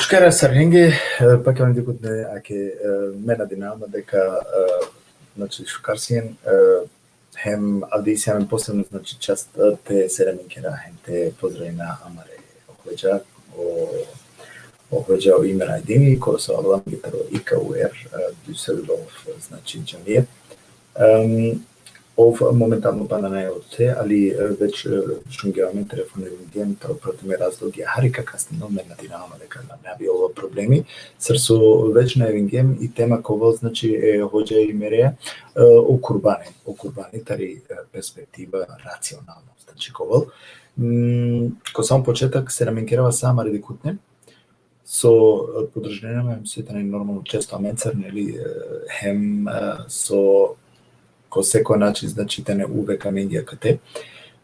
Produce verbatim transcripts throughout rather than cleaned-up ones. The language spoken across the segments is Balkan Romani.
Šukar e sarenge, e, pakjavendikutne, ake, e, me nadinava ma deka, e, znači, šukar sien, e, hem avdive isi amen posebno, znači, čast, e, te selamin kera hem te pozdravina amare hodža, o, o hodža o Imer Ajdini, kova so avela amenge taro I K U R, e, Düsseldorf, znači, džamija. Em, ov momentalno pana nane ote, ali, e, već, e, šungja amen, telefoni, taro pratime razlogi, hari ka kasnini, me nadinava ma deka na, na bi ovel problemi. Sar so već najavingjem, i tema ka ovel, znači, e hodža Imereja, e, o kurbani, o kurbani tari, e, perspektiva racionalno, znači, ka ovel. Mm, ko samo početak, selamin kerava sa amare dikhutne, so, e, podržinena amen, hem so tane normalno često amencar, neli, e, hem, e, so ko sekoja način, znači, tane uvek amenge akate.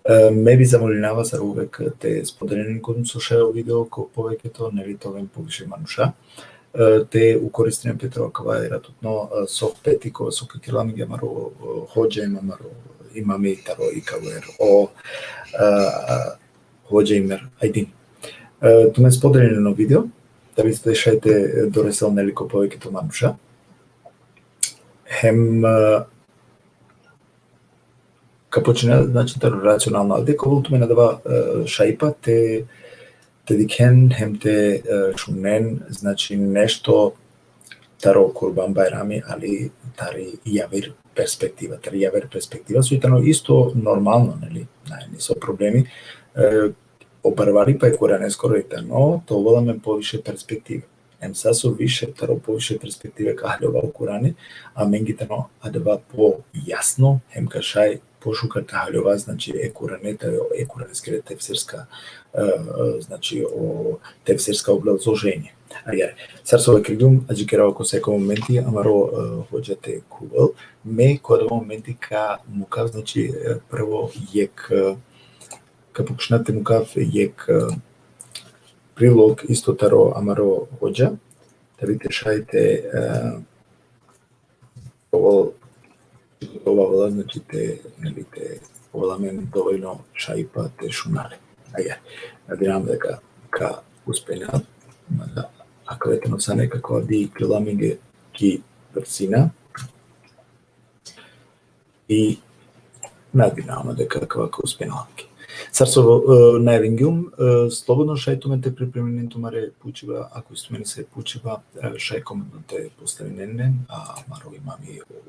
E, me bi zamolinava sar uvek te spodelinen kobor so šaj o video ko poveketo, neli, te oven poviše manuša. E, te ukoristinen pe taro akava iratutno, e, sohbeti kova so ka kerel amenge amaro, e, hodža hem amaro imami taro I K U R, o, e, hodža Imer Ajdin. E, tumen spodelinen o video, da biste šaj te doresel, neli, ko poveketo manuša. Hem, e, ka počina, znači, taro racionalno, ali ka ovel tumen adava, e, šajipa te, te dikhen hem te, e, šunen, znači, nešto taro Kurban Bajrami, ali tari javer perspektiva, tari javer perspektiva, so i tano isto normalno, neli, nane niso problemi, e, o barvalipa e Kuraneskoro i tano, te ovel amen poviše perspektiva. Em sa so više, taro poviše perspektive ka haljova o Kurani, amenge tano adava pojasno, hem ka šaj pošukar te haljova, znači, e Kurane, te, e Kuraneskere tefsirska, e, e, znači, o tefsirska obrazloženje. Agjaar, sar so vakergjum, adžikerava ko seko momenti amaro, e, hodža te khuvel, me ko adava momenti ka mukav, znači, e, prvo jekh, e, ka pokušinav te mukav jekh, e, prilog isto taro amaro hodža, da bi te šaj te, e, ovel, ovel avela, znači, te, neli, te ovel amen dovoljno šajipa te šuna le. Agjaar, nadinava ma deka ka uspena, mada akale tano sa nekakva, bi kila amenge ki brzina. I nadinava ma deka ka, ka uspena amenge. Sar so, e, najavingjum, e, slobodno šaj tumen te pripreminen tumare pučiba, ako isi tumen se pučiba, e, šaj komentno te postavinen len, a amaro imami o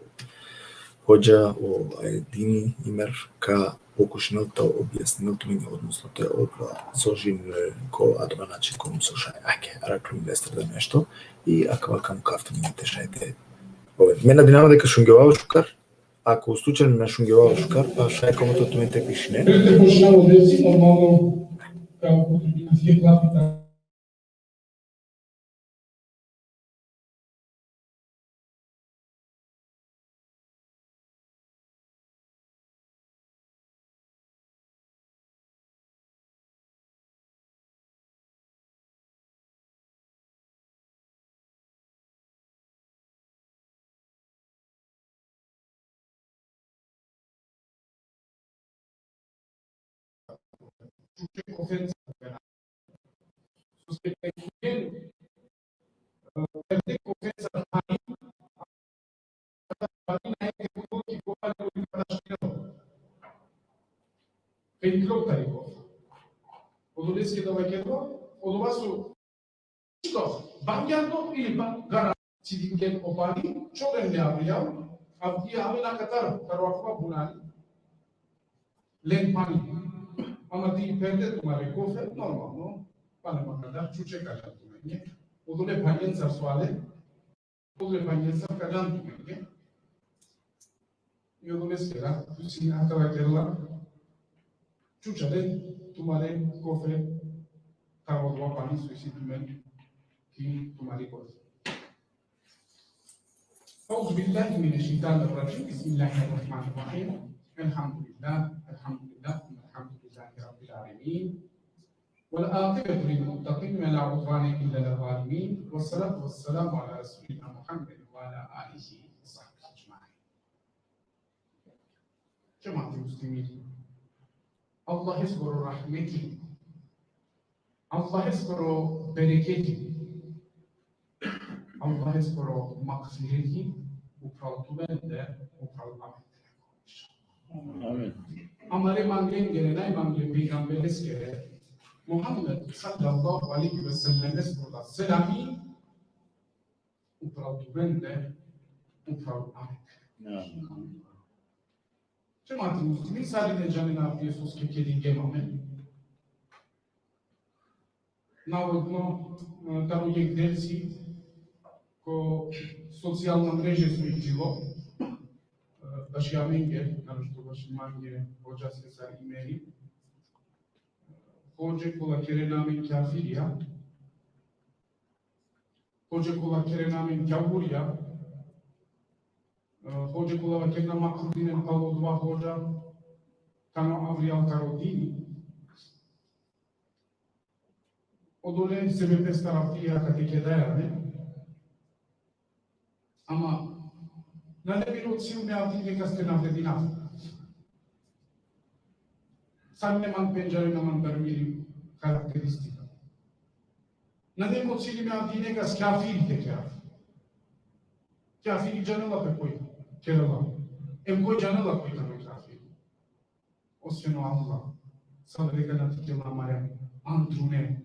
hodža, o Ajdini Imer, ka pokušinel te objasninel tumenge, odnosno te obrazložinel ko adava način ko so šaj. Ake, arakhlum lestar da nešto, i akava ka mukav tumenge te šaj te, ove, me nadinava deka šungjovava šukar, ako slučajno na šungjovava šukar, pa šaj komentno tumen te pišinen. čuče kofenca. Soske kaj kujen, e, perde kofenca pani, pani na jekh ko ki kova ne uli padašnjelo. Kaj iklo tari kof. Odoleske da vakerela, odova so Isto, bangjan do ili ba-, gara cidingen o pani, čoven le avrijal, avdive amen akatar, taro akava bunari. Len pani. Ama ti perde tumare kofe, normalno, pane makadar, čuče ka džan tumenge. Odole panjencar so ale, odole panjencar ka džan tumenge. I odoleske da, tu si akava kerela, čuča le tumare kofe, taro odova pani so isi tumen ki tumari kofe. أعوذ بالله من الشيطان الرجيم. بسم الله الرحمن الرحيم. الحمد لله، الحمد لله، الحمد لله رب العالمين. والعاقبة للمتقين ولا عدوان إلا على الظالمين. والصلاة والسلام على رسولنا محمد وعلى آله وصحبه أجمعين. Džemati muslimini. Allaheskoro rahmeti, Allaheskoro bereketi, Allaheskoro magfireti upral tumende, upral amende. Amin. Amare manglengere, najmangle pejgambereskere, Muhammed sallallahu alejhi ve sellemeskoro da selami, upral tumende, upral amende. Amin. Džemati muslimini, sarine džanena avdive soske kedingjem amen. Navodno, e, taro jekh dersi ko socijalna mreže so iklilo, e, baši amenge, naročito baši mange, hodžaske sar Imeri. Hodže kola kerena amen kafirija, hodže kola kerena amen kavurija, e, hodže kola vakerena ma kurdinen palo dova hodža, tano avrijal taro dini. Odole sebepestar avdive akate kedaja amen. Ama nane miro cilj me avdive nekas te navredinav. Sar ne man pendžarena man taro miri karakteristika. Nane mo cilj me avdive nekas kafiri te kerav. Kafiri džanela pe koj kerela. Em koj džanela koj tano kafiri. Osven o Allah, sa deka na tikela amare andrune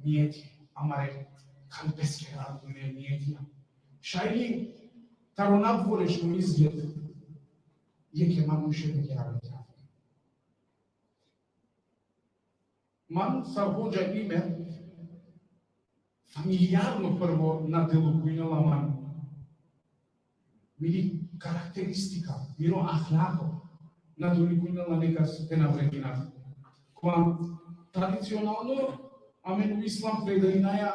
nijeti, amare kalbeskere andrune nijeti. Šaj li taro nadvorešno izgled jekhe manuše te kerel kafir. Man sar hodža Imer, familijarno prvo na delukujnela man miri karakteristika, miro ahlako, na delukujnela nekas te navredinav. Kova tradicionalno amen u islam predajnaja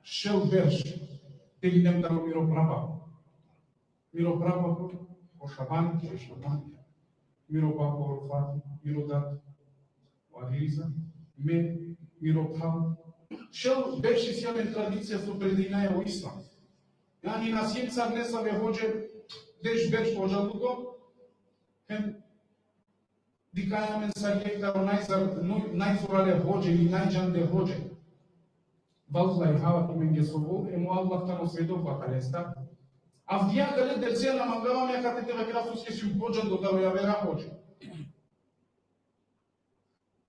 šel berš, te linem taro miro prababo. Miro prababo o Šaban, o Šaban, miro babo o Fatih, miro dad o Aliza, me, miro phral. Šel berš isi amen tradicija so predajnaja o islam. Jani na siem sar nesave hodže, deš berš hodžaluko, hem dikhaja amen sar jekh taro najzar-, no-, najzorale hodže ili najdžande hodže. Vallahi, hava tumenge so ovol, em o Allah tano svedok akale. Avdive akale dersija na mangava me akate te vakerav soske sium podžando taro javera hodže.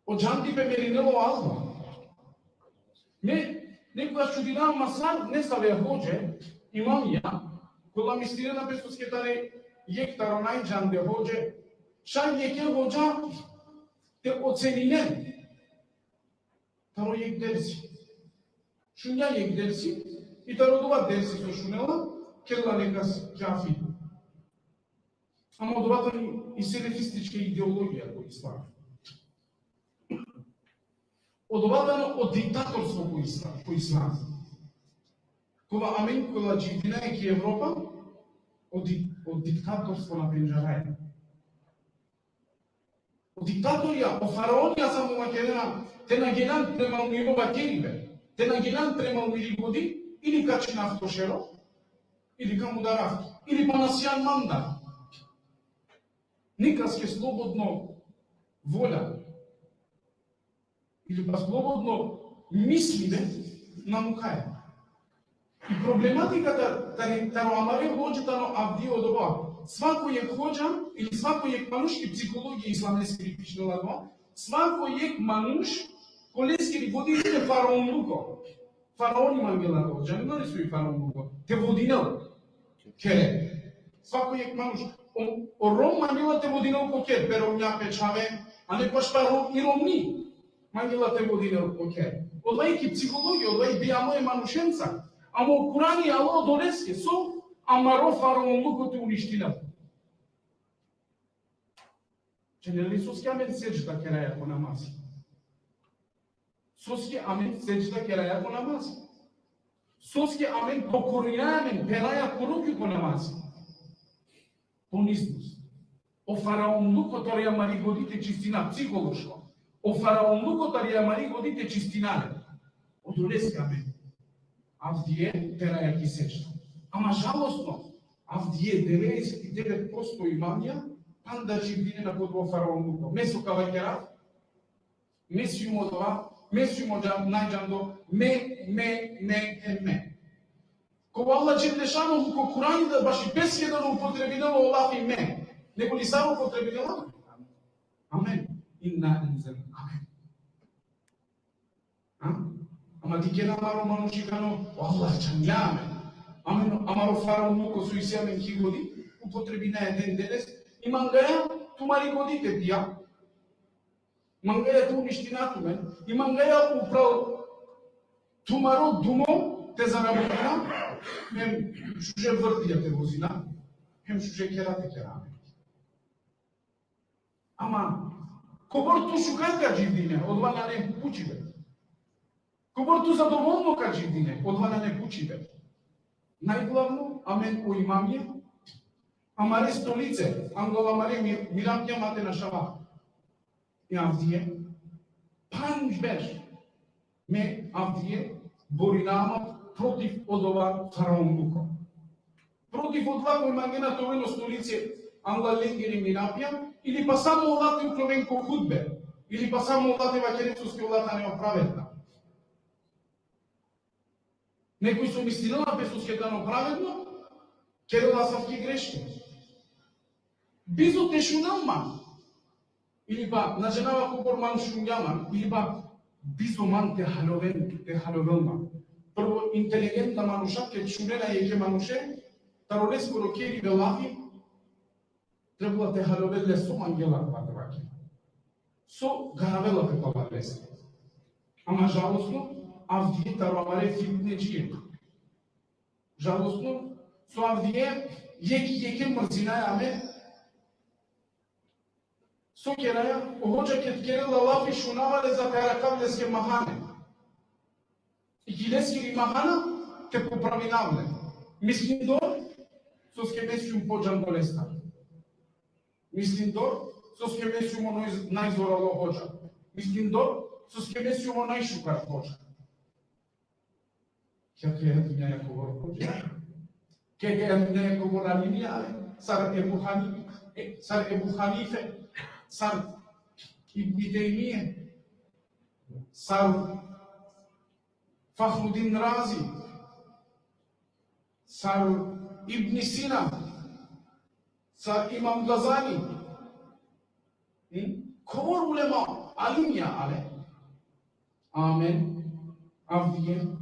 O džandipe me rinela o Allah. Me nekogaš čudinav ma sar nesave hodže, imamija, kola mislinena pe soske tane jekh taro najdžande hodže, šaj jekhe hodža te oceninen taro jekh dersi. Šunja jekh dersi, i taro dova dersi so šunela, kerela nekas kafir. Ama odova tani i selefistička ideologija ko islam. Odova tano o diktatorstvo ko islam, ko islam. Kova amen kola dživdinaja ki Evropa, o di-, o diktatorstvo na pendžaraja. O diktatorija, o faraonija samo vakerena, te na gelan premal miro vakeribe, te na gelan premal miri godi, ili ka čhinav to šero, ili ka mudarav, ili pana sian mandar. Nikaske slobodno volja. Ili pa slobodno mislibe na mukaja. I problematika ta, ta, taro amare hodža tano avdive odova. Svako jek hodža ili svako jek manuš, ki psihologija islameskiri pišinela odova, svako jek manuš koleskiri godi te faraonluko. Faraoni mangela te, džanena li so i faraonluko? Te vodinel. Khere. Svako jek manuš. O, o rom mangela te vodinel ko kher, pero nja pe čhave, a nekoš pa rom, i romni mangela te vodinel ko kher. Odova i ki psihologija, odova i bijamo e manušenca. Amo Kurani alo odoleske, so amaro faraonluko te uništinel. Džanena li soske amen sedžda keraja ko namaz? Soske amen sedžda keraja ko namaz? Soske amen pokorinaja amen, peraja ko rukju ko namaz? Poniznost. O faraonluko tari amari godi te čistina psihološko. O faraonluko tari amari godi te čistina le. Odoleske amen avdive peraja ki sedžda. Ama žalostno, avdive devedeset i devet posto imamija panda dživdinena ko odova faraonluko. Me so ka vakerav, me sijum odova, me sijum o džan-, najdžando, me, me, me, e me. Ko Allah dželle šanuhu ko Kurani da baši peske da na upotrebinela o lafi me, nego li sar upotrebinela? Amen. Inna enzel. Amen. Ha? Ama dikhena amaro manušikano, o Allah džanela amen. Amen, amaro faraonluko so isi amen ki godi, upotrebinaja den deles, i mangaja tumari godi te pija. Mangaja te uniština tumen, i mangaja upral tumaro dumo te zarabina, hem šuže vrdija te vozina, hem šuže khera te kera. Ama, kobor tu šukar ka dživdine, odova nane pučibe. Kobor tu zadovolno ka dživdine, odova nane pučibe. Najglavno, amen o imamija, amare stolice, anglo amare mi-, mirapja ma te našava. I avdive, pandž berš, me avdive borinama protiv odova faraonluko. Protiv odova koj mangena te oven o stolice angla lengere mirapja, ili pa samo ola te ukloven ko hutbe, ili pa samo ola te vakeren soske ola tane pravedna. Nekoj so mislinela pe soske tano pravedno, kerela asavke greške. Bizo te šunel man, ili pa, na džanava kobor man šungja man, ili pa bizo man te haljoven, te haljovel man. Prvo, inteligentna manuša, ked šunena jekhe manuše, taro leskoro keribe lafi, trebela te haljovel le so mangela akava te vakerel. So garavela pe pala leste. Ama žalostno, avdive taro amare fitnedžije. Žalostno, so avdive jekh jekhe mrzinaja amen. So keraja, o hodža ked kerela lafi šunava le za te arakav leske mahane. I ki leskiri mahana te popravinav le. Mislindor, soske me sijum podžando lestar. Mislindor, soske me sijum o naj-, najzoralo hodža. Mislindor, soske me sijum o najšukar hodža. Ked, ked dunjaja kobor hodža. Ked, ked dunjaja kobor alimija, sar Ebu Hani-, e, sar Ebu Hanife, sar Ibn Tejmije, sar Fahruddin Razi, sar Ibn Sina, sar Imam Gazali. Hm? Kobor ulema, alimija ale. Amen. Avdive.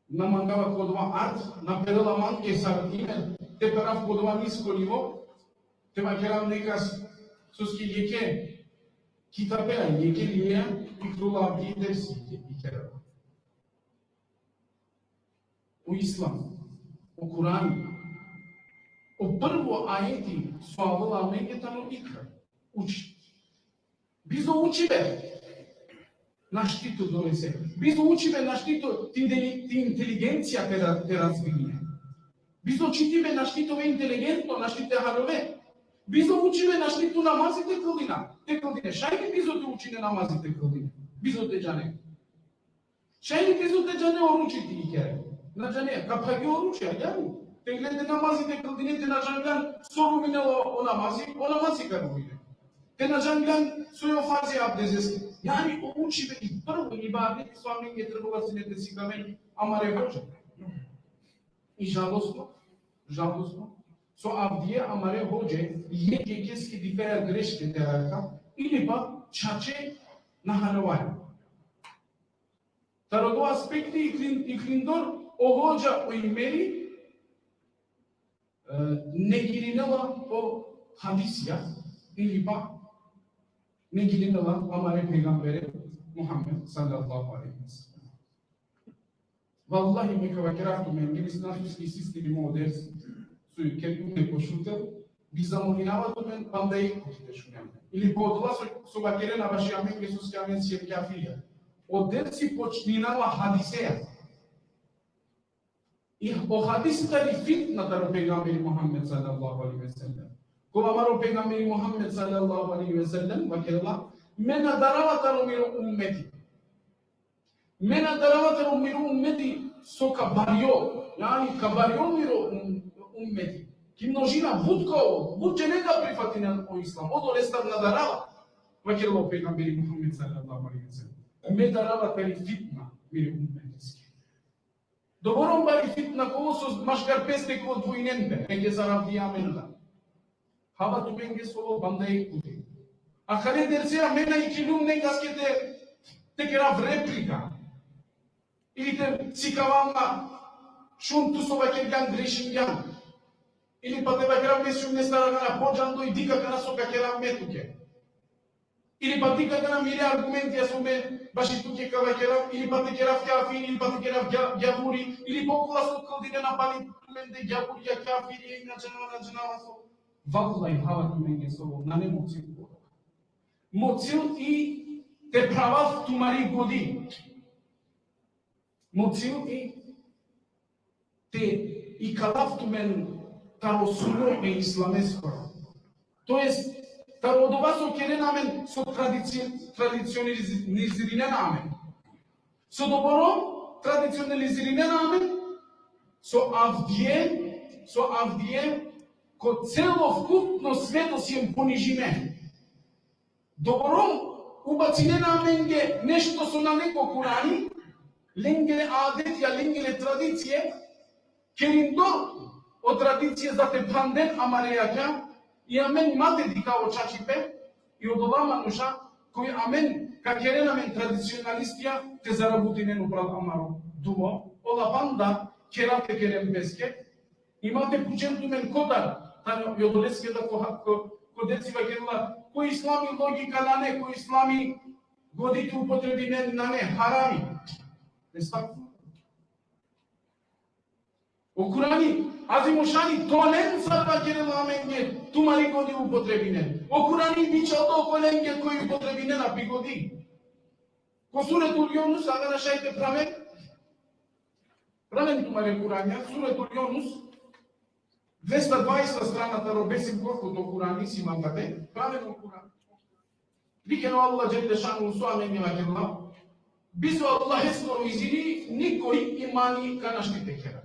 Na mangava ko odova art, na perela mange sar ime, te perav ko odova nisko nivo, te vakerav nekas soske jekhe kitabeja, jekhe livreja, ikljola avdive dersi, i kerela. O Islam, o Kurani, o prvo ajeti so avela amenge tano ikra, uči. Bizo učibe našti te donese. Bizo učibe našti te, te inteli-, te inteligencija te ra-, te razvine. Bizo čitibe našti te ove inteligentno, našti te haljove. Bizo učibe našti tu namazi te kldina, te kldine. Šaj li bizo te učine namazi te kldine? Bizo te džane. Šaj li bizo te džane oruči te ikere? Na džane, ka phage oruči, a džane. Te igle te namazi te kldine, te na džanglan so ruminela o namazi, o namazi ka rumine. Te na džanglan soj o farzi abdesteske, Jani o učibe i prvo ibadet so amenge trebela sine te sikaven amare hodže. I žalostno, žalostno, so avdive amare hodže jekh jekheske difera greške te arakha, ili pa čače na halovale. Taro odova aspekti iklin-, iklindor o hodža o Imeri, e, negirinela o hadisija, ili pa negirinela amare pejgambere Muhammed sallallahu alejhi ve sellem. Vallahi, me ka vakerav tumenge, mislim, na su si sistemi mo ders, so i ker tumenge ko šutel, bi zamolinava tumen panda jekh puti te šunen. Ili pa odola so, so vakerena baši amenge, soske amen siem kafirija. O dersi počminava hadiseja. I o hadisi tani fitna taro pejgamberi Muhammed sallallahu alejhi ve sellem. Kova amaro pejgamberi Muhammed sallallahu alejhi ve sellem vakerela: me na darava taro miro ummeti. Me na darava taro miro ummeti so ka barjo, jani ka barjo miro um-, ummeti. Ki množina but ka ovel, but džene ka prifatinen o islam. Odolestar na darava, vakerela o pejgamberi Muhammed sallallahu alejhi ve sellem. Me darava tari fitna miro ummetiske. Doborom bari fitna ka ovel so maškar peste ka odvojinen pe, eke sar avdive amen da. Hava tumenge so panda jekh puti. Akale derseja me na iklum nekaske te, te kerav replika. Ili te sikavav ma šun tu so vakergjan grešingjan. Ili pa te vakerav me sijum nestar akana podžando i dikh akana so ka kerav me tuke. Ili pa dikh akana mire argumentija so me baši tuke ka vakerav, ili pa te kerav kafir, ili pa te kerav gja-, gjavuri, ili pa okola so kldinena pali tumende gjavurija, kafirija, i na džanava, na džanava so. Vallahi, hava tumenge so, nane mo cil. Mo cil i te pravav tumari godi. Mo cil i te ikalav tumen taro suno e islameskoro. To jest, taro odova so kerena amen, so tradici-, tradicionalizirinena amen. So doborom tradicionalizirinena amen, so avdive, so avdive, ko celokupno sveto siem ponižime. Doborom ubacinena amenge nešto so nane ko Kurani, lengere adetija, lengere tradicije, kerindor o tradicije za te phanden amare jakha, i amen ma te dikha o čačipe, i odola manuša, koj amen ka keren amen tradicionalistija, te zarabutinen upral amaro dumo, ola panda kera te keren peske, i ma te pučen tumen kotar, tano, i odoleske da ko, ko, ko dersi vakerela, ko islami logika nane, ko islami godi te upotrebinen nane, harami. Estagfirullah. O Kurani, azimušani, tolenca vakerela amenge, tumari godi upotrebinen. O Kurani bičhaldo okolenge koj upotrebinena pi godi. Ko Suretul Junus, agana šaj te praven, praven tumare Kuranja, Suretul Junus, dvesta dvaeseta strana taro besim korpu to Kurani, si mangate, praven o Kurani. Dikhen o Allah dželle šanuhu so amenge vakerela: bizo Allaheskoro izini nikoj imani ka našti te kera.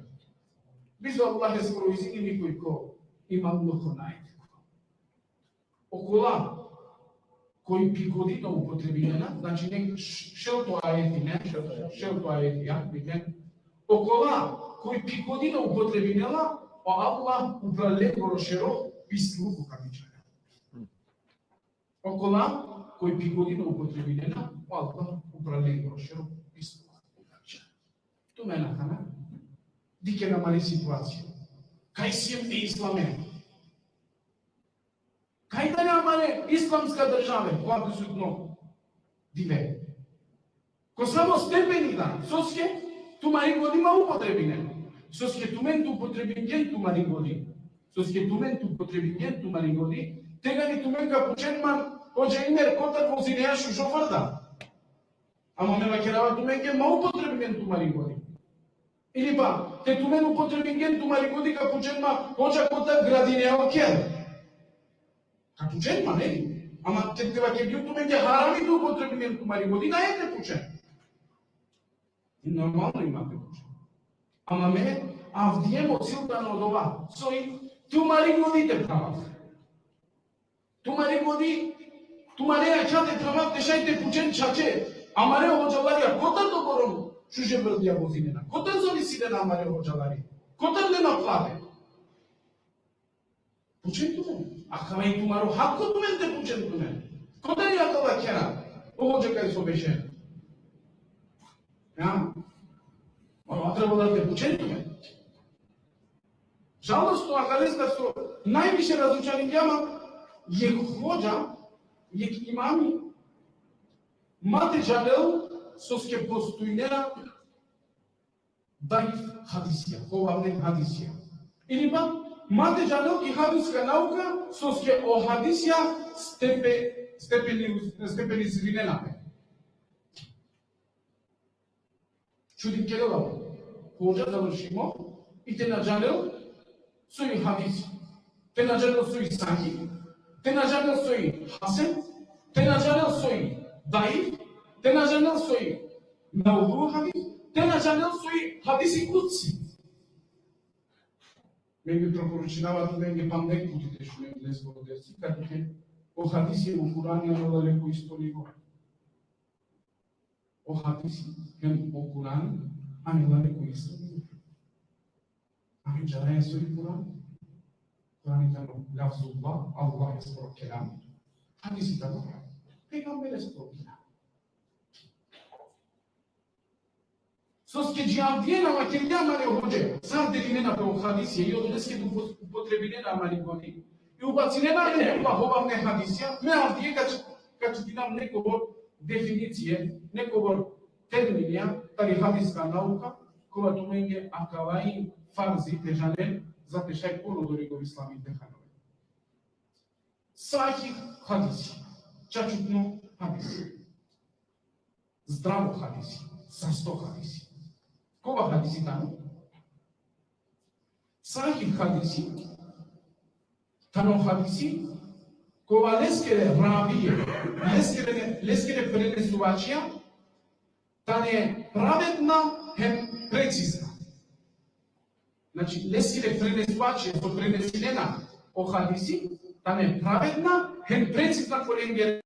Bizo Allaheskoro izini nikoj ko imanluko nane te kera. Okola koj pi godi na upotrebinena, znači, ne, š-, šelto ajeti, ne? Šelto ajeti, ja, dikhen. Okola koj pi godi na upotrebinela, o Allah upral lengoro šero pisluko ka bičhalel. Okola koj pi godi na upotrebinena, o Allah upral lengoro šero pisluko ka bičhalel. Tumen akana dikhena amari situacija. Kaj siem e islame. Kaj tane amare islamska države, ko avdisutno dive. Ko samo stepeni da, soske tumari godi ma upotrebinen. Soske tumen te upotrebingjen tumari godi. Soske tumen te upotrebingjen tumari godi. Tegani tumen ka pučen man, hodža Imer, kotar vozinea šužo da. Ama me vakerava tumenge ma upotrebinen tumari godi. Ili pa, te tumen upotrebingjen tumari godi ka pučen ma, hodža, kotar gradinea o ker. Ka pučen ma, neli? Ama te, te vakergjum tumenge harami te upotrebingjen tumari godi, nane te pučen. I normalno i ma te pučen. Ama me avdive mo cil tano odova. So i tumari godi te pravav. Tumari godi Tumare jakha te prava te šaj te pučen čače, amare hodžalarija, kotar to borom šuže vrdija vozinena, kotar zorisinena amare hodžalari, kotar lena plate. Pučen tumen, akava i tumaro hako tumen te pučen tumen. Kotar i akava kera, o hodža kaj so bešen. Ja, mora trebalo da te pučen tumen. Žalostno, akalestar so najviše razočaringjam, jekh hodža, jekh imami, ma te džanel soske postojnena daif hadisija, hovavne hadisija. Ili pa, ma te džanel ki hadiska nauka, soske o hadisija stepe-, stepeni-, stepenizirinena pe. Čudim kerela, hodža završimo, i te na džanel soj hadis, te na džanel soj sahih, te na džanel soj hasen, te na džanel soj daif, te na džanel soj mevdu hadis, te na džanel soj hadisi kudsi. Me bi preporučinava tumenge pandek puti te šunen lesko dersi, kaj te o hadisi o Kurani anela leko isto nivo. O hadisi hem o Kurani anela leko isto nivo. Amen džanaja soj Kurani. Kurani tano lafzullah, Allah leskoro kelam. Hadisi tano pejgambereskoro kelam. Soske dži avdive na vakergja amare hodže, sar delinena pe o hadisi, i odoleske upotrebinena amari goni. I ubacinena amen kola hovavne hadisija, me avdive ka č-, ka čitinam nekobor definicije, nekobor terminija, tari hadiska nauka, kola tumenge akava i farzi te džanen, za te šaj porodori ko islami te hanoven. Sahih hadisi, čačutno hadisi. Zdravo hadisi, sasto hadisi. Kova hadisi tano? Sahih hadisi tano hadisi kova leskere ravije, leskere, leskere prenesuvačija tane pravedna hem precizna. Znači, leskere prenesuvačija so prenesinena o hadisi tane pravedna hem precizna ko lengere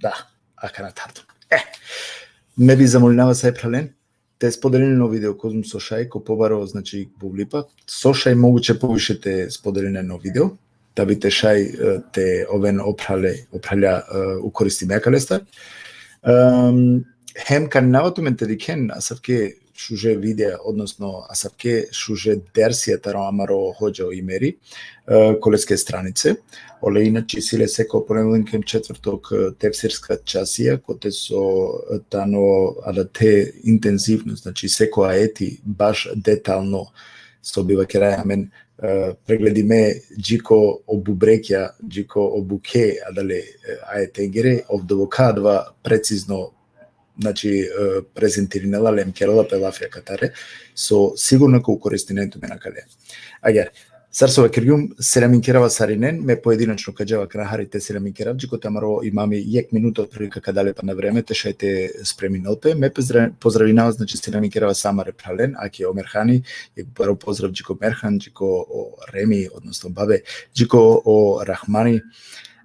Da, akana tardum. E, me bi zamolinava sa e phralen te spodelinen o video kozom so šaj, ko pobaro, znači, buvlipa, so šaj moguće poviše te spodelinen o video, da bi te šaj, e, te oven o phrale, o phralja, e, ukoristime akalestar. Em, hem kaninava tumen te dikhen asavke šuže videa, odnosno asavke šuže dersija taro amaro hodža o Imeri, e, ko leske stranice. Ole inače isi le seko ponedeljnik hem četvrtok, e, tefsirska časija, kote so, e, tano adate intenzivno, znači seko ajeti baš detalno, so bi vakeraja amen, e, pregledime dži ko o bubrekja, dži ko o bukhe adale, e, ajetengere, ov dovoka adava precizno, znači, e, prezentirinela le hem kerela pe lafi akatare, so sigurno ka ukoristinen tumen akale. Agjaar, sar so vakergjum, selaminkerava sarinen, me pojedinačno ka džav akana hari te selaminkerav, dži kote amaro imami jekh minuta otprilike ka da le pana vreme, te šaj te spreminel pe, me pozdra-, pozdravinava, znači, selaminkerava sa amare phralen, ake o Merhani, jekh baro pozdrav dži ko Merhan, dži ko o Remi, odnosno Babe, dži ko o Rahmani,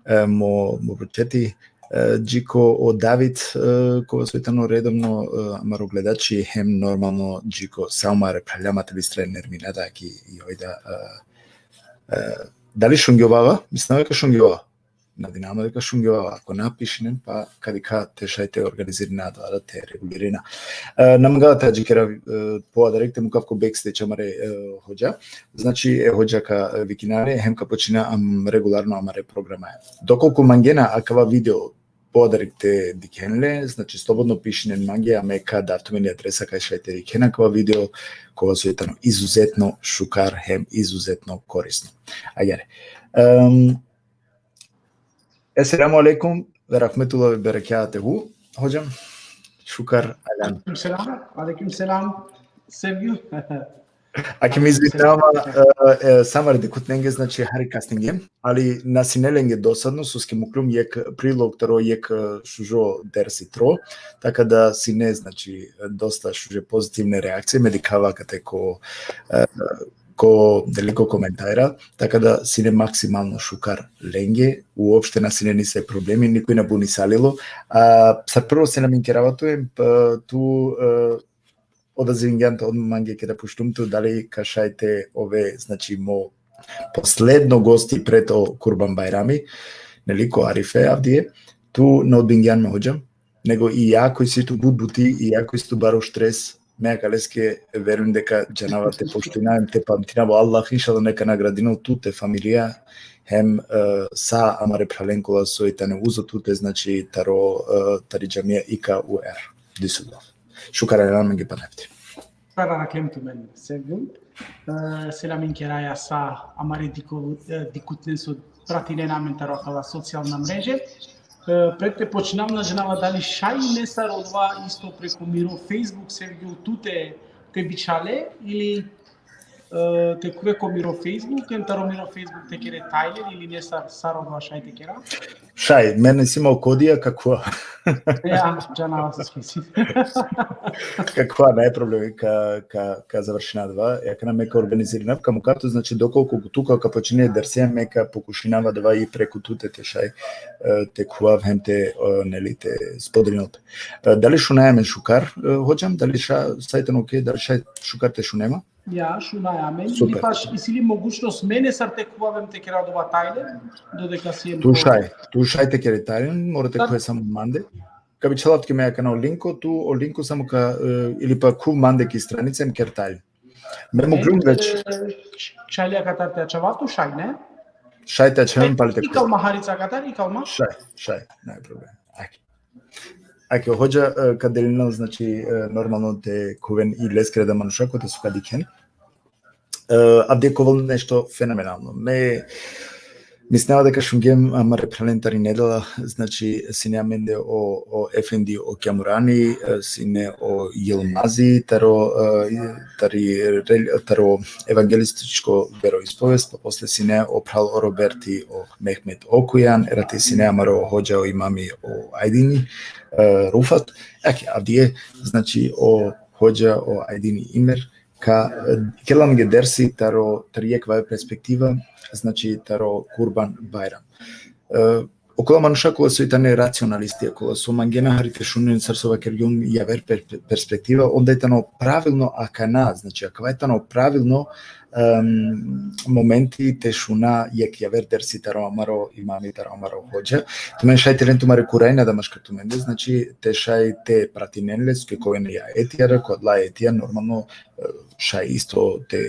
e, mo, mo bručeti, E, dži ko o David, e, kova soj tano redovno, e, amaro gledači, hem normalno dži ko sa amare phralja, ma te bistra nerminada ki i ojda, e, e, dali šungjovava? Mislinava ka šungjovava. Nadinava ma deka šungjovava. Ako na, pišinen, pa ka dikha te šaj te organizirina, da, da te regulirina. E, na mangava te adžikera, e, poadarek, te mukav ko backstage amare, e, hodža. Znači, e hodža ka, e, vikina le, hem ka počina am regularno amare programaja. Dokolku mangena akava video poadarek te dikhen le, znači, slobodno pišinen mange, a me ka dav tumen i adresa kaj šaj te dikhen akava video, kova soj tano izuzetno šukar hem izuzetno korisno. Agjaar. Em, Esselamu alejkum ve rahmetullahi ve berekatuhu. Hodžam, šukar, alan. Aleyküm selam. Aleyküm selam. Sevgi. Ake me izvinava, e, e, sa amare dikhutnenge, znači, hari kasningjem, ali na sine lenge dosadno, soske muklum jekh prilog taro jekh, e, šužo dersi tro, taka da sine, znači, dosta šuže pozitivne reakcije, me dikhava kate ko, e, ko, deli ko komentara, taka da sine maksimalno šukar lenge, uopšte na sine nisave problemi, nikoj na bunisalilo. A, sar prvo sine me inkerava tu, em, p-, tu, e, odazvingjan te odma mange keda pučlum tu, dali ka šaj te ove, znači, mo posledno gosti pred o Kurban Bajrami, neli, ko Arife avdive, tu na odbingjan me, hodžam, nego iako isi tu but buti, iako isi tu baro štres, me akaleske verujum deka džanava te poštujnav, te pamtinav, o Allah inšallah neka nagradinel tute, familija, hem, e, sa amare phralen kola soj tane uzo tute, znači, taro, e, tari džamija I K U R Düsseldorf. Šukar alan mange pana avdive. Šukar arakhlem tumen, Sevgi. E, selam inkeraja sa amare diko-, e, dikhutnen so pratinena amen taro akala socijalna mreže. E, pred te počninav, na džanava dali šaj nesar odova isto preku miro Facebook, Sevgi, tute te bičhale, ili, e, te khuve ko miro Facebook, em taro miro Facebook te kere tajle, ili nesar, sar odova šaj te kera? Šaj, me na si imao kodija, ka khuva. Ja, džanava so skisi. Ka khuva, naj problemi, ka, ka, ka završina adava, ja, kana me ka organizirinav, ka mukav tu, znači, dokolku tu ka, ka počine dersija, me ka pokušinav adava i preku tute te šaj, e, te khuvav hem te, e, neli, te spodelinel pe. E, dali šunaja amen šukar, e, hodžam, dali ša-, šaj tano okej, dali šaj šukar te šunema? Ja, šunaja amen. Super. Ili paš, isi li mogućnost mene sar te khuvav em te kera odova tajle, dodeka si em... Tu šaj, tu šaj te kere tajle, mora te khuve samo mande. Ka bičhalav tuke me akana o linko, tu o linko samo ka, e, ili pa khuv mande ki stranica em ker tajle. Me muklum već. Čalja katar te ačhavav tu, šaj, ne? Šaj te ačhaven, pali te khuv. Ikalma harica katar, ikalma? Šaj, šaj, naj problem. Ajde. Ake, hodža, e, ka delinel, znači, e, normalno te khuven i leskere da manuša kote so ka dikhen. E, avdive ka ovel nešto fenomenalno. Me mislinava deka šungjem amare phralen tari nedela, znači, sine amende o, o efendi o Kjamurani, e, sine o Jilmazi taro, e, tari rel-, taro evangelističko veroispovest, pa posle sine o phral o Roberti o Mehmet Okujan, erati sine amaro hodža o imami o Ajdini, e, Rufat. Ake, avdive, znači, o hodža o Ajdini Imer ka, e, kerel amenge dersi taro, tari jekh akava perspektiva, znači, taro Kurban Bajram. E, okola manuša kola soj tane racionalisti, kola so mangena hari te šunen sar so vakergjum javer per-, perspektiva, onda i tano pravilno akana, znači, akava i tano pravilno, em, momenti te šuna jekh javer dersi taro amaro imami, taro amaro hodža. Tumen šaj te len tumare kurajna da maškar tumende, znači, te šaj te pratinen le, soske ka oven i ajetija, ko adala ajetija, normalno, e, šaj isto te,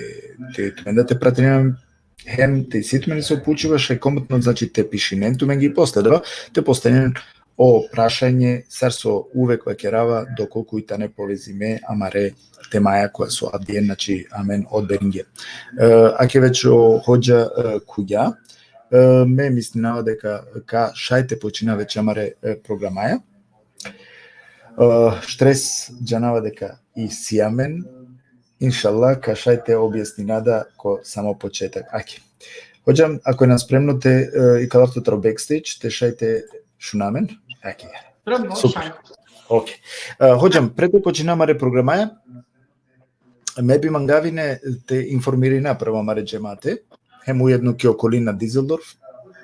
te, tumende te pratinen, hem te isi tumende so pučiba, šaj komotno, znači, te pišinen tumenge i posle adava te postavinen o prašanje, sar so uvek vakerava, dokolku i tane povezime amare temaja koja so avdive, znači, amen odberingjum. E, ake već o hodža, e, khuvgja, e, me mislinava deka ka šaj te počina već amare, e, programaja. E, štres džanava deka isi amen, inšallah, ka šaj te objasnina da ko samo početak. Ake. Hodžam, ako na spremno te, e, ikalav tut taro backstage, te šaj te šuna amen. Ake. Spremno, super. Šaj. Okej. E, hodžam, pred te počina amare programaja, me bi mangavine te informirina prvo amare džemate, hem ujedno ki okolina Düsseldorf,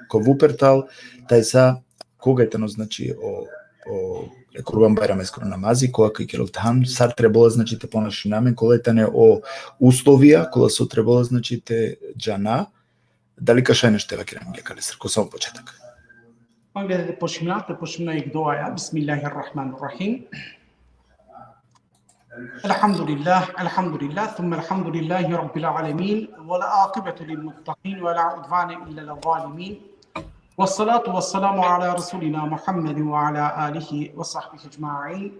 ko Wuppertal, tajsa koga tano, znači, o, o, e Kurban Bajrameskoro namazi, koga ka ikerel than, sar trebela, znači, te ponašina amen, kola tane o uslovija, kola so trebela, znači, te džana, dali ka šaj nešto te vakera amenge, Kalestar, ko samo početak. Angleder te počmina, te počmina jekh duaja. بسم الله الرحمن الرحيم. الحمد لله، الحمد لله، ثم الحمد لله رب العالمين، والعاقبة للمتقين، ولا عدوان إلا على الظالمين، والصلاة والسلام على رسولنا محمد وعلى آله وصحبه أجمعين.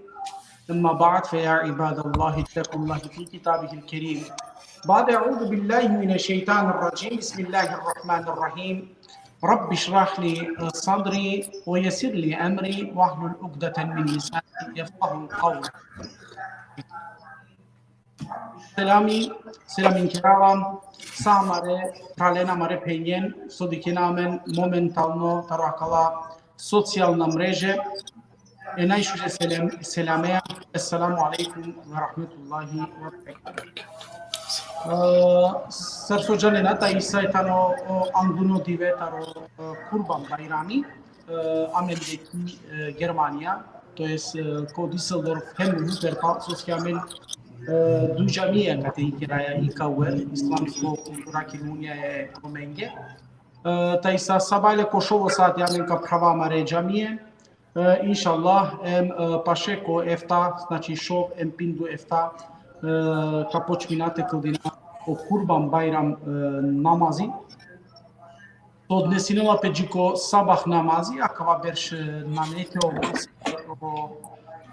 أما بعد، فيا عباد الله، اتقوا الله في كتابه الكريم. بعد أعوذ بالله من الشيطان الرجيم. بسم الله الرحمن الرحيم. رب اشرح لي صدري ويسر لي أمري واحلل عقدة من لساني يفقهوا قولي. Selami, selam inkeravam sa amare phralen, amare phenjen, so dikhena amen momentalno taro akala socijalna mreže. E najšuže selam, selamea, السلام عليكم ورحمة الله وبركاته. E, sar so džanena, ta isa tano o anguno dive taro, e, Kurban Bajrami, e, amende ki, e, Germanija, to jest, e, ko Düsseldorf hem Wuppertal, soske amen, e, duj džamija kate ikeraja, I K U R, Islamsko kultura ki unija e Romenge. E, ta isa sabale ko šov o sati amen ka phrava amare džamije. E, inšallah, em, e, paše ko efta, znači šov em pindu efta, e, ka počmina te kldina o Kurban Bajram, e, namazi. To odnesinela pe dži ko sabah namazi, akava berš, e, nane te o, o,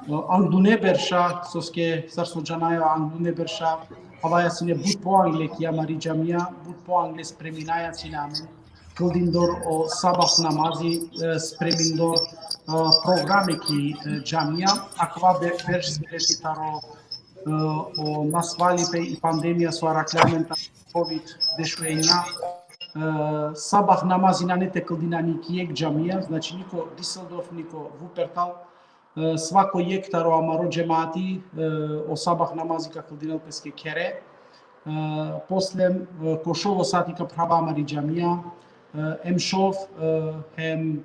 o, angune berša, soske sar so džanaja angune berša, avaja sine but poangle ki amari džamija, but poangle spreminaja sine amen kldindor o sabah namazi, e, spremindor, e, programe ki, e, džamija, akava be-, berš sine taro, e, o nasvalipe i pandemija so arakhla amen taro kovid dešuenja, e, sabah namazi nane te kldina ni ki jekh džamija, znači ni ko Düsseldorf, ni ko Wuppertal, e, svako jekh taro amaro džemati, e, o sabah namazi ka kldinel peske khere. E, posle, e, ko šov o sati ka phrava amari džamija, e, em šov, e, hem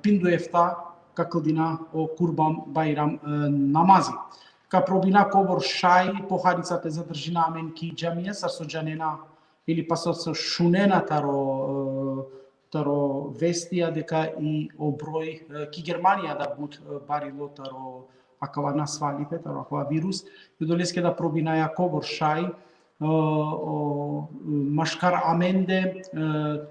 pindu efta ka kldina o Kurban Bajram, e, namazi. Ka probina kobor šaj poharica te zadržina amen ki džamija, sar so džanena, ili pa sar so šunena taro, e, taro vestija deka i o broj, e, ki Germanija da but, e, barilo taro akava nasvalipe, taro akava virus. I odoleske da probinaja kobor šaj, e, o, maškar amende, e,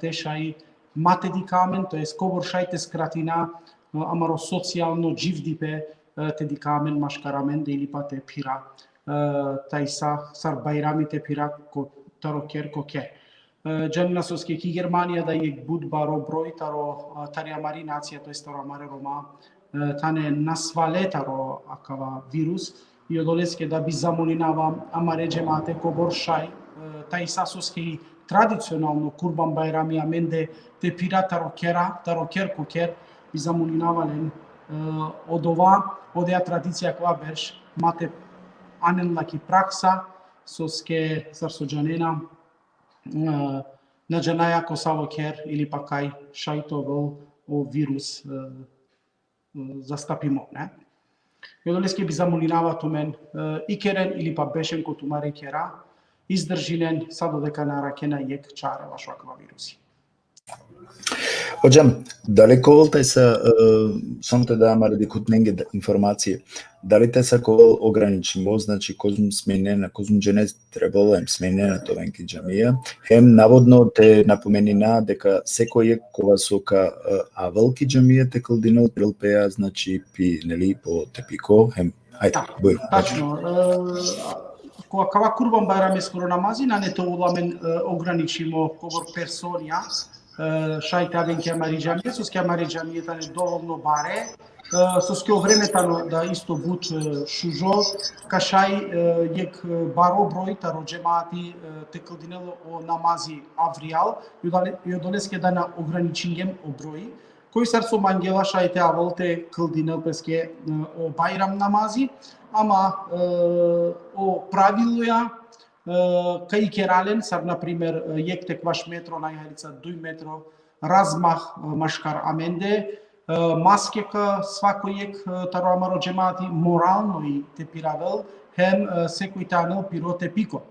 te šaj ma te dikha amen, to jest kobor šaj te skratina, e, amaro socijalno dživdipe, e, te dikha amen maškar amende ili pa te phira, e, ta isa sar Bajrami te phira ko, taro kher ko kher. E, džanena soske ki Germanija da jekh but baro broj taro, e, tari amari nacija, to jest taro amare Roma, e, tane nasvale taro akava virus, i odoleske da bi zamolinava amare džemate kobor šaj, e, ta isa soske i tradicionalno Kurban Bajrami amende te phira taro khera, taro kher ko kher, bi zamolinava len, e, odova, odeja tradicija akava berš, ma te anen la ki praksa, soske sar so džanena, e, na džanaja ko savo kher ili pa kaj šaj te ovel o virus, e, e, zastapimo, ne? I odoleske bi zamolinava tumen, e, ikeren ili pa bešen ko tumare khera, izdržinen, sa dodeka na arakhena jekh čare vašo akava virusi. Hodžam, dali ka ovel tajsa, e, samo te da amare dikhutnenge da-, informacije, dali tajsa ka ovel ograničimo, znači, kozom smenena, kozom džene trebela em smenena te oven ki džamija, hem navodno te napomenina deka seko jekh kova so ka, e, avel ki džamija te kldinel, trebel pe ja, znači, pi, neli, po tepiko, hem, ajde, Da, bujrum. Tačno. E, ko akava Kurban Bajrameskoro namazi nane te ovel amen, e, ograničimo kobor personija, e, šaj te aven ki amari džamija, soske amari džamija tane dovolno bare, e, soske o vreme tano da isto but, e, šužo, ka šaj, e, jekh, e, baro broj taro džemati, e, te kldinel o namazi avrijal, i odole-, i odoleske da na ograničingjem o broj, koj sar so mangela šaj te avel te kldinel peske, e, o Bajram namazi, ama, e, o praviloja, e, ka ikera len, sar na primer, e, jekh te ekvaš metro, najharica duj metro razmah, e, maškar amende, maske ka svako jekh, e, taro amaro džemati, moralno i te piravel, hem, e, sekoj te anel piro tepiko.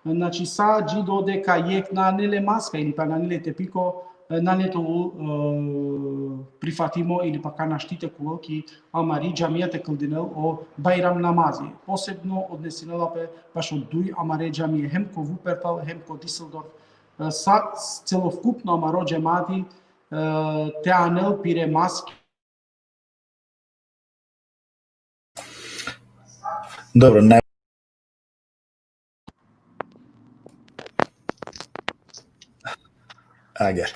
Znači, sa dži dodeka jekh nane le maska ili pa nane le tepiko, e, nane te ovel, e, prifatimo ili pa ka našti te ovel ki amari džamija te kldinel o Bajram namazi. Posebno odnesinela pe bašo duj amare džamije, hem ko Wuppertal, hem ko Düsseldorf. E, sa celokupno amaro džemati, e, te anel pire maske. Dobro, naj... Agjar.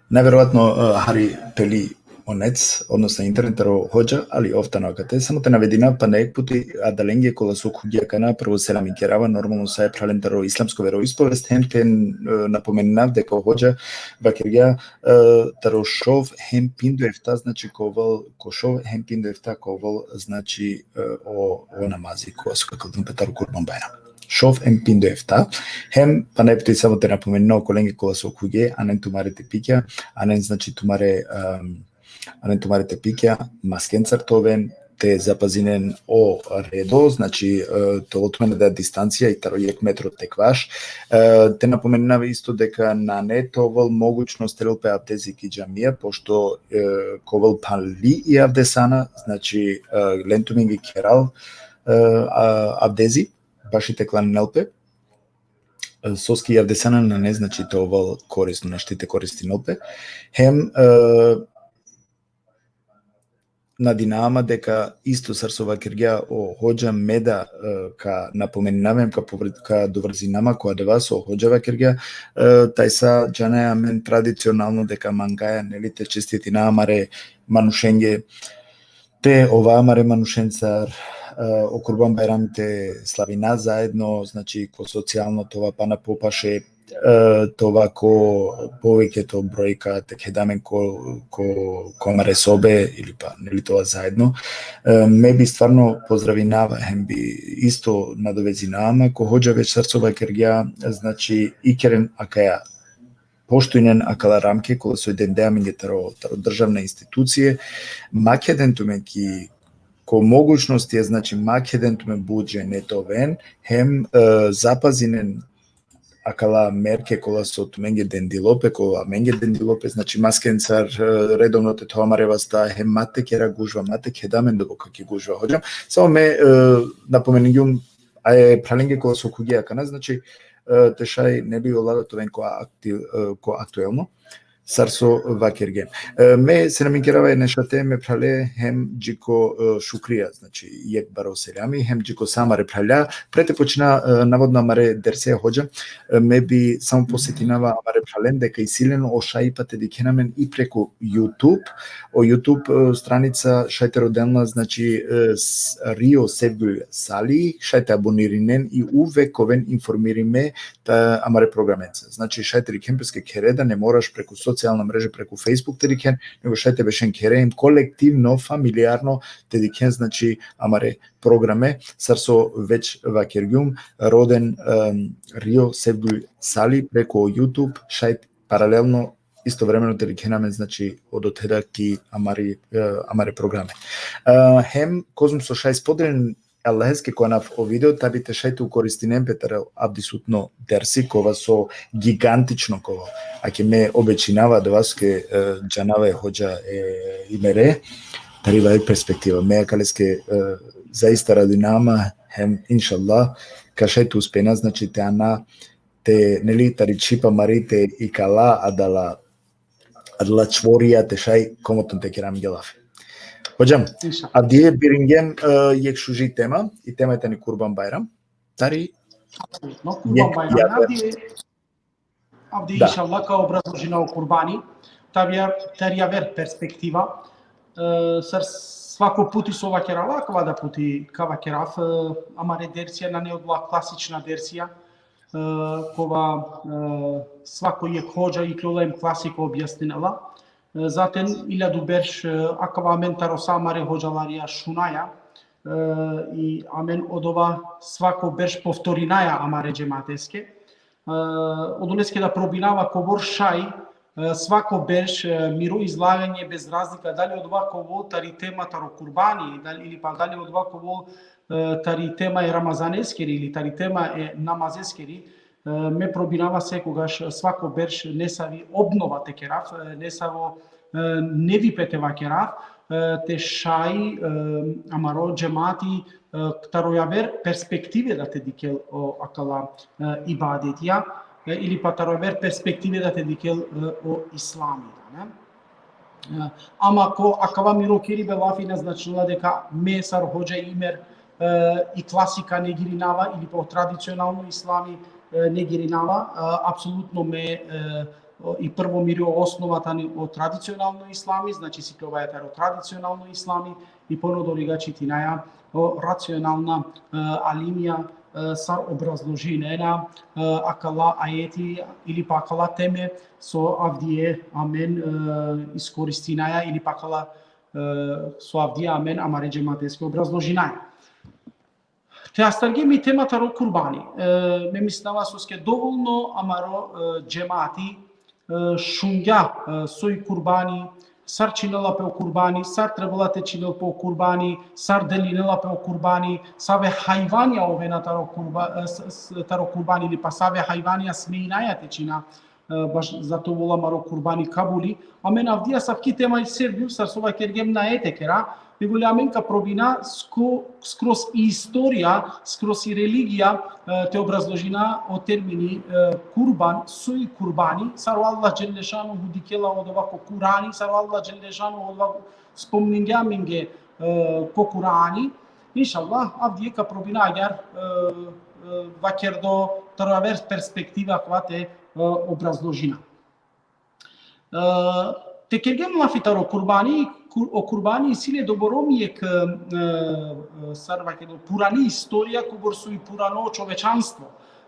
Najverovatno, e, hari peli o net, odnosno internet taro hodža, ali ov tano akate. Samo te navedinav pana jekh puti, adalenge kola so khuvgje akana, prvo selami kerava, normalno sa e phralen taro islamsko veroispovest, hem te, e, napomeninav deka o hodža vakergja, e, taro šov hem pindo efta, znači, ka ovel, ko šov hem pindo efta ka ovel, znači, e, o, o namazi kova so ka kldel pe taro Kurban Bajram. Šov hem pindo efta, hem pana jekh puti samo te napomeninav okolenge kola so khuvgje, anen tumare tepikja, anen, znači, tumare, em, anen tumare tepikja, maskencar te oven, te zapazinen o redo, znači, e, te ovel tumen da distancija i taro jekh metro te ekvaš. E, te napomeninav isto deka nane te ovel mogućnost te lel pe abdezi ki džamija, pošto, e, ka ovel pali i avdesana, znači, e, len tumenge keral, e, a, abdezi, baši te klaninel pe. E, soske i avdesana nane, znači, te ovel korisno, našti te koristinel pe. Hem, e, nadinava ma deka isto sar so vakergja o hodža, me da, e, ka napomeninav hem ka povr-, ka dovrzinav ma ko adava so o hodža vakergja, e, tajsa džanaja amen tradicionalno deka mangaja, neli, te čestitina amare manušenge, te ova amare manušencar, e, o Kurban Bajram te slavina zaedno, znači, ko socijalno te ova pana popaše, e, te ova ko poveketo brojka, te keda amen ko, ko, ko amare sobe ili pa, neli, te ova zaedno. E, me bi stvarno pozdravinava, hem bi isto nadovezinava ma ko hodža već sar so vakergja, znači, ikeren akaja, poštujnen akala ramke kola so dende amenge taro, taro državna institucije, ma kheden tumen ki, ko mogućnost e, znači, ma kheden tumen but džene te oven, hem, e, zapazinen akala merke kola so tumenge dendilo pe, kola amenge dendilo pe, znači, maskencar, e, redovno te thova amare vasta, hem ma te kera gužva, ma te keda amen doboka ki gužva. Hodžam, samo me, e, napomeningjum, a e phralenge kola so khuvgje akana, znači, e, te šaj, neli, ola te oven ko akti-, e, ko aktuelno, sar so vakergjem. E, me selamin kerava e nešate, me phrale, hem dži ko, e, Šukrija, znači, jekh baro selami, hem dži ko sa amare phralja. Pre te počina, e, navodno amare derse, hodža, e, me bi samo posetinava amare phralen deka isi len o šajipa te dikhen amen i preku YouTube. O YouTube, e, stranica šaj te roden la, znači, e, s-, Rio Sevgül Sali, šaj te abonirinen i uvek ka oven informirime ta amare programenca. Znači, šaj te dikhen peske khere, da ne moraš preku socijalna mreža, preku Facebook te dikhen, nego šaj te bešen khere, hem kolektivno, familijarno te dikhen, znači, amare programe, sar so već vakergjum, roden, em, Rio Sevgül Sali preku YouTube, šaj paralelno, istovremeno te dikhen amen, znači, odote da ki amari, e, amare programe. E, hem, kozom so šaj spodelinen Allaheske ko anav o video, ta bi te šaj te ukoristinen pe taro avdisutno dersi, kova so gigantično kova. Ake me obećinava da vaske, e, džanava e hodža, e, i mere, tari vaj perspektiva. Me akaleske, e, zaista radinama, hem, inšallah, ka šaj te uspena, znači, te ana, te, neli, tari čhipa amari te ikala adala, adala čvorija te šaj komotno te kera amenge lafi. Hodžam, inšallah. Avdive biringjem, e, jekh šuži tema, i tema tani Kurban Bajram. Tari... No, Kurban Bajram, avdive, avdive, da, inšallah, ka obrazložina o kurbani, tari, tari javer perspektiva, e, sar svako puti so vakerava, kava da puti ka vakerav, e, amare dersija nane odola klasična dersija, e, kova, e, svako jekh hodža, ikljola hem klasiko objasninela. E, zaten iljadu berš, e, akava amen taro sa amare hodžalarija šunaja, e, i amen odova svako berš povtorinaja amare džemateske. E, odoleske da probinava kobor šaj, e, E, svako berš, e, miro izlaganje, bez razlika dali odova ka ovel tari tema taro kurbani, dali, ili pa dali odova ka ovel, e, tari tema e Ramazaneskeri ili tari tema e namazeskeri, e, me probinava sekogaš, svako berš nesavi obnova te kerav, e, nesavo, e, nevipe te vakerav, e, te šaj, e, amaro džemati, e, taro javer perspektive da te dikhel o akala, e, ibadetija, e, ili pa taro javer perspektive da te dikhel, e, o islami, da, ne? E, ama ko akava miro keribe lafi na značinela deka me sar hodža Imer, e, i klasika negirinava ili pa o tradicionalno islami, e, negirinava, e, apsolutno me, e, o, i prvo miro osnova tani o tradicionalno islami, znači sikljovaja taro tradicionalno islami, i ponovo doriga čitinaja o racionalna, e, alimija, e, sar obrazložinena, e, akala ajeti ili pa akala teme so avdive amen, e, iskoristinaja ili pa akala, e, so avdive amen amare džemateske obrazložinaja. Te astargjem i tema taro kurbani. E, me mislinava soske dovolno amaro, e, džemati, e, šungja, e, soj kurbani, sar činela pe o kurbani, sar trebela te činel pe o kurbani, sar delinela pe o kurbani, save hajvanja ovena taro kurba-, e, s-, s-, taro kurbani, ili pa save hajvanja smejnaja te čina, e, baš zato ovola amaro kurbani kabuli. Amen avdive asavki tema i Serbiu, sar so vakergjem, nae te kera, nego li amen ka probina sko-, skroz i istorija, skroz i religija, e, te obrazložina o termini, e, kurban, soj kurbani, sar o Allah dželle šanuhu dikhela odova ko Kurani, sar o Allah dželle šanuhu odova spomningja amenge, e, ko Kurani. Inšallah, avdive ka probina agjaar, e, e, vakerdo taro aver perspektiva akava te, e, obrazložina. E, te kergjem lafi taro kurbani, kur-, o kurbani isi le dobor jekh, e, e, sar vakerdo, purani istorija, kobor soj purano čovečanstvo.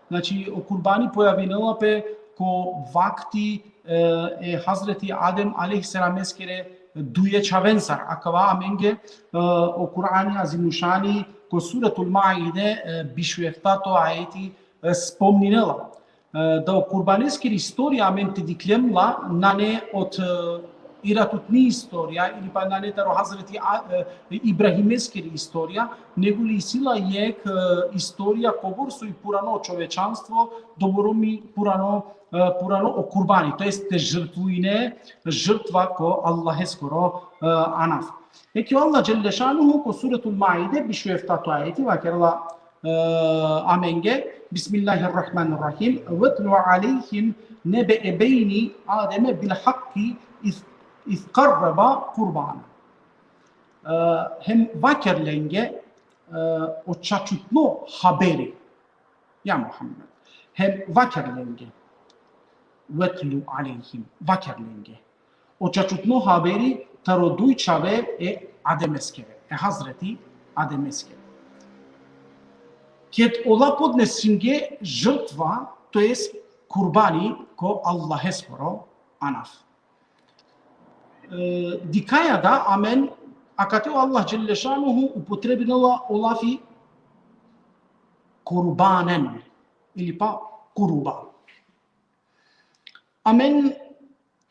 Znači, o kurbani pojavinela pe ko vakti, e, e Hazreti Adem alejhi selameskere duje čhavensar. Akava amenge, e, o Kurani Azimušani ko Suretul Maide, e, biš u eftato ajeti, e, spomninela. E, da o kurbaneskiri istorija amen te dikhlem la, nane ot, e, iratutni istorija, ili pa nane taro Hazreti A-, e, Ibrahimeskiri istorija, nego li isi la jekh, e, istorija kobor soj purano čovečanstvo doboromi purano, e, purano o kurbani, to jest te žrtvujne žrtva ko Allaheskoro, e, anav. Eke o Allah dželle šanuhu ko Suretul Maide, biš u eftato ajeti, vakerela, e, amenge: Bismillahirrahmanirrahim. Vetlu alejhim nebe'e bejni Ademe bil hakki iz, iz karreba kurbana. E, hem vaker lenge, e, o čačutno haberi. Ja Muhammed. Hem vaker lenge. Vetlu alejhim. Vaker lenge. O čačutno haberi taro duj čhave e Ademeskere, e Hazreti Ademeskere. Ked ola podnesinge žrtva, to jest kurbani ko Allaheskoro anav. E, dikhaja da amen, akate o Allah dželle šanuhu upotrebinela o lafi kurbanen, ili pa kuruba. Amen,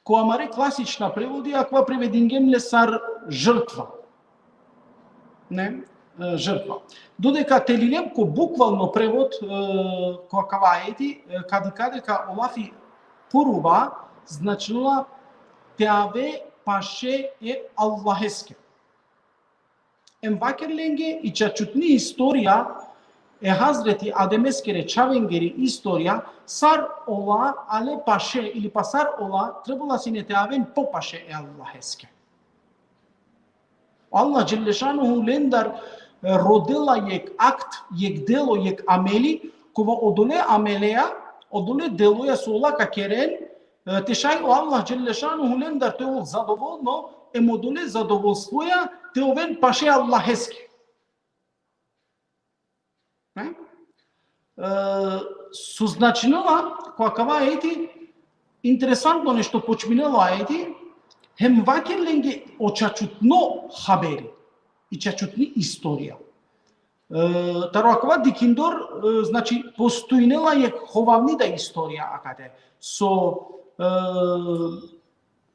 ko amare klasična prevodi, akava prevedingjem le sar žrtva. Ne? E, žrtva. Dodeka te lilem ko bukvalno prevod, e, ko akava ajeti, e, ka dikha deka o lafi kuruba značinela te ave paše e Allaheske. Em vaker lenge i čačutni istorija e Hazreti Ademeskere čhavengeri istorija, sar ola ale paše ili pa sar ola trebela sine te aven popaše e Allaheske. Allah dželle šanuhu lendar, e, rodela jekh akt, jekh delo, jekh ameli, kova odole ameleja, odole deloja so ola ka keren, e, te šaj o Allah dželle šanuhu lendar te ol zadovolno, em odole zadovolstvoja te oven paše Allaheske. Ne? E, so značinela, ko akava ajeti, interesantno nešto počminela ajeti, hem vaker lenge o čačutno haberi, i čačutni istorija. E, taro akava dikhindor, e, znači, postojnela jekh hovavni da istorija akate. So,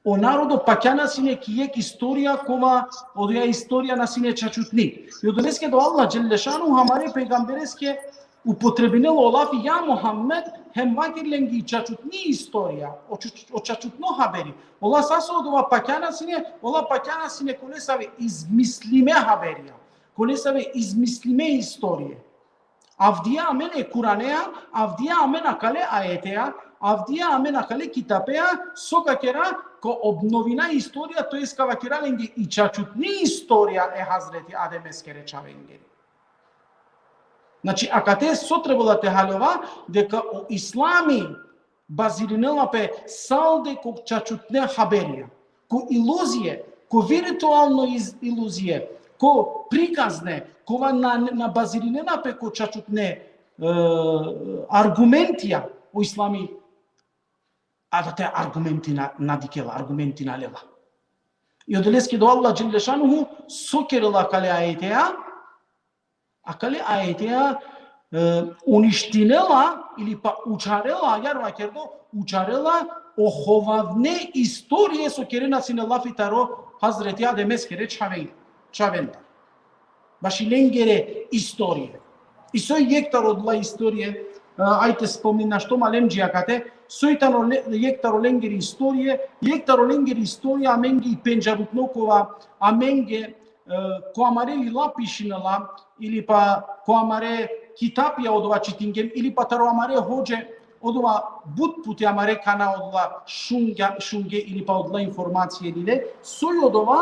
o narodo pakjana sine ki jekh istorija kova odoja istorija na sine čačutni. I odoleske do Allah dželle šanuhu amare pejgambereske upotrebinela o lafi ja Muhammed, hem vaker lenge i čačutni istorija, o ču-, o čačutno haberi. Ola sa so odova pakjana sine, ola pakjana sine kolesave izmislime haberija, kolesave izmislime istorije. Avdive amen e Kuranea, avdive amen akale ajetea, avdive amen akale kitapea, so ka kera, ka obnovina istorija, to jest ka vakera lenge i čačutni istorija e Hazreti Ademeskere čhavengeri. Znači, akate so trebela te haljova, deka o islami bazirinela pe salde ko čačutne haberija, ko iluzije, ko virtualno iz-, iluzije, ko prikazne, kova na, na bazirinena pe ko čačutne, e, argumentija, o islami adate argumenti na, na dikela, argumenti na lela. I odoleske do Allah dželle šanuhu so kerela akale ajetea, akale ajetea, e, uništinela ili pa učarela, agjaar vakerdo, učarela o hovavne istorije so kerena sine lafi taro Hazreti Ademeskere čhaven-, čhavendar. Baši lengere istorije. I soj jekh taro odola istorije, e, ajde spomnina što malem dži akate, soj tano le-, jekh taro lengere istorije, jekh taro lengere istorije amenge i pendžarutno kova, amenge e, ko amare lila pišinela, ili pa ko amare kitapija odova čitingjem, ili pa taro amare hodže, odova but puti amare kana odola šungja-, šunge, ili pa odola informacije lile, soj odova,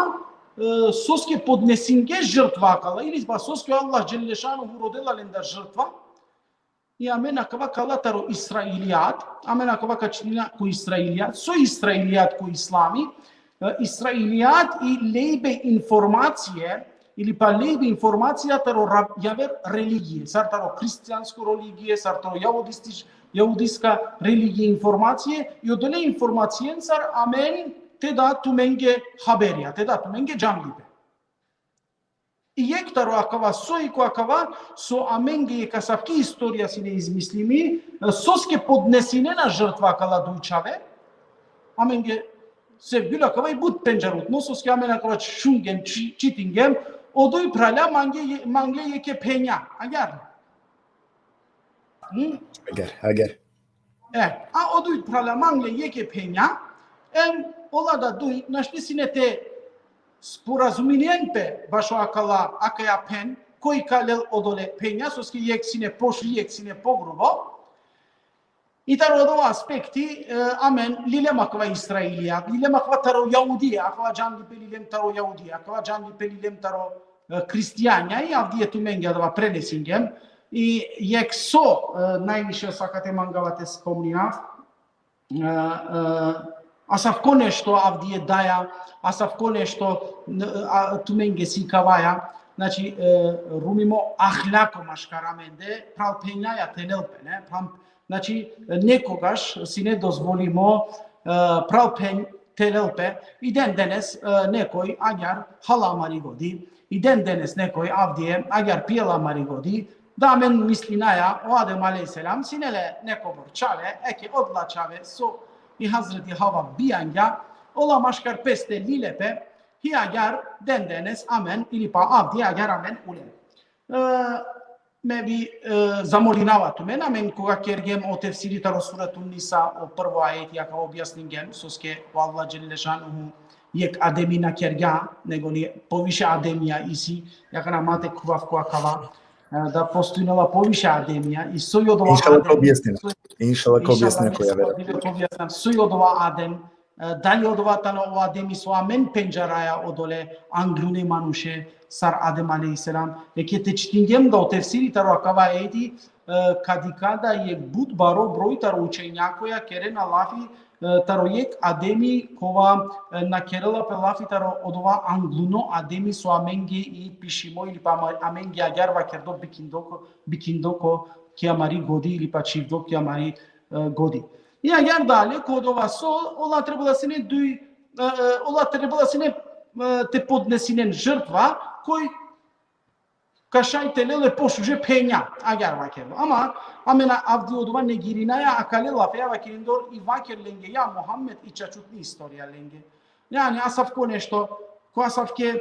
e, soske podnesinge žrtva akala, ili pa soske Allah dželle šanuhu rodela lendar žrtva, I amen akava kala taro Israilijat, amen akava ka čitina ko Israilijat, so Israilijat ko islami, e, Israilijat i lejbe informacije, ili pa lejbe informacija taro ra-, javer religije, sar taro hristijansko religije, sar taro jahudistič-, jahudiska religije informacije, i odole informacijencar amen te da tumenge haberija, te da tumenge džanglipe. I jekh taro akava, soj ko akava, so amenge jekh asavki istorija sine izmislimi, soske podnesinena žrtva akala duj čhave, amenge sevgilo akava i but pendžarutno, soske amen akava šungjem, či-, čitingjem, o duj phralja mange je-, mangle jekhe phenja, agjaar. Hm? Agjaar, agjaar. E, a o duj phralja mangle jekhe phenja, em ola da duj našti sine te sporazuminen pe bašo akala, akaja phen, koj ka lel odole phenja, soske jekh sine pošri, jekh sine pogrubo. I taro odova aspekti, e, amen lilem akava Israilijat, lilem akava taro jahudije, akava džanglipe lilem taro jahudije, akava džanglipe lilem taro, e, hristijanja, i avdive tumenge adava prenesingjem. I jekh so, e, najviše so akate mangava te spomninav, e, e, asavko nešto avdive daja, asavko nešto, n-, a, tumenge sikavaja, znači, e, rumimo ahlako maškar amende, phral phenjaja te lel pe, ne? Phral, znači, nekogaš sine dozvolimo, e, phral phen te lel pe, i den denes, e, nekoj agjaar hala amari godi, i den denes nekoj avdive agjaar pijela amari godi, da amen mislinaja, o Adem alejhi selam sine le nekobor čhave, eke odola čhave so i Hazreti Hava bijangja, ola maškar peste lile pe, i agjaar den denes amen, ili pa avdive agjaar amen ulen. E, me bi, e, zamolinava tumen, amen koga kergjem o tefsiri taro Suretun Nisa, o prvo ajeti, akava objasningjem, soske o Allah dželle šanuhu jekh Ademi na kergja, nego li poviše Ademija isi, akana ma te khuvav ko akava, e, da postojnela poviše Ademija, i soj odova Adem, inšallah ka objasnina. Inšallah ka objasnina, inšallah, koja vera. Inšallah ka objasnina, soj odova Adem, e, dali odova tano o Ademi so amen pendžaraja odole anglune manuše, sar Adem alejhi selam. Eke te čitingjem da o tefsiri taro akava ajeti, e, ka dikha da jekh but baro broj taro učenjakoja kerena lafi, e, taro jekh Ademi kova, e, na kerela pe lafi taro odova angluno Ademi so amenge i pišimo ili pa ama-, amenge agjaar vakerdo bikindo ko, bikindo ko ki amari godi ili pa čhivdo ki amari, e, godi. I agjaar dalje, ko odova so, ola trebela sine duj, e, e, ola trebela sine, e, te podnesinen žrtva, koj ka šaj te lel e pošuže phenja, agjaar vakerdo. Ama, amen avdive odova negirinaja akale lafeja, vakerindor i vaker lenge, ja Muhammed, i čačutni istorija lenge. Jani, asavko nešto, ko asavke, e,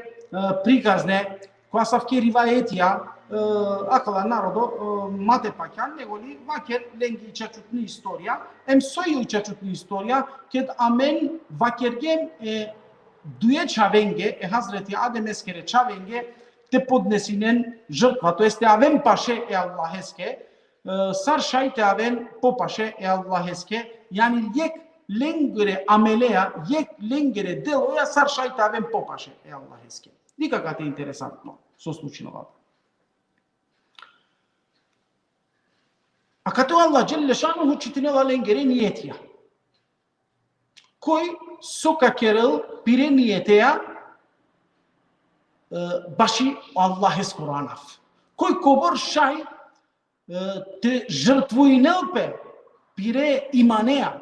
prikazne, ko asavke rivajetija, e, akala narodo, e, ma te pakjan, nego li vaker lenge i čačutni istorija, em soj i čačutni istorija, ked amen vakergjem e duje čhavenge, e Hazreti Ademeskere čhavenge, te podnesinen žrtva, to jest te aven paše e Allaheske, e, sar šaj te aven po paše e Allaheske, jani jek lengere ameleja, jek lengere deloja, sar šaj te aven po paše e Allaheske. Dikh akate interesantno so slučinela. Akate o Allah dželle šanuhu čitinela lengere nijetija. Koj so ka kerel pire nijeteja, e, baši Allaheskoro anav. Koj kobor šaj, e, te žrtvujnel pe pire imaneja,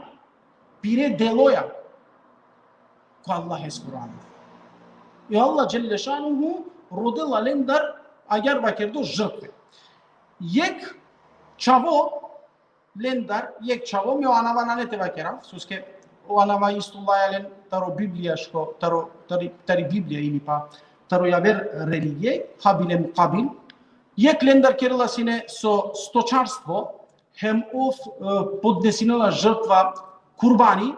pire deloja ko Allaheskoro anav. I Allah dželle šanuhu rodela lendar, agjaar vakerdo, žrtve. Jek čhavo lendar, jek čhavo, me o anava nane te vakerav, soske o anava isto laja len taro biblijaško, taro, tari, tari Biblija ili pa taro javer religije, Habil em Kabil. Jek lendar kerela sine so stočarstvo, hem ov, e, podnesinela žrtva kurbani,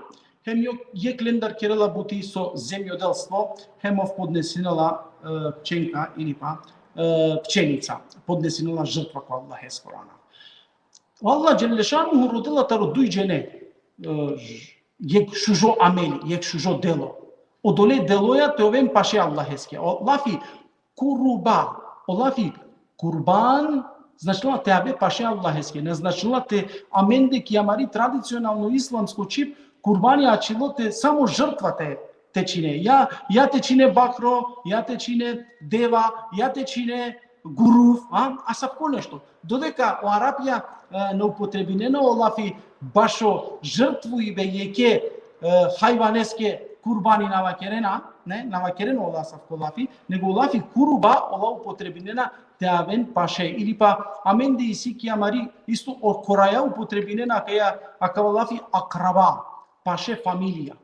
hem jo-, jek lendar kerela buti so zemjodelstvo, hem ov podnesinela, e, pčenka ili pa, e, pčenica, podnesinela žrtva ko Allaheskoro anav. O Allah dželle šanuhu rodela taro duj džene, e, ž-, jek šužo ameli, jek šužo delo. Odole deloja te oven paše Allaheske. O lafi kuruba, o lafi kurban, značinela te ave paše Allaheske. Na značinela te, amende ki amari tradicionalno islamsko čhib, kurbani ačhilo te samo žrtva te, te čhine. Ja, ja te čhine bakro, ja te čhine deva, ja te čhine guruv, a, asavko nešto. Dodeka o Arapija, e, na upotrebinena o lafi bašo žrtvuibe jeke, e, hajvaneske, kurbani na vakerena, ne, na vakerena ola asavko lafi, nego o lafi kuruba ola upotrebinena te aven paše. Ili pa amende isi ki amari isto o koraja upotrebinena akaja, akava lafi akraba, paše familija.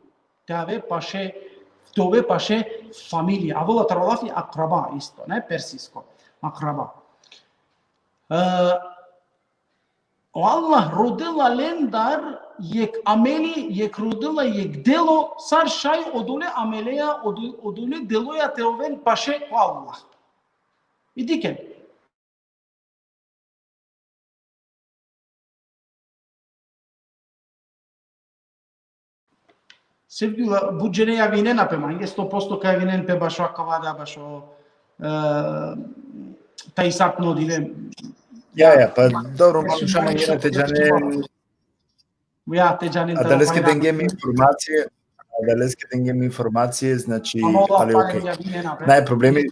Te ave paše, te ove paše familija. Avela taro lafi akraba isto, ne, persisko. Akraba. E, o Allah rodela lendar jek ameli, jek rodela jek delo, sar šaj odole ameleja, odo-, odole deloja te oven paše ko Allah. I dikhen. Sevgjula, but džene javinena pe mange, sto posto ka javinen pe bašo akava da, bašo, e, taj sat no dive. Ja, ja, pa dobro, manuša mangena te džanen. Ja, te džanen. Adaleske dengjem informacije, adaleske dengjem informacije, znači, ali okej. Naj problemi.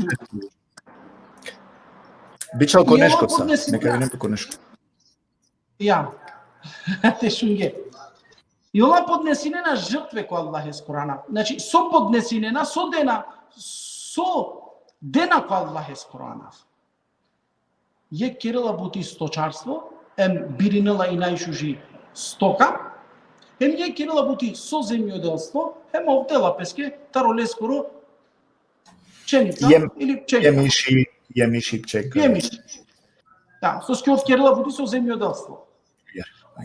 Bičal ko nešto sa, neka javinen pe ko nešto. Ja. Te šunge. I ola podnesinena žrtve ko Allaheskoro anav. Znači, so podnesinena, so dena, so dena ko Allaheskoro anav. Jek kerela buti stočarstvo, em birinela i najšuži stoka, em jek kerela buti so zemjodelstvo, em ov dela peske taro leskoro pšenica ili pšenica. Jemiši, jemiši pšenica. Jemiši. Da, soske ov kerela buti so zemjodelstvo.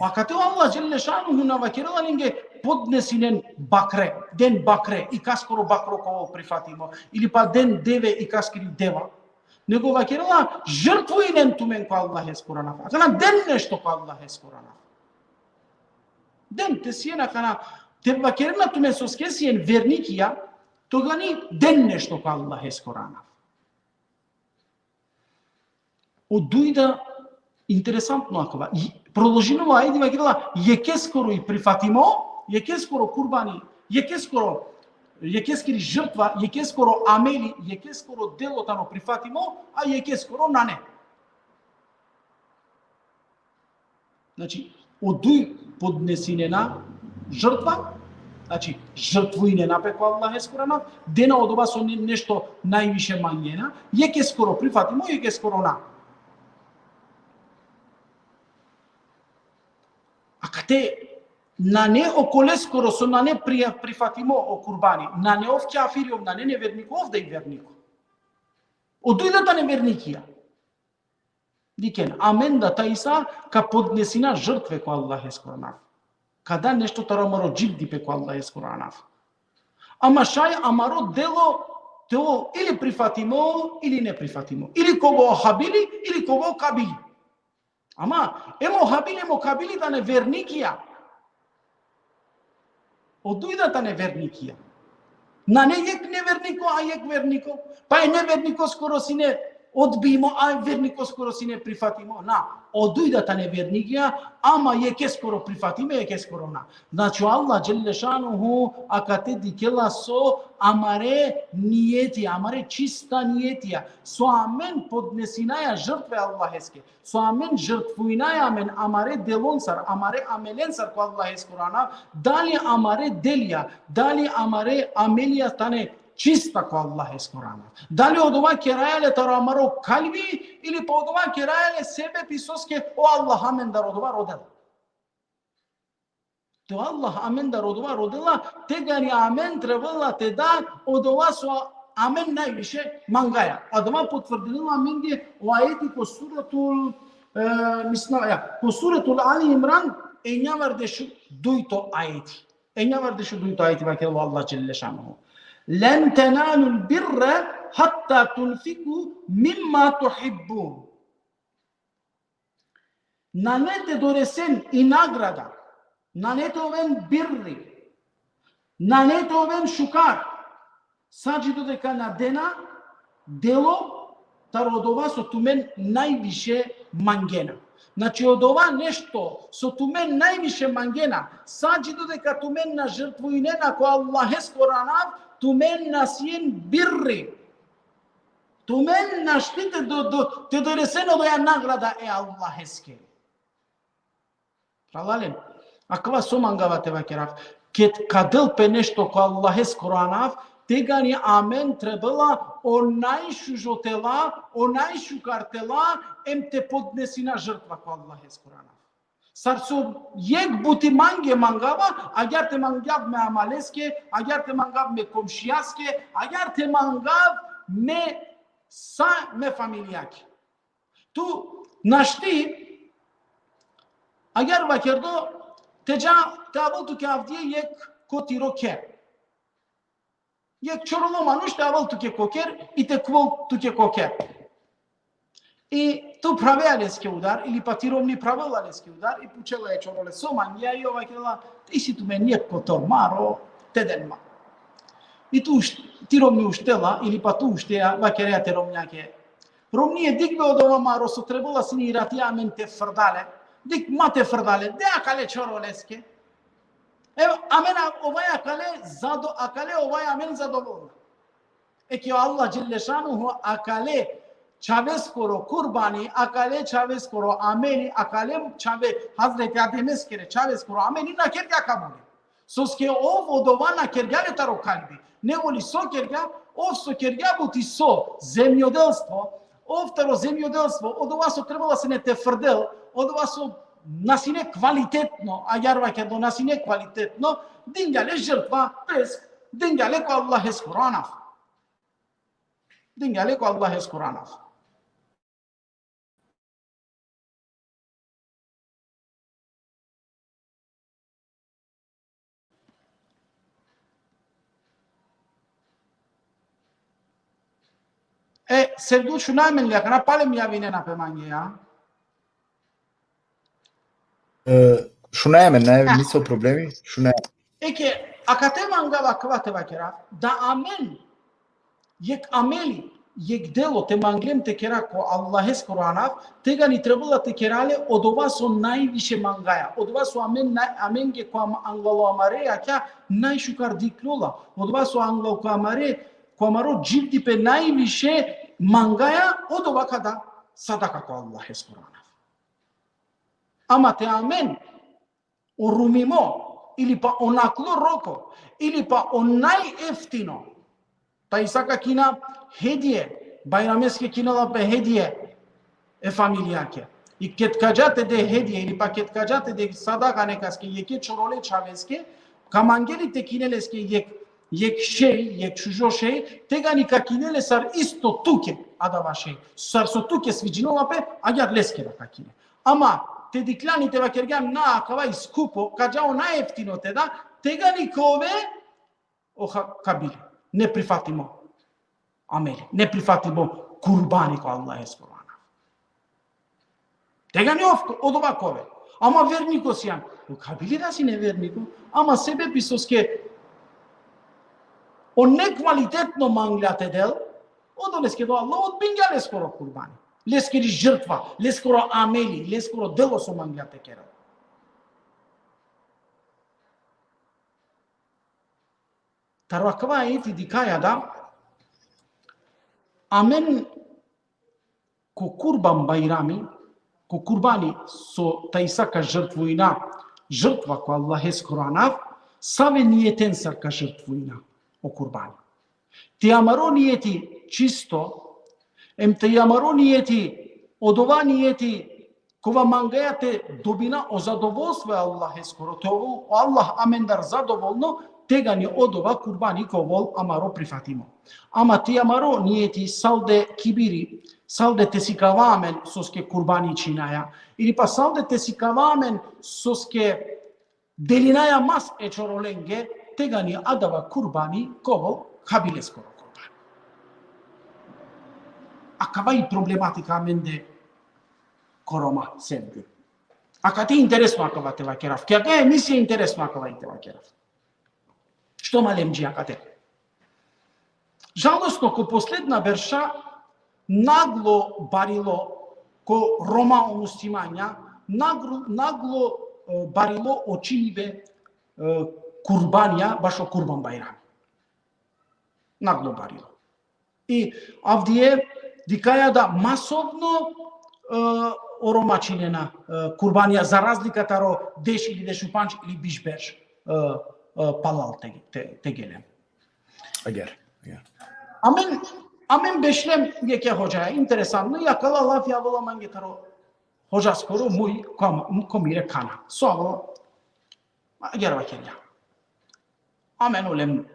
Akate o Allah dželle šanuhu na vakerela lenge podnesinen bakre, den bakre, i kaskoro bakro ka ovel prifatimo, ili pa den deve, i kaskiri deva. Nego vakerela žrtvujnen tumen ko Allaheskoro anav. Akana den nešto ko Allaheskoro anav. Den te sien akana, te vakerena tumen soske sien vernikija, togani den nešto ko Allaheskoro anav. O dujda, interesantno akava. I, prodolžinela, ajde, vakerela, jekeskoro i prifatimo, jekeskoro kurbani, jekeskoro, jekeskiri žrtva, jekeskoro ameli, jekeskoro delo tano prifatimo, a jekeskoro nane. Znači, o duj podnesinena žrtva, Znači, žrtvujnena pe ko Allaheskoro anav, dena odova so ne-, nešto najviše mangena, jekeskoro prifatimo, jekeskoro na. Akate nane okoleskoro so nane pri-, prifatimo o kurbani, nane ov kafiri, ov nane neverniko, ov da i verniko. O dujda tane vernikija. Dikhen, amen da ta isa ka podnesina žrtve ko Allaheskoro anav. Ka da nešto taro amaro dživdipe ko Allaheskoro anav. Ama šaj amaro delo te ovel ili prifatimo, ili neprifatimo. Ili ka ovel o Habili, ili ka ovel o Kabili. Ama, em o Habili, em o Kabili tane vernikija. O dujda tane vernikija. Nane jekh neverniko, a jekh verniko. Pa e nevernikoskoro sine odbimo, a e vernikoskoro sine prifatimo. Na, o dujda tane vernikija, ama jekeskoro prifatimo, jekeskoro na. Znači, o Allah dželle šanuhu akate dikhela so amare nijeti, amare čista nijetija. So amen podnesinaja žrtve Allaheske. So amen žrtvujnaja amen amare delonsar, amare amelensar ko Allaheskoro anav, dali amare delija, dali amare amelija tane čista ko Allaheskoro anav. Dali odova keraja le taro amaro kalbi, ili pa odova keraja le sebepi soske o Allah amendar odova rodela. Te o Allah amendar odova rodela, tegani amen trebela te da odova so amen najviše mangaja. Odova potvrdinela amenge o ajeti ko suratul, e, mislim, ja, ko suratul Ali Imran, enjavardeš dujto ajeti. Enjavardeš dujto ajeti, vakerela o Allah dželle šanuhu. Len tenalul birre hatta tunfiku mimma tuhibbun. Nane te doresen i nagrada, nane te oven birri, nane te oven šukar, sa dži dodeka na dena delo taro odova so tumen najviše mangena. Znači, odova nešto so tumen najviše mangena, sa dži dodeka tumen na žrtvujnena ko Allaheskoro anav, tumen na sien birri. Tumen našti te do, do, te doresen odoja nagrada e Allaheske. Phralalen, akava so mangava te vakerav. Ked ka del pe nešto ko Allaheskoro anav, tegani amen trebela o najšužo te la, o najšukar te la, em te podnesina žrtva ko Allaheskoro anav. Sar so jekh buti mange mangava, agjaar te mangav me amaleske, agjaar te mangav me komšijaske, agjaar te mangav me sa me familijake. Tu našti, agjaar vakerdo, te dža, te avel tuke avdive jekh ko tiro kher. Jekh čorolo manuš te avel tuke ko kher i te khuvel tuke ko kher. I tu phravea leske udar, ili pa ti romni phravela leske udar, i pučela e čorole so mangea, i ov vakerela, te isi tumen jekh kotor maro, te den ma. I tu uš-, ti romni uštela, ili pa tu uštea, vakerea te romnjake: Romnije, dikh be odova maro so trebela sine irati amen te frda le. Dikh ma te frda le, de akale čoroleske. Evo, amen a-, ovaja akale zado-, akale ovaja amen zadovoljna. Eke o Allah dželle šanuhu akale čhaveskoro kurbani, akale čhaveskoro ameli, akale čhave Hazreti Ademeskere čhaveskoro ameli na kergja kabuli. Soske ov odova na kergja le taro kalbi. Nego li so kergja, ov so kergja buti so, zemjodelstvo, ov taro zemjodelstvo, odova so trebela sine te frdel, odova so na sine kvalitetno, agjaar vakerdo na sine kvalitetno, dingja le žrtva, pes, dingja le ko Allaheskoro anav. Dingja le ko Allaheskoro anav. E, Serdul, šunaja amen li, akana palem javinena pe mange, ja? E, šunaja amen, nane niso problemi, šunaja amen. Eke, akate mangava akava te vakerav, da amen jekh ameli, jekh delo te manglem te kera ko Allaheskoro anav, tegani trebela te kera le odova so najviše mangaja, odova so amen naj-, amenge ko am-, anglo amare jakha najšukar dikhlola, odova so anglo ko amare, ko amaro dživdipe najviše mangaja, odova ka da sadaka ko Allaheskoro anav. Ama te amen o rumimo, ili pa o naklo roko, ili pa o najeftino. Tajsa ka kina hedije, Bajrameske kinela pe hedije e familijake. I ked ka dža te de hedije, ili pa ked ka dža te de sadaka nekaske, jekhe čorole čhaveske, ka mangel i te kinel leske jekh, jekh šej, jekh šužo šej, tegani ka kinel le sar isto tuke adava šej. Sar so tuke sviđinela pe, agjaar leske da ka kine. Ama te dikhljan i te vakergjan na, akava i skupo, ka dža o najeftino te da, tegani ka ove o ha-, kabili. Neprifatimo ameli, neprifatimo kurbani ko Allaheskoro anav. Tegani ov, odova ka ove. Ama verniko sijan. O kabili da sine verniko. Ama sebepi soske o nekvalitetno mangla te del, odoleske da o Allah odbingja leskoro kurbani. Leskiri žrtva, leskoro ameli, leskoro delo so mangla te kerel. Taro akava ajeti dikhaja da amen ko Kurban Bajrami, ko kurbani so tajsa ka žrtvujna, žrtva ko Allaheskoro anav, save nijeten sar ka žrtvujna o kurbani. Te amaro nijeti čisto, em te amaro nijeti, odova nijeti kova mangaja te dobina o zadovolstvo e Allaheskoro, te ovel o Allah amendar zadovolno, tegani odova kurbani ka ovel amaro prifatimo. Ama te amaro nijeti salde kibiri, salde te sikava amen soske kurbani čhinaja, ili pa salde te sikava amen soske delinaja mas e čorolenge, tegani adava kurbani ka ovel kabileskoro kurbani. Akava i problematika amende ko Roma, Sevgjul. Akate interesno akava te vakerav. Ki akate emisija interesno akava i te vakerav. Što malem dži akate. Žalostno, ko posledna berša naglo barilo ko Roma o muslimanja, naglo, naglo, e, barilo o činibe, e, kurbanija, bašo Kurban Bajrami. Naglo barilo. I avdive dikhaja da masovno, e, o Roma činena, e, kurbanija, za razlika taro deš ili dešupandž ili biš berš, e, e, palal te, te, te gelen. Agjaar, agjaar. Amen, amen bešlem jekhe hodžaja, interesantno, i akala lafi avela mange taro hodžaskoro muj, ko, ko mire kana. So avela, agjaar vakergja. Amen ulem,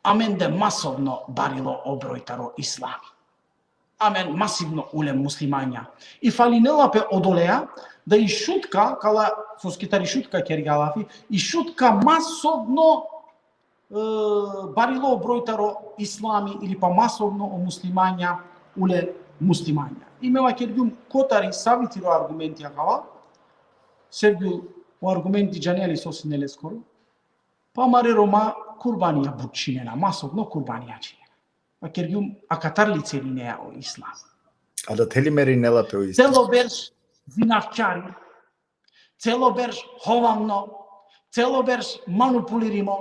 amende masovno barilo o broj taro islami. Amen masivno ulem muslimanja. I falinela pe odoleja da i Šutka, kala, soske tari Šutka kergja lafi, i Šutka masovno, e, barilo o broj taro islami ili pa masovno o muslimanja ule muslimanja. I me vakergjum kotar i savi tiro argumenti akava, Sevgjul, o argumenti džanea li so sine leskoro? Pa amare Roma kurbanija but činena, masovno kurbanija činena. Vakergjum, akatar li celinea o islam. A da te li merinela pe o islam? Celo berš zinačari, celo berš hovamno, celo berš manipulirimo,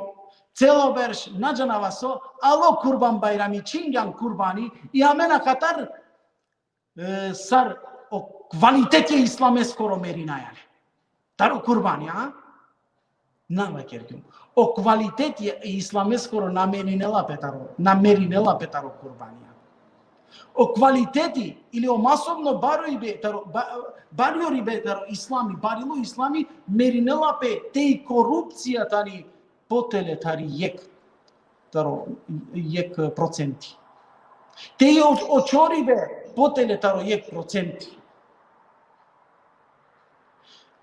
celo berš na džanava so, alo Kurban Bajrami, čingjan kurbani, i amen akatar, e, sar o kvaliteti e islameskoro merinaja le. Taro kurbani, a? Na vakergjum. O kvaliteti e islameskoro na merinela pe taro, na merinela pe taro kurbani, a. O kvaliteti ili o masovno barojbe taro, ba-, barjoribe taro islami, barilo islami, merinela pe te i korupcija tani potele tari jekh, taro jekh procenti. Te i o-, o čoribe potele taro jekh procenti.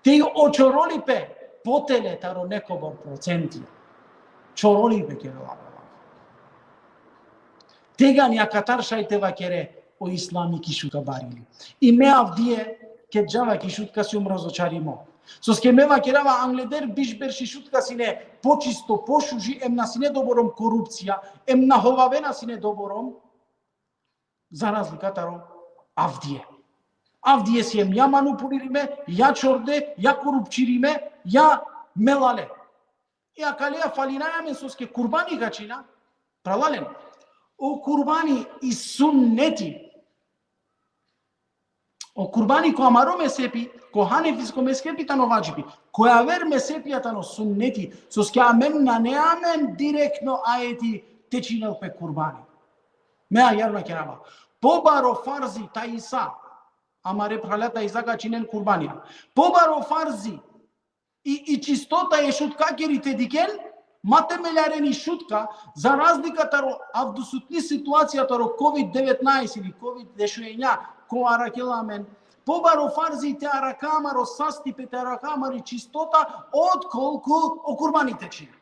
Te i o čorolipe potele taro nekobor procenti. Čorolipe kerela pe. Tegani akatar šaj te vakere o islami ki Šutka barili. I me avdive, ked džava ki Šutka, sijum razočarimo. Soske me vakerava angleder biš berš i Šutka sine počisto, pošuži, em na sine doborom korupcija, em na hovavena sine doborom, za razlika taro avdive. Avdive siem ja manipulirime, ja čorde, ja korupčirime, ja melale. I akaleja falinaja amen soske kurbani ka čina, pralalen. O kurbani i sunneti. O kurbani ko amaro mezhepi, ko hanefisko mezhepi tano vadžibi. Ko javer mezhepija tano sunneti, soske amen nane amen direktno ajeti te činel pe kurbani. Me ajar vakerava. Pobaro farzi tajsa, amare phralja tajsa ka činen kurbanija. Pobaro farzi i, i čistota e Šutkakeri te dikhen, ma te meljaren i Šutka, za razlika taro avdisutni situacija taro kovid devetnaest ili kovid dešuenja, ko arakela amen, pobaro farzi te arakha amaro sastipe, te arakha amari čistota, otkolku o kurbani te čhina.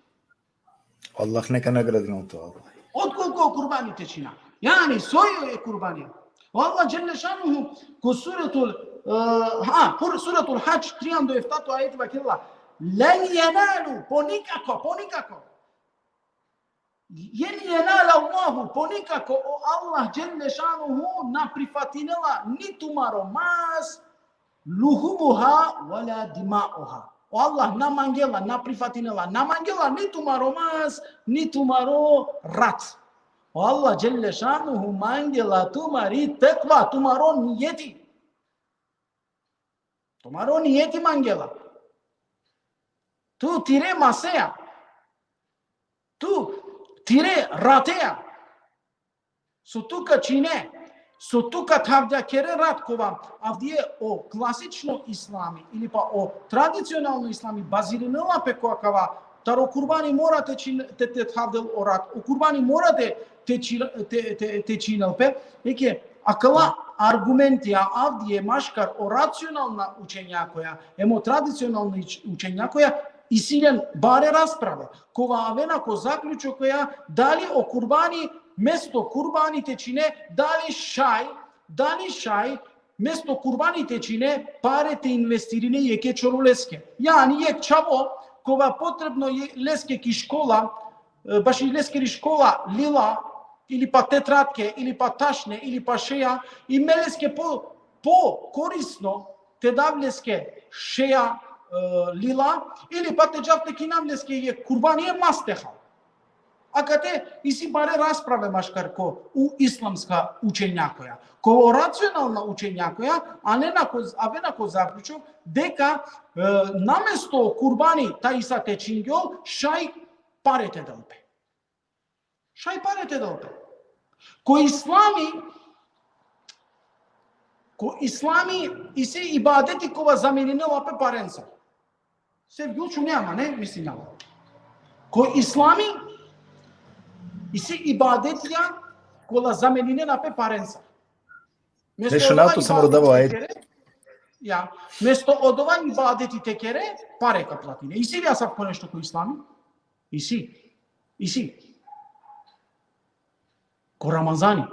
Allah neka nagradinel te, Allah. Otkolku o kurbani te čhina. Jani, soj e kurbani. O Allah dželle šanuhu, ko suratul, e, ha, kur-, suratul Hadž, trianda u eftato ajeti vakerela: "Len jenalu", po nikako, po nikako. "Len jenale Allahu", po nikako o Allah dželle šanuhu na prifatinela ni tumaro mas, "luhumuha wala dima'uha". O Allah na mangela, na prifatinela, na mangela ni tumaro mas, ni tumaro rat. O Allah dželle šanuhu mangela tumari tekva, tumaro nijeti. Tumaro nijeti mangela. Tu tire maseja. Tu tire rateja. So tu ka čhine, so tu ka thavdjakere rat kova, avdive o klasično islami, ili pa o tradicionalno islami, bazirinela pe ko akava, taro kurbani mora te čhin-, te, te thavdel o rat, o kurbani mora te, te čhi-, te, te, te čhinel pe, eke, akala argumentija avdive maškar o racionalna učenjakoja, em o tradicionalna ič-, učenjakoja, isi len bare rasprave. Kova avena ko zaključokoja, dali o kurbani, mesto kurbani te čhine, dali šaj, dali šaj, mesto kurbani te čhine, pare te investirine jekhe čoroleske. Jani jekh čhavo, kova potrebno je leske ki škola, e, baši leskeri škola lila, ili pa tetratke, ili pa tašne, ili pa šeja, i me leske po, po korisno te dav leske šeja, e, lila, ili pa te džav te kinav leske jekh kurbani e mas te hav. Akate isi bare rasprave maškar ko u islamska učenjakoja. Ko racionalna učenjakoja, avena ko, avena ko zaključok, deka, e, namesto kurbani tajsa te čhingjol, šaj pare te del pe. Šaj pare te del pe. Ko islami, ko islami isi ibadeti kova zameninela pe parenca. Sevgjul čune, ama ne, mislim ja. Ko islami isi ibadetija kola zameninena pe parenca. Mesto Nešto odova na to sam rodava ibadeti ajeti. te kere, ja, mesto odova ibadeti te kere, pare ka platine. Isi li asavko nešto ko islami? Isi. Isi. Ko Ramazani.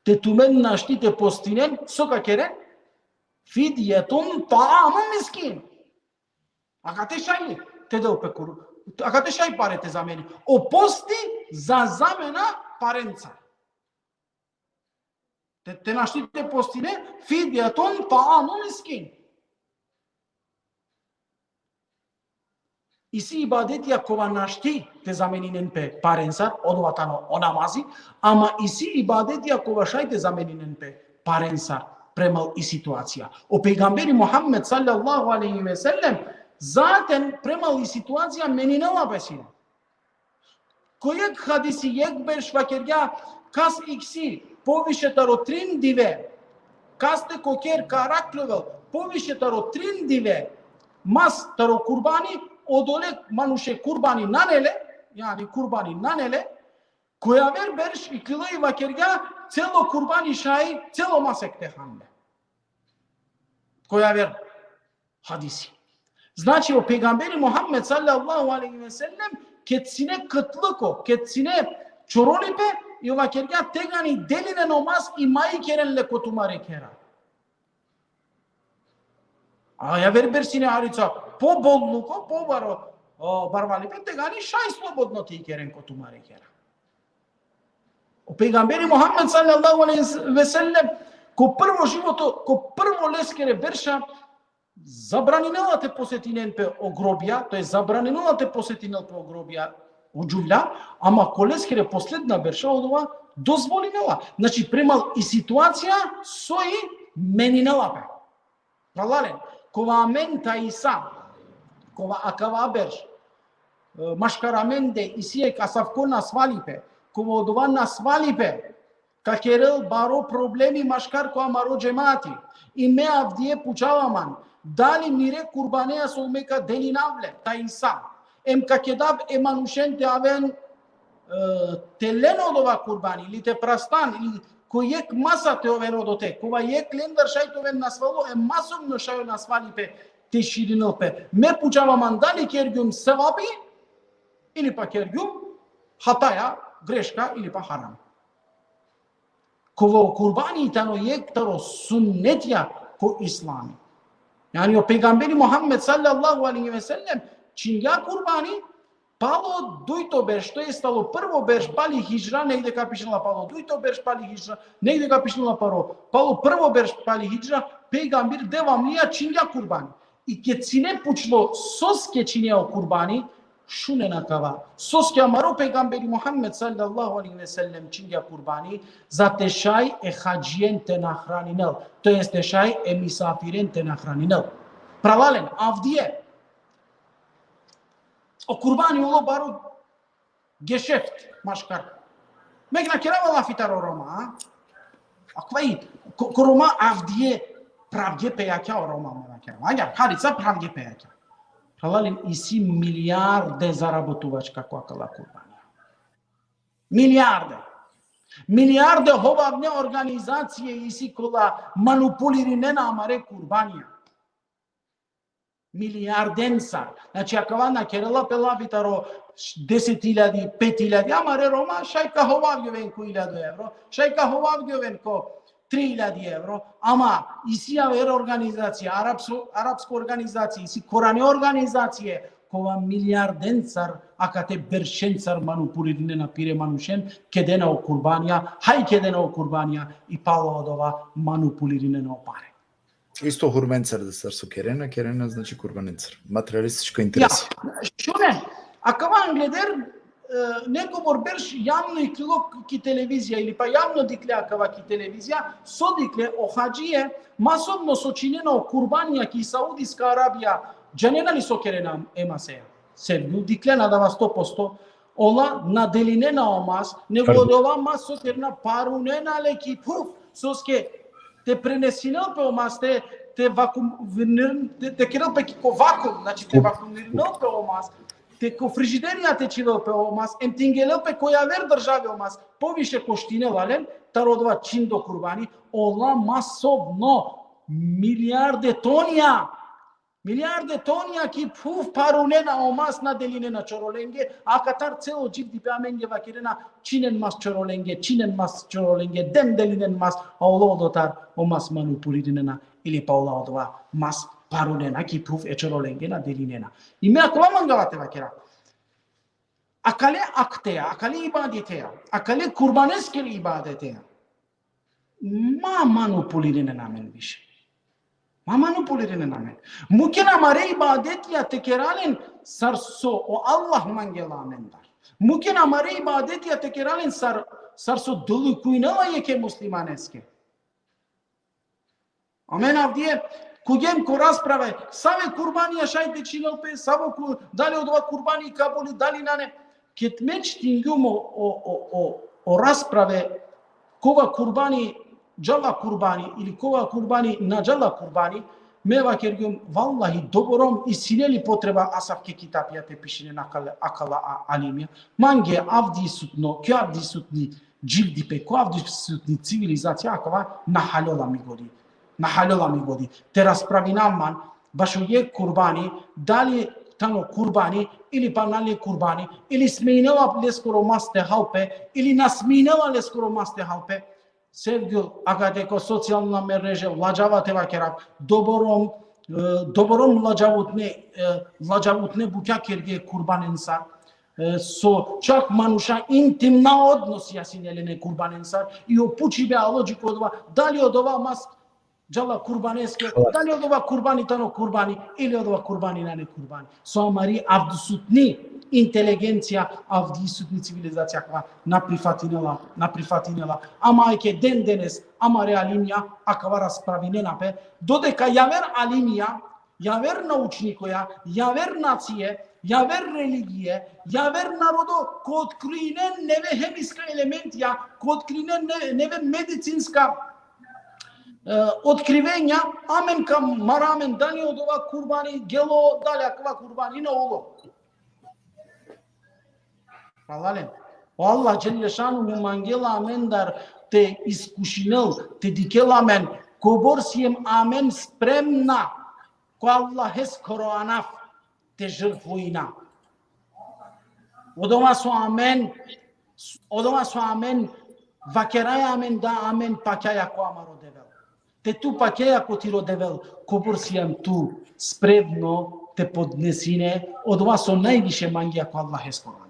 Te tumen našti te postinen, so ka keren? Fidjetun ta'amu miskin. Akate šaj te del pe kur-, akate šaj pare te zameni. O posti za zamena parenca. Te, te našti te postine, fidjetun ta'amu miskin. Isi ibadetija kova našti te zameninen pe parencar, odova tano o namazi, ama isi ibadetija kova šaj te zameninen pe parencar premal i situacija. O pejgamberi Muhammed sallallahu alejhi ve sellem zaten premal i situacija meninela pe sine. Ko jekh hadisi jekh berš vakergja, kas iksi poviše taro trin dive, kas te koker ka araklovel poviše taro trin dive mas taro kurbani, odole manuše kurbani nane le, jani kurbani nane le, ko javer berš iklilo i vakergja, celo kurbani šaj, celo masek te han le. Ko javer hadisi. Znači, o pejgamberi Muhammed sallallahu alejhi ve sellem, ked sine ktlko, ked sine čorolipe, i vakergja, tegani delinen o mas i ma ikeren le ko tumare khera. A javer berš sine harica, po bolluko, po baro, o, barvalipe, tegani šaj slobodno te ikeren ko tumare khera. O pejgamberi Muhammed sallallahu alejhi ve sellem, ko prvo životo, ko prvo leskere berša, zabraninela te posetinen pe o grobija, to jest zabraninela te posetinen pe o grobija, o džuvlja, ama ko leskere posledna berša odova dozvolinela. Znači, premal i situacija, soj Meninela pe. Phralalen, kova amen ta isa, kova akava berš, e, maškar amende isi jekh asavko nasvalipe, kova odova nasvalipe ka kerel baro problemi maškar ko amaro džemati. I me avdive pučava man, dali mire kurbaneja so me ka delinav le, ta isa. Em ka kedav e manušen te aven, e, te len odova kurbani, ili te prastan, ili ko jekh masa te oven odote, kova jekh lendar šaj te oven nasvalo, em masovno šaj o nasvalipe te širinel pe. Me pučava man, dali kergjum sevapi, ili pa kergjum hataja, greška, ili pa haram. Kova o kurbani tano jekh taro sunnetja ko islami. Jani o pejgamberi Muhammed sallallahu alejhi ve sellem čingja kurbani palo dujto berš, to jest palo prvo berš pali hidžra, negde ka pišinela palo dujto berš pali hidžra, negde ka pišinela palo, palo prvo berš pali hidžra, pejgamberi devamlija čingja kurbani. I ked sine pučlo soske činea o kurbani, šunen akava. Soske amaro pejgamberi Muhammed sallallahu alejhi ve sellem čingja kurbani, za te šaj e hadžijen te nahraninel, to jest te šaj e misafiren te nahraninel. Phralalen, avdive o kurbani ulo baro gešeft maškar. Me na kerava lafi taro Roma, a? Akava i, ko, ko Roma avdive pravge pe jakha o Roma, me na kerava. Agjaar, harica pravge pe jakha. Phralalen, isi milijarde zarabotuvačka ko akala kurbanja. Milijarde. Milijarde hovavne organizacije isi kola manipulirinena amare kurbanja. Milijardencar. Znači, akava na kerela pe lafi taro š-, deset iljadi, pet iljadi, amare Roma šaj ka hovavgjoven ko iljado evro, šaj ka hovavgjoven ko tri iljadi evro, ama isi aver organizacija, arapsko, arapsko organizacija, isi korane organizacije, kova milijardencar, akate beršencar manipulirinena pire manušen, kedena o kurbanja, haj kedena o kurbanja, i palo odova manipulirinena o pare. Isto hurmencar da sar so kerena, kerena, znači, kurbanencar. Materialističko interesi. Ja, šune, akava angleder, e, nekobor berš javno iklilo ki televizija ili pa javno dikhle akava ki televizija, so dikhle o hadžije, masovno so činena o kurbanija ki Saudiska Arabija, džanena li so kerena e maseja? Sevgjul, dikhlena adava sto posto, ola na delinena o mas, nego odova mas so kerena, parunena le ki phuv, soske te prenesinel pe o mas, te, te vakuumirn-, te, te kerel pe ki ko vakuum, znači te vakuumirnel pe o mas, te ko frižiderija te čhivel pe o mas, em te ingelel pe ko javer državi o mas, poviše koštinela len, taro odova čindo kurbani, ola masovno milijarde tonja, milijarde tonja ki phuv parunena o mas, na delinena čorolenge, akatar celo dživdipe amenge vakerena, činen mas čorolenge, činen mas čorolenge, dem delinen mas, a ola odotar o mas manipulirinena, ili pa ola odova mas parunena ki phuv e čorolenge na delinena. I me akava mangava te vakera. Akale akteja, akale ibadeteja, akale kurbaneskere ibadeteja ma manupulirinen amen više. Ma manupulirinen amen. Muken amare ibadetija te kera len sar so o Allah mangela amendar. Muken amare ibadetija te kera len sar, sar so dolikujnela jekhe muslimaneske. Amen avdive, kugjem ko rasprave, save kurbanija šaj te činel pe, savo ku-, dali odova kurbani kabuli, dali nane. Ked me čtingjum o, o, o, o, o rasprave, kova kurbani džala kurbani, ili kova kurbani na džala kurbani, me vakergjum, vallahi, doborom, isi le li potreba asavke kitapija te pišinen akala, akala a-, alimija. Mange avdisutno, ko avdisutni dživdipe, ko avdisutni civilizacija, akava na haljola mi godi. Na haljola mi godi. Te raspravinav man, bašo jekh kurbani, dali tano kurbani, ili pa nane kurbani, ili smejnela leskoro mas te hal pe, ili na smejnela leskoro mas te hal pe. Sevgjul, akate ko socijalna mreže, ladžava te vakerav, doborom, e, doborom ladžavutne, e, ladžavutne bukja kerge kurbanensar, e, so čak manuša intimna odnosija sine len e kurbanensar, i o pučibe alo dži ko odova, dali odova mas Džala kurbaneske, dali odova kurbani tano kurbani, ili odova kurbani nane kurbani. So amari avdisutni inteligencija, avdisutni civilizacija akava na prifatinela, na prifatinela. Ama eke den denes, amare alimija, akava raspravinena pe, dodeka javer alimija, javer naučnikoja, javer nacije, javer religije, javer narodo, ko otkrinen neve hemiska elementija, ko otkrinen ne-, neve medicinska, e, otkrivenja, amen ka maramen dali odova kurbani gelo, dali akava kurbani na ulo. Phralalen. O Allah Dželle Šanuhu mangela amendar te iskušinel, te dikel amen, kobor siem amen spremna, ko Allaheskoro anav te žrtvujina. Odova so amen, odova so amen vakeraja amen da amen pakjaja ko amaro Devel. Te tu pakjaja ko tiro Devel, kobor siem tu spremno te podnesine, odova so najviše mangea ko Allaheskoro anav.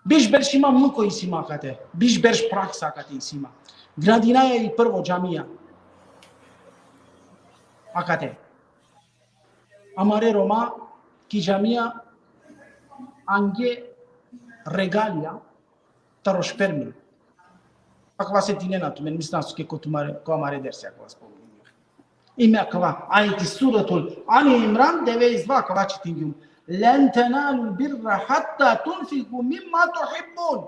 Biš berš ima mnuko isi ma akate. Biš berš praksa akate isi ma. Gradinaja i prvo džamija. Akate. Amare Roma ki džamija ange regalija taro špermil. Akava setinena tumen, mislinav so ke ko tumare, ko amare dersi akava spomningja. Ime akava, ajeti Suratul Ali Imran, devedeset dva, akava čitingjum. Len tenalul birra hatta tunfiku mimma tuhibbun.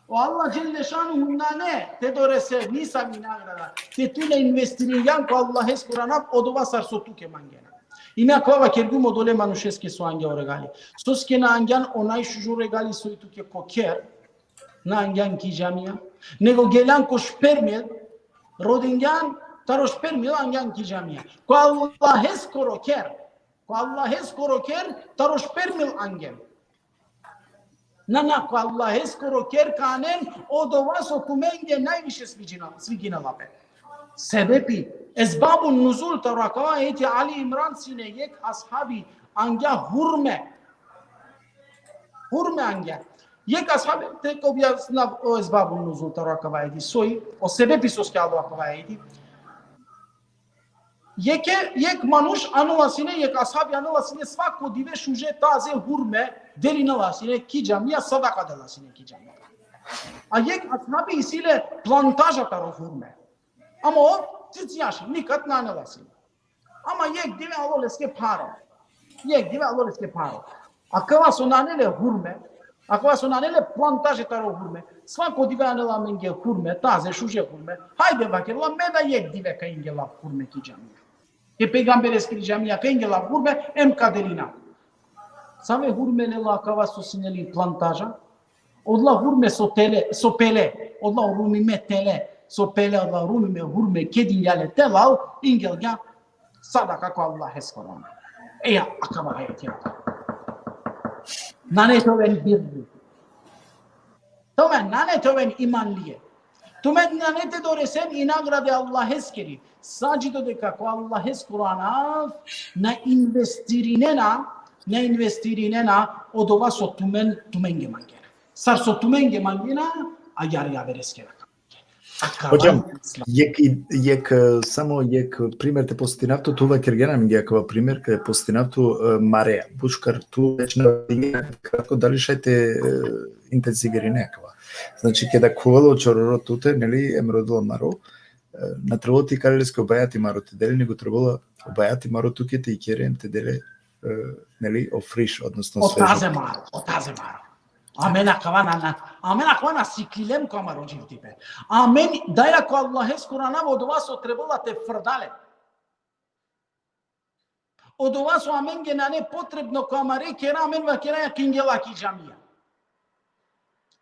O Allah Dželle Šanuhu nane te dorese nisavi nagrada, te tu na investiringjan ko Allaheskoro anav odova sar so tuke mangena. Ime akava vakergjum odole manušeske so angja o regali. Soske na angjan o najšužo regali soj tuke ko kher, na angjan ki džamija, nego geljan ko špermil, rodingjan taro špermil, angjan ki džamija. Ko Allaheskoro kher, ko Allaheskoro kher, taro špermil angjan. Na, na, ko Allaheskoro kher ka anen odova so tumenge najviše sviđina-, sviđinela pe. Sebepi, esbabun nuzul taro akava ajeti Ali Imran sine jekh ashabi angja hurme. Hurme angja. Jekh ashabi, te ka objasnav o esbabun nuzul taro akava ajeti. Soj, o sebepi soske alo akava ajeti. Jekh, jekh manuš anela sine, jekh ashabi anela sine, svako dive šuže taze hurme, delinela sine ki džamija, sadaka dela sine ki džamija. A jekh ashabi isi le plantaža taro hurme. Ama ov cicijaš, nikad na anela sine. Ama jekh dive alo leske pharo. Jekh dive alo leske pharo. Akava so nane le hurme, akava so nane le plantaže taro hurme, svako dive anela amenge hurme, taze šuže hurme. Hajde, vakerela, me da jekh dive ka ingelav hurme ki džamija. Ke pejgambereskiri džamija ka ingelav hurme, em ka delinav. Save hurme lela akava so sine li plantaža? Odola hurme so tele, so pele, odola rumime tele, so pele, odola rumime hurme, ked ingja le te lal, ingelgja sadaka ko Allaheskoro anav. Eja, akava ajeti. Nane te oven birri. Tumen nane te oven imanlije. Tumen nane te doresen i nagrade Allaheskiri. Sa dži dodeka ko Allaheskoro anav na investirinena, na investirinena odova so tumen, tumenge mangena. Sar so tumenge mangena, agjaar javereskere. Akava. Hodžam, islam. Jekh, jekh, e, samo jekh primer te posetinav tut, tu vakergjan amenge akava primer, ked posetinav tut, e, marea. But šukar tu već na kratko, dali šaj te, e, intenzivirine akava. Znači, keda khuvela o čororo tute, neli, em rodela maro, e, na trebela te ikale leske o bajati maro te dele, nego trebela o bajati maro tuke te ikere em te dele, e, neli, o friš, odnosno svežo. O taze maro, o taze maro. Amen akava na, na, amen akava na siklilem ko amaro dživdipe. Amen daja ko Allaheskoro anav odova so trebela te frda le. Odova so amenge nane potrebno ko amare khera, amen vakeraja ka ingela ki džamija.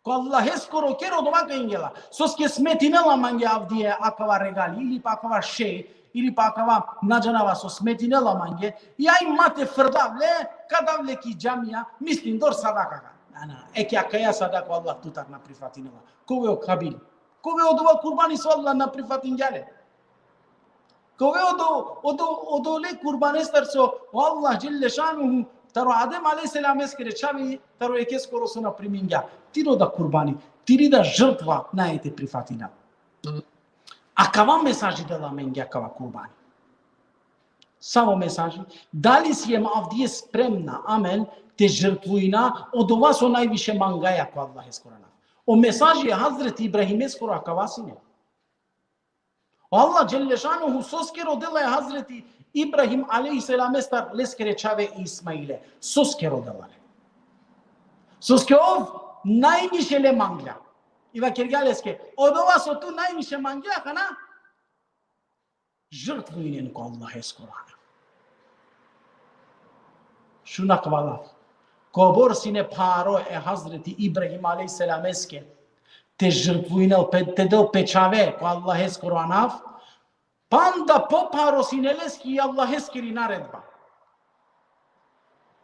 Ko Allaheskoro kher odova ka ingela. Soske smetinela mange avdive akava regali, ili pa akava šej, ili pa akava na džanava so smetinela mange, jaj ma te frdav le, ka dav le ki džamija, mislindor sadaka ka. Na, na, eke akaja sadaka o Allah tutar na prifatinela. Kova o kabil? Kova odova kurbani so Allah na prifatingja le? Kova odo, odo, odole kurbanestar so o Allah dželle šanuhu taro Adem alejhi selameskere čhavi, taro ekeskoro so na primingja? Tiro da kurbani, tiri da žrtva nane te prifatina. Akava mesaži dela amenge akava kurbani. Savo mesaži? Dali siem avdive spremna amen te žrtvujna odova so najviše mangaja ko Allaheskoro anav? O mesaži e Hazreti Ibrahimeskoro akava sine. O Allah dželle šanuhu soske rodela e Hazreti Ibrahim alejhi selamestar leskere čhave Ismaile? Soske rodela le? Soske ov najviše le mangla. I vakergja leske: odova so tu najviše mangla, akana žrtvujnen ko Allaheskoro anav. Šun akava lafi. Kobor sine pharo e Hazreti Ibrahim alejhi selameske te žrtvujnel pe, te del pe čhave ko Allaheskoro anav, panda popharo sine leske i Allaheskiri naredba.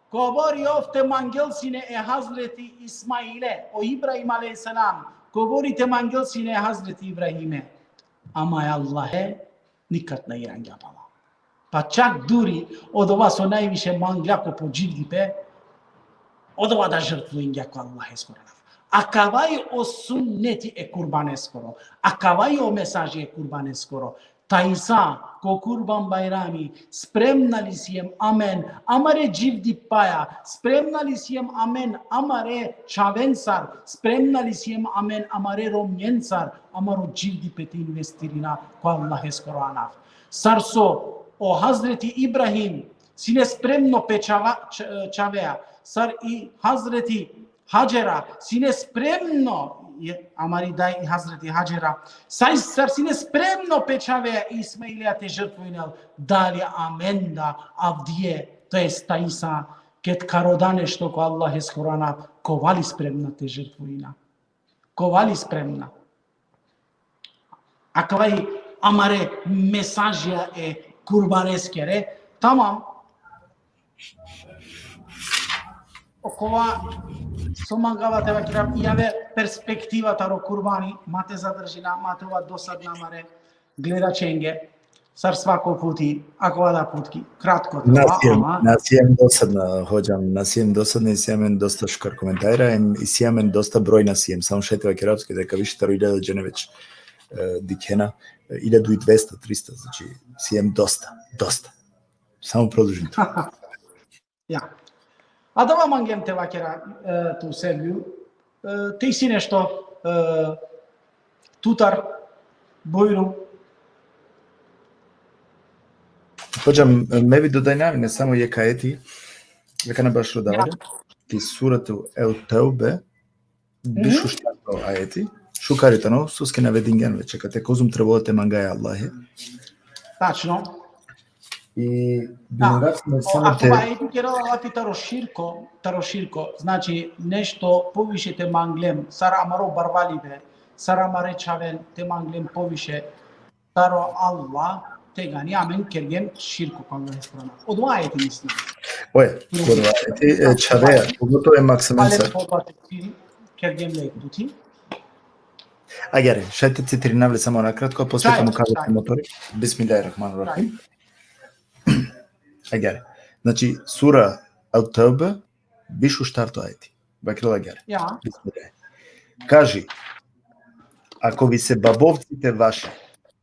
Kobor i ov te mangel sine e Hazreti Ismaile, o Ibrahim alejhi selam, kobor i te mangel sine e Hazreti Ibrahime. Ama e Allahe nikad na irangja pala. Pa čak duri odova so najviše mangla ko po dživdipe, odova da žrtvujngja ko Allaheskoro anav. Akava i o sunneti e kurbaneskoro. Akava i o mesaži e kurbaneskoro. Tajsa, ko Kurban Bajrami, spremna li siem amen amare dživdipaja, spremna li siem amen amare čhavensar, spremna li siem amen amare romnjencar, amaro dživdipe te investirina ko Allaheskoro anav. Sar so o Hazreti Ibrahim sine spremno pe čhava-, č-, čhavea, sar i Hazreti Hadžera sine spremno, i amari daj i Hazreti Hadžera, saj sar sine spremno pe čhave Ismailea te žrtvujnel, dali amen da avdive, to jest tajsa, ked ka roda nešto ko Allaheskoro anav, kova li spremna te žrtvujna? Kova li spremna? Akava i amare mesažija e kurbaneskere. Tamam. Okova so mangava te vakerav, i ave perspektiva taro kurbani, ma te zadržina, ma te ova dosadna amare gledačenge. Sar svako puti, akava da putki, kratko te ova, ama. Na siem dosadna, hodžam, na siem dosadna, isi amen dosta šukar komentara, em isi amen dosta brojna siem, samo šaj te vakerav tuke deka više taro iljada džene već, e, dikhena, e, iljadu i dvesta, trista, znači, siem dosta, dosta. Samo produžin tu. Ja. Adava mangem te vakera, e, tu, Sergio, e, te isi nešto, e, tutar, bujrum. Hodžam, me bi dodajnav ine samo jekh ajeti, akana baš rodava le, ki suratu El-Tevbe, biš u štarto ajeti, šukar i tano, soske navedingjan već, akate kozom trebela te mangaja e Allahe. Tačno. I bi mangava samo te... Akava ajeti kerela lafi taro širko, taro širko, znači nešto poviše te manglem, sar amaro barvalibe, sar amare čhaven te manglem poviše, taro Allah, tegani amen kergjem širko ko Allaheskoro anav. Odova ajeti mislam. Oje, odova ajeti, e, čhavea, pogotovo e maksamen sar. Kergjem le jekh puti. Agjaar, šaj te citirinav le samo nakratko, a posle ka mukav le motori. Bismillahirrahmanirrahim. Agjaar. Znači, sura Al-Tevbe, biš u štarto ajeti. Vakerela agjaar. Ja. Bismillah. Kaži: ako vi se babovcite vaši,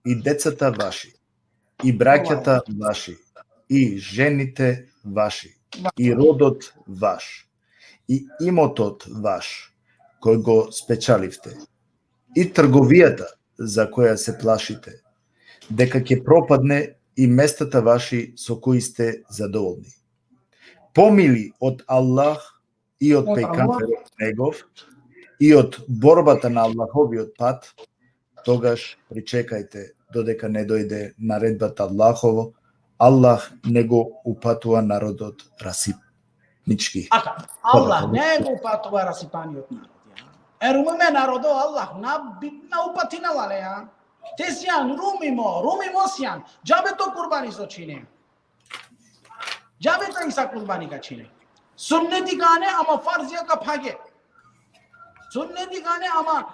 i decata vaši, i brakjata vaši, i жените ваши, и родот ваш, и имотот ваш, кој го спечаливте, и трговијата за која се плашите, дека ќе пропадне, и местата ваши со кои сте задоволни, помили од Аллах и од пејгамберот негов, и од борбата на Аллаховиот пат, тогаш причекајте додека не дојде наредбата Аллахово. Аллах не го упатува народот расипнички. Aka, Allah ne upatova rasipaniot narodo, ja. E Rumime narodo Allah na bi-, na upatinela le, ja. Te sian Rumimo, Rumimo sian. Džabe to kurbani so čhine. Džabe to isa kurbani ka čhine. Sunneti ka ane, ama farzija ka phage. Sunneti ka ane, ama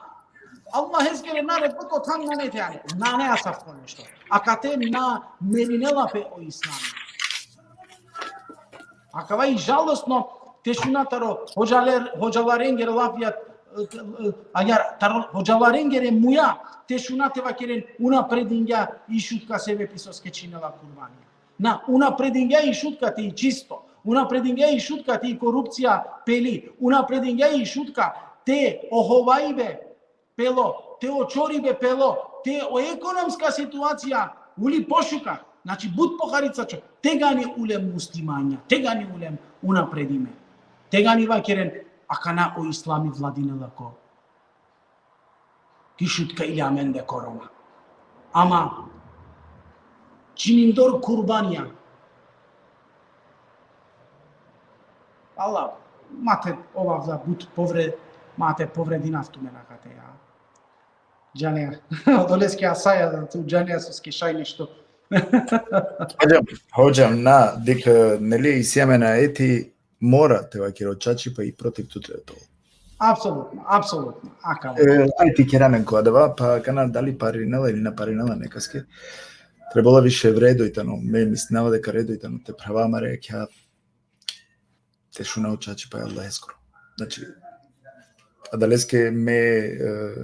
Allaheskere naredbe ko than nane te ane. Nane asavko nešto. Akate na merinela pe o Islam. Akava i žalostno te šuna taro hodžaler-, hodžalarengere lafija, agjar taro hodžalarengere muja te šuna te vakeren unapredingja i Šutka sebepi soske činela kurbanija. Na, unapredingja i Šutka te i čisto, unapredingja i Šutka te i korupcija peli, unapredingja i Šutka te o hovajbe pelo, te o čoribe pelo, te o ekonomska situacija uli pošukar. Znači, but poharica čak. Tegani ulem muslimanja, tegani ulem unapredime. Tegani vakeren, akana o islami vladinela ko ki Šutka ili amende ko Roma. Ama činindor kurbanija. Allah, ma te ovav da but povre-, ma te povredinav tumen akate, ja. Džanea. Odoleske asaja da tu džanea soske šaj nešto. Hodžam, hodžam, na, dikh, neli, isi amen ajeti, mora te vakera o čačipa i protiv tute to. Apsolutno, apsolutno. Akava. E, ajeti kera amen ko adava, pa kana dali parinela ili na parinela nekaske. Trebela više vredno i tano, me mislinava deka vredno i tano te phrava amare jakha te šuna o čačipa e Allaheskoro. Znači, adaleske me, e,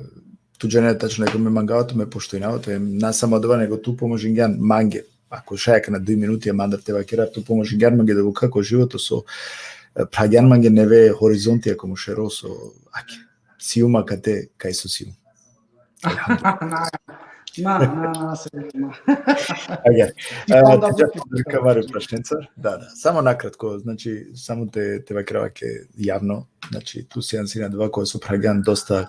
tu džanea tačno deka me mangava tut, me poštujnava tut, em na samo adava, nego tu pomožingjan mange. Ako šaj akana duj minuti, a mandar te vakerav, tu pomožingjan mange da bukha ko životo so, e, phravgjan mange neve horizonti ako mo šero so, ake, sijum akate kaj so sijum. Na, na, na, na, se na. Agjaar. Ti E, panda te dža buti. Ka amare prašencar. Da, da. Samo nakratko, znači, samo te, te vakerav ake javno, znači, tu sian sine adava kova so phravgjan dosta,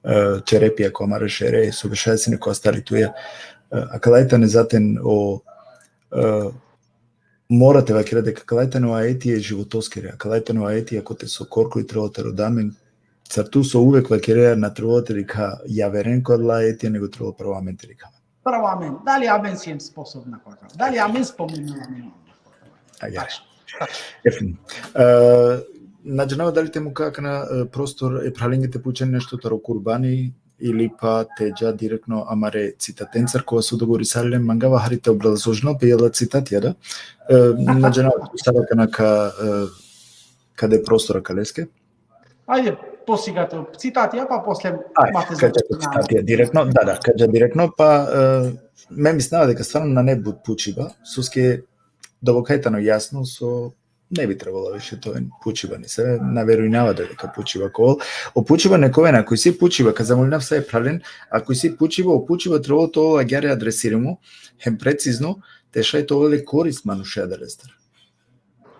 e, čerepija ko amare šere, so bešaja sine ko astari tuja. E, akala tane zaten o, e, mora te vakera deka akala tane o ajeti e životoskere, akala tane o ajeti kote so korkori trebela te roda amen, sar tu so uvek vakerea, na trebela te dikha javeren ko adala ajeti, nego trebela prvo amen te dikha. Prvo amen. Dali amen siem sposobna ko akava? Dali amen spomenela amen? Agjaar. Efendim. E, na džanava dali te mukha akana, e, prostor e phralenge te pučen nešto taro kurbani, ili pa te dža direktno amare citatencar, kova so dogovorisale, mangava hari te obrazložinel pe jela citatija, da? E, na džanava, tu sar akana ka, e, ka de prostor akaleske. Ajde, posiga te citatija, pa posle Ajde, ma te ka dža završina. Citatija direktno, da, da, ka dža direktno, pa, e, me mislinava deka stvarno nane but pučiba, soske doboka i tano jasno so ne bi trebalo više te oven pučiba, ni se na verujnava da deka pučiba ka ovel. O pučiba neka oven, ako isi pučiba, ka zamolinav sa e phralen, ako isi pučiba, o pučiba trebalo te ovel agjaar adresirimo, hem precizno, te šaj te ovel korist manuše adalestar.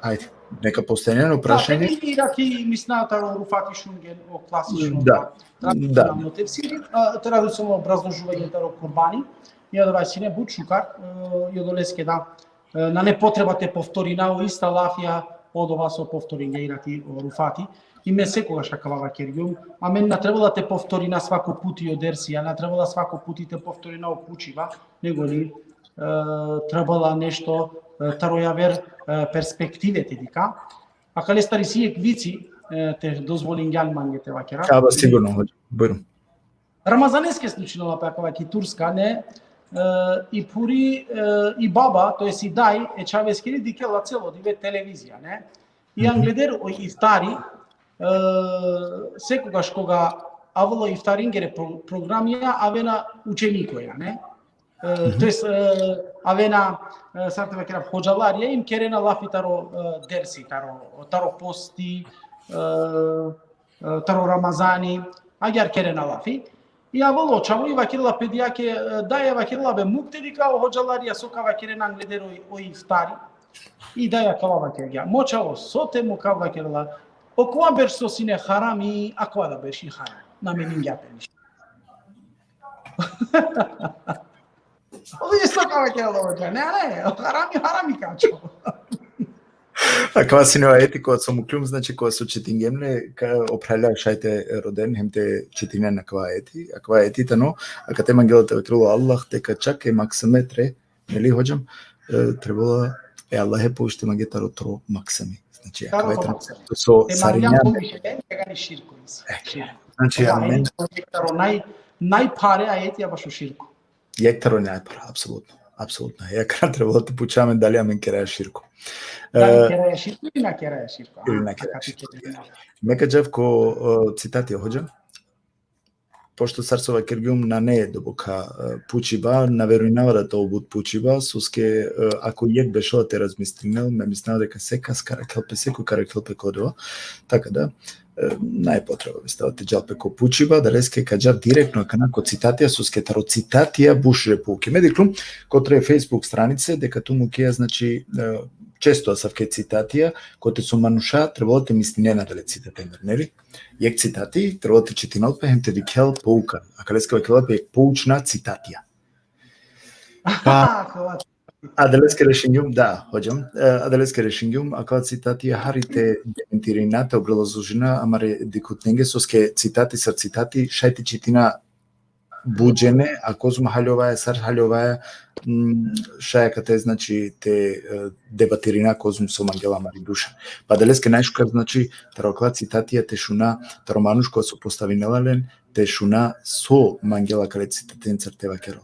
Ajde, neka postavinen o prašanje. Da, te ira ki, misna, taro Rufati šungjen o klasično Da, da. tradicionalno tefsiri, a, tradicionalno obrazložuvanje taro kurbani, i adava sine but šukar, e, i odoleske da, e, nane potreba te povtorina o ista lafija odova so povtoringja irati o Rufati. I me sekogaš akava vakergjum, amen na trebela te povtorina svako puti o dersija, na trebela svako puti te povtorina o pučiba, nego li, e, trebela nešto, e, taro javer, e, perspektive te dikha. Akalestar isi jekh vici, e, te dozvolingjan mange te vakera. Aba, sigurno, hodža. Bujrum. Ramazaneske slučinela pe akava ki Turska, ne, e, i phuri, e, i baba, to jest i daj, e čhaveskiri dikhela celo dive televizija, ne? I Mhm. angleder o iftari, e, sekogaš koga avela o iftaringere pro-, programija, avena učenikoja, ne? E, Mhm. to jest, e, avena, e, sar te vakerav, hodžalarija, im kerena lafi taro, e, dersi, taro, taro posti, e, e, taro Ramazani, agjaar kerena lafi. I avela o čhavo i vakerela pe dajake, e, daj, vakerela, be, muk te dikha o hodžalarija so ka vakerena angleder o, o iftari. I daj akava vakergja. Mo čhavo, so te mukha, vakerela, okova berš so sine harami, akava da berš i harami. Na meningja pe ništo. Ovo isto kao vakerela, hodža. Ne, ne, harami, harami, kačo. Akava sine o ajeti kova so mukljum, znači, kova so čitingjem le, ka o phralja šaj te roden hem te čitinen akava ajeti. Akava ajeti tano, akate mangela te vakerel o Allah, deka čak e maksametre, neli, hodžam, e, trebela e Allahe pošti mange taro tro maksami. Znači, Taro akava tro ajeti maksami. so Te sarinja mangela poviše, ne, tegani širko isi. E, Širko. znači, Ova amen ajeti taro naj-, najphare ajeti, a bašo širko. Jekh taro najphare, apsolutno. Apsolutno. Ja, kad trebalo te puča amen dali amen keraja širko. Da li E, keraja širko ili na keraja širko? ili na A, keraja a širko. kapite. Neka džav ko, e, citatija, hodža. Pošto sar so vakergjum nane doboka, e, pučiba, na verujnava da to but pučiba, soske, e, ako jek bešela te razmislinel, me mislinava deka sekas ka rakhel pe, seko ka rakhel pe ko dova. Taka da, e, nane potreba, mislinava, te džal pe ko pučiba, adaleske ka džav direktno akana ko citatija, soske taro citatija but šire pouke. Me dikhlum, kotre Facebook stranice, deka tu mukea, znači, e, često asavke citatija, kote so manuša trebalo te mislinena adale citatendar, neli? Jek citati trebalo te čitinel pe hem te dikhel pouka. Akaleske vakerela pe jek poučna citatija. Pa, Hvala. adaleske rešingjum, da, hodžam, e, adaleske rešingjum, akava citatija hari te dementirina, te obrazložina amare dikhutnenge, soske citati sar citati, šaj te čitina but džene, a kozom haljovaja, sar haljovaja, m, šaj akate, znači, te, e, debatirina kozom so mangela amari duša. Pa adaleske najšukar, znači, taro akala citatija te šuna, taro manuš kova so postavinela len, te šuna so mangela akale citatencar te vakerel.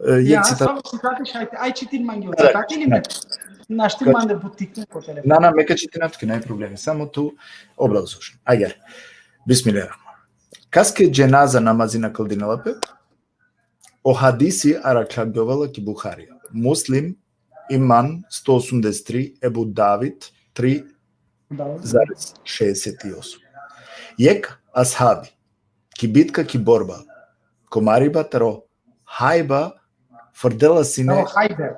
E, jek Ja, citat- samo citati šaj te, aj čitin mange o Da, da, citati ili me? Našti Kad- mande butikne ko telefon. Na, na, me ka čitinav tuke, nane problemi. Samo tu obrazložiš. Agjaar. Bismillah. Kaske dženaza namazi na kldinela pe? O hadisi arakhlagjovala ki Buharija. Muslim, Iman, sto osamdeset tri, Ebu David, tri zarez šeset i osam. Jek ashabi, ki bitka, ki borba, ko mariba taro Hajba, frdela sine Taro Hajber.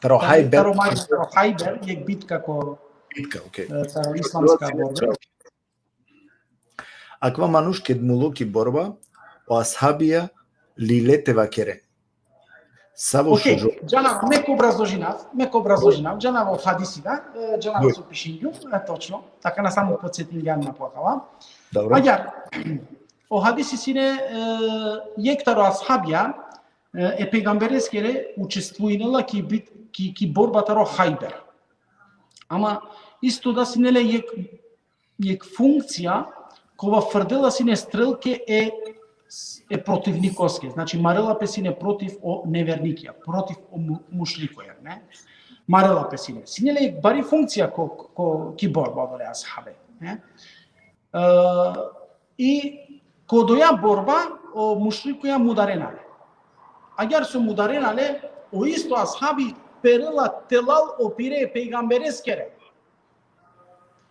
taro Hajber. Taro Maj-, taro Hajber, jek bitka ko, Bitka, okej. e, taro islamska borba. Akava manuš ked mulo ki borba, o ashabija lile te vakeren. Savo Okej, šužo. džanav, me ka obrazložinav, me ka obrazložinav, džanav o hadisi da, e, džanav Bujur. so pišingjum, e, točno, taka na samo podsetingjan na po akava. Dobro. Agjaar, o hadisi sine, e, jek taro ashabija, e, e pejgambereskere učestvujnela ki bit-, ki, ki borba taro Hajber. Ama isto da sine le jek, jek funkcija kova frdela sine strelke e, e protivnikoske. Znači, marela pe sine protiv o nevernikija, protiv o mu-, mušrikoja, ne? Marela pe sine. Sine le jek bari funkcija ko, ko, ki borba odole ashabe, ne? E, i ko doja borba, o mušrikoja mudarena le. Agjaar so mudarena le, o isto ashabi perela telal o pire e pejgambereskere.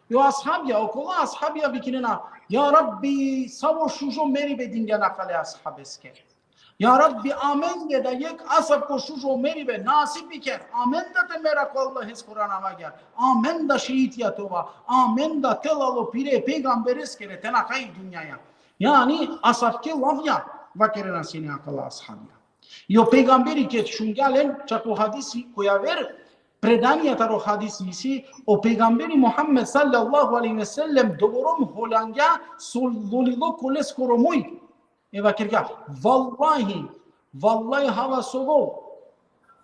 I o ashabija, okola ashabija vikinena: Ja Rabbi, savo šužo meribe dingjan akale ashabeskere. Ja Rabbi, amenge da jek asavko šužo meribe nasip iker, amen da te mera ko Allaheskoro anav agjaar, amen da šehitija te ova, amen da telal o pire e pejgambereskere, te nakha i dunjaja. Jani, asavke lavja vakerena sine akala ashabija. I o pejgamberi ked šungja len, čak o hadisi ko javer predanja taro hadisi isi, o pejgamberi Muhammed sallallahu alejhi ve sellem doborom holangja so lolilo ko leskoro muj. E vakergja: Vallahi, vallahi, hava sovol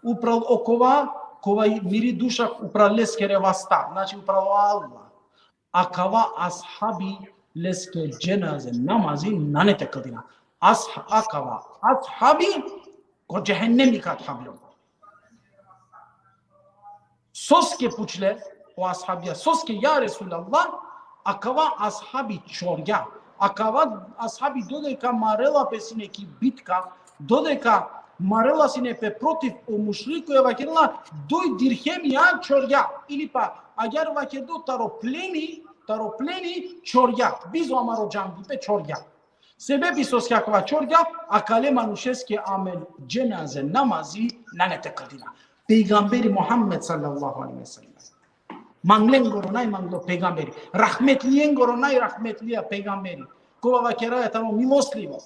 upral okova, kova i miri duša upral leskere vasta, znači upral o Allah. Akava ashabi leske dženaze namazi nane te kldina. As-, akava ashabi ko džehennemi ka thablo. Soske pučle o ashabija, soske, ja Resulallah, akava ashabi čorgja. Akava ashabi dodeka marela pe sine ki bitka, dodeka marela sine pe protiv o mušrikoja, vakerela: Duj dirhemija čorgja. Ili pa, agjaar vakerdo, taro pleni, taro pleni čorgja. Bizo amaro džandipe čorgja. Sebepi soske akava čorgja, akale manušeske amen dženaze namazi nane te kldina. Pejgamberi Muhammed sallallahu alejhi ve sellem. Manglengoro najmanglo pejgamberi. Rahmetlijengoro najrahmetlija pejgamberi. Kova vakeraja tano miloslivo.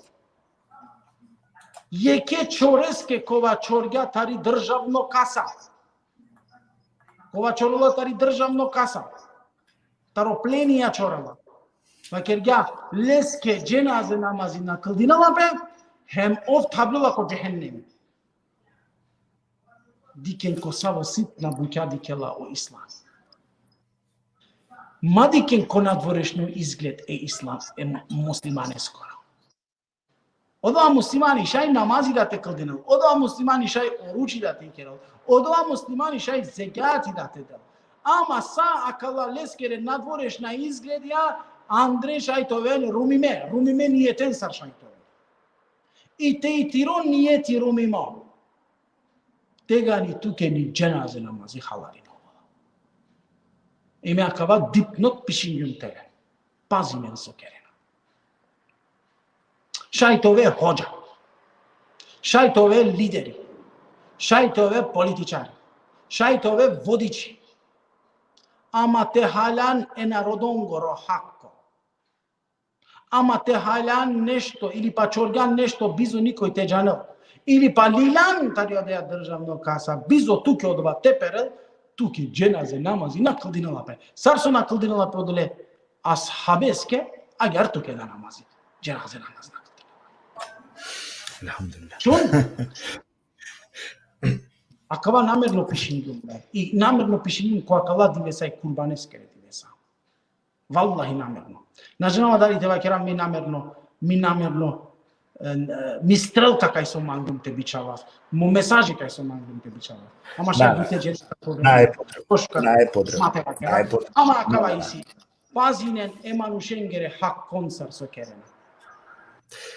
Jeke čoreske kova čorgja tari državno kasa. Kova čorela tari državno kasa. Taro plenija čorela. Vakergja: Leske dženaze namazi na kldinela pe, hem ov thablola ko džehennemi. Dikhen ko savo sitna bukja dikhela o islam. Ma dikhen ko nadvorešno izgled e islam, e muslimaneskoro. Odova muslimani šaj namazi da te kldinel. Odova muslimani šaj oruči da te ikerel. Odova muslimani šaj zekati da te del. Ama sa akala leskere nadvorešna izgledija, andre šaj te oven rumime. Rumime nijeten sar šaj te oven. I te i tiro nijeti rumimo. Tegani tuke ni dženaze namazi halalino. I me akava dipnot pišingjum tere. Pazinen so kerena. Šaj te ove hodža. Šaj te ove lideri. Šaj te ove političari. Šaj te ove vodiči. Ama te haljan e narodongoro hakko. Ama te haljan nešto ili pa čorgjan nešto bizo nikoj te džanel. Ili pa liljan tari odeja državno kasa bizo tuke odova te perel, tuke dženaze namazi na kldinela pe. Sar so na kldinela pe odole ashabeske, agjar tuke da namazi. Dženaze namaz na kldinela. Elhamdulillah. Šun? Akava namerno pišingjum. I namerno pišingjum ko akala divesa i kurbaneskere divesa. Vallahi namerno. Na džanava dali te vakera mi namerno, mi namerno, e, e, mi strelka kaj so mangum te bičavaj, mo mesaži kaj so mangum te bičavaj. Ama šaj bute džene. Nae potrebno. Nae potrebno. Nae potrebno. Ama akava isi. Pazinen e manušengere hakkon sar so kerena.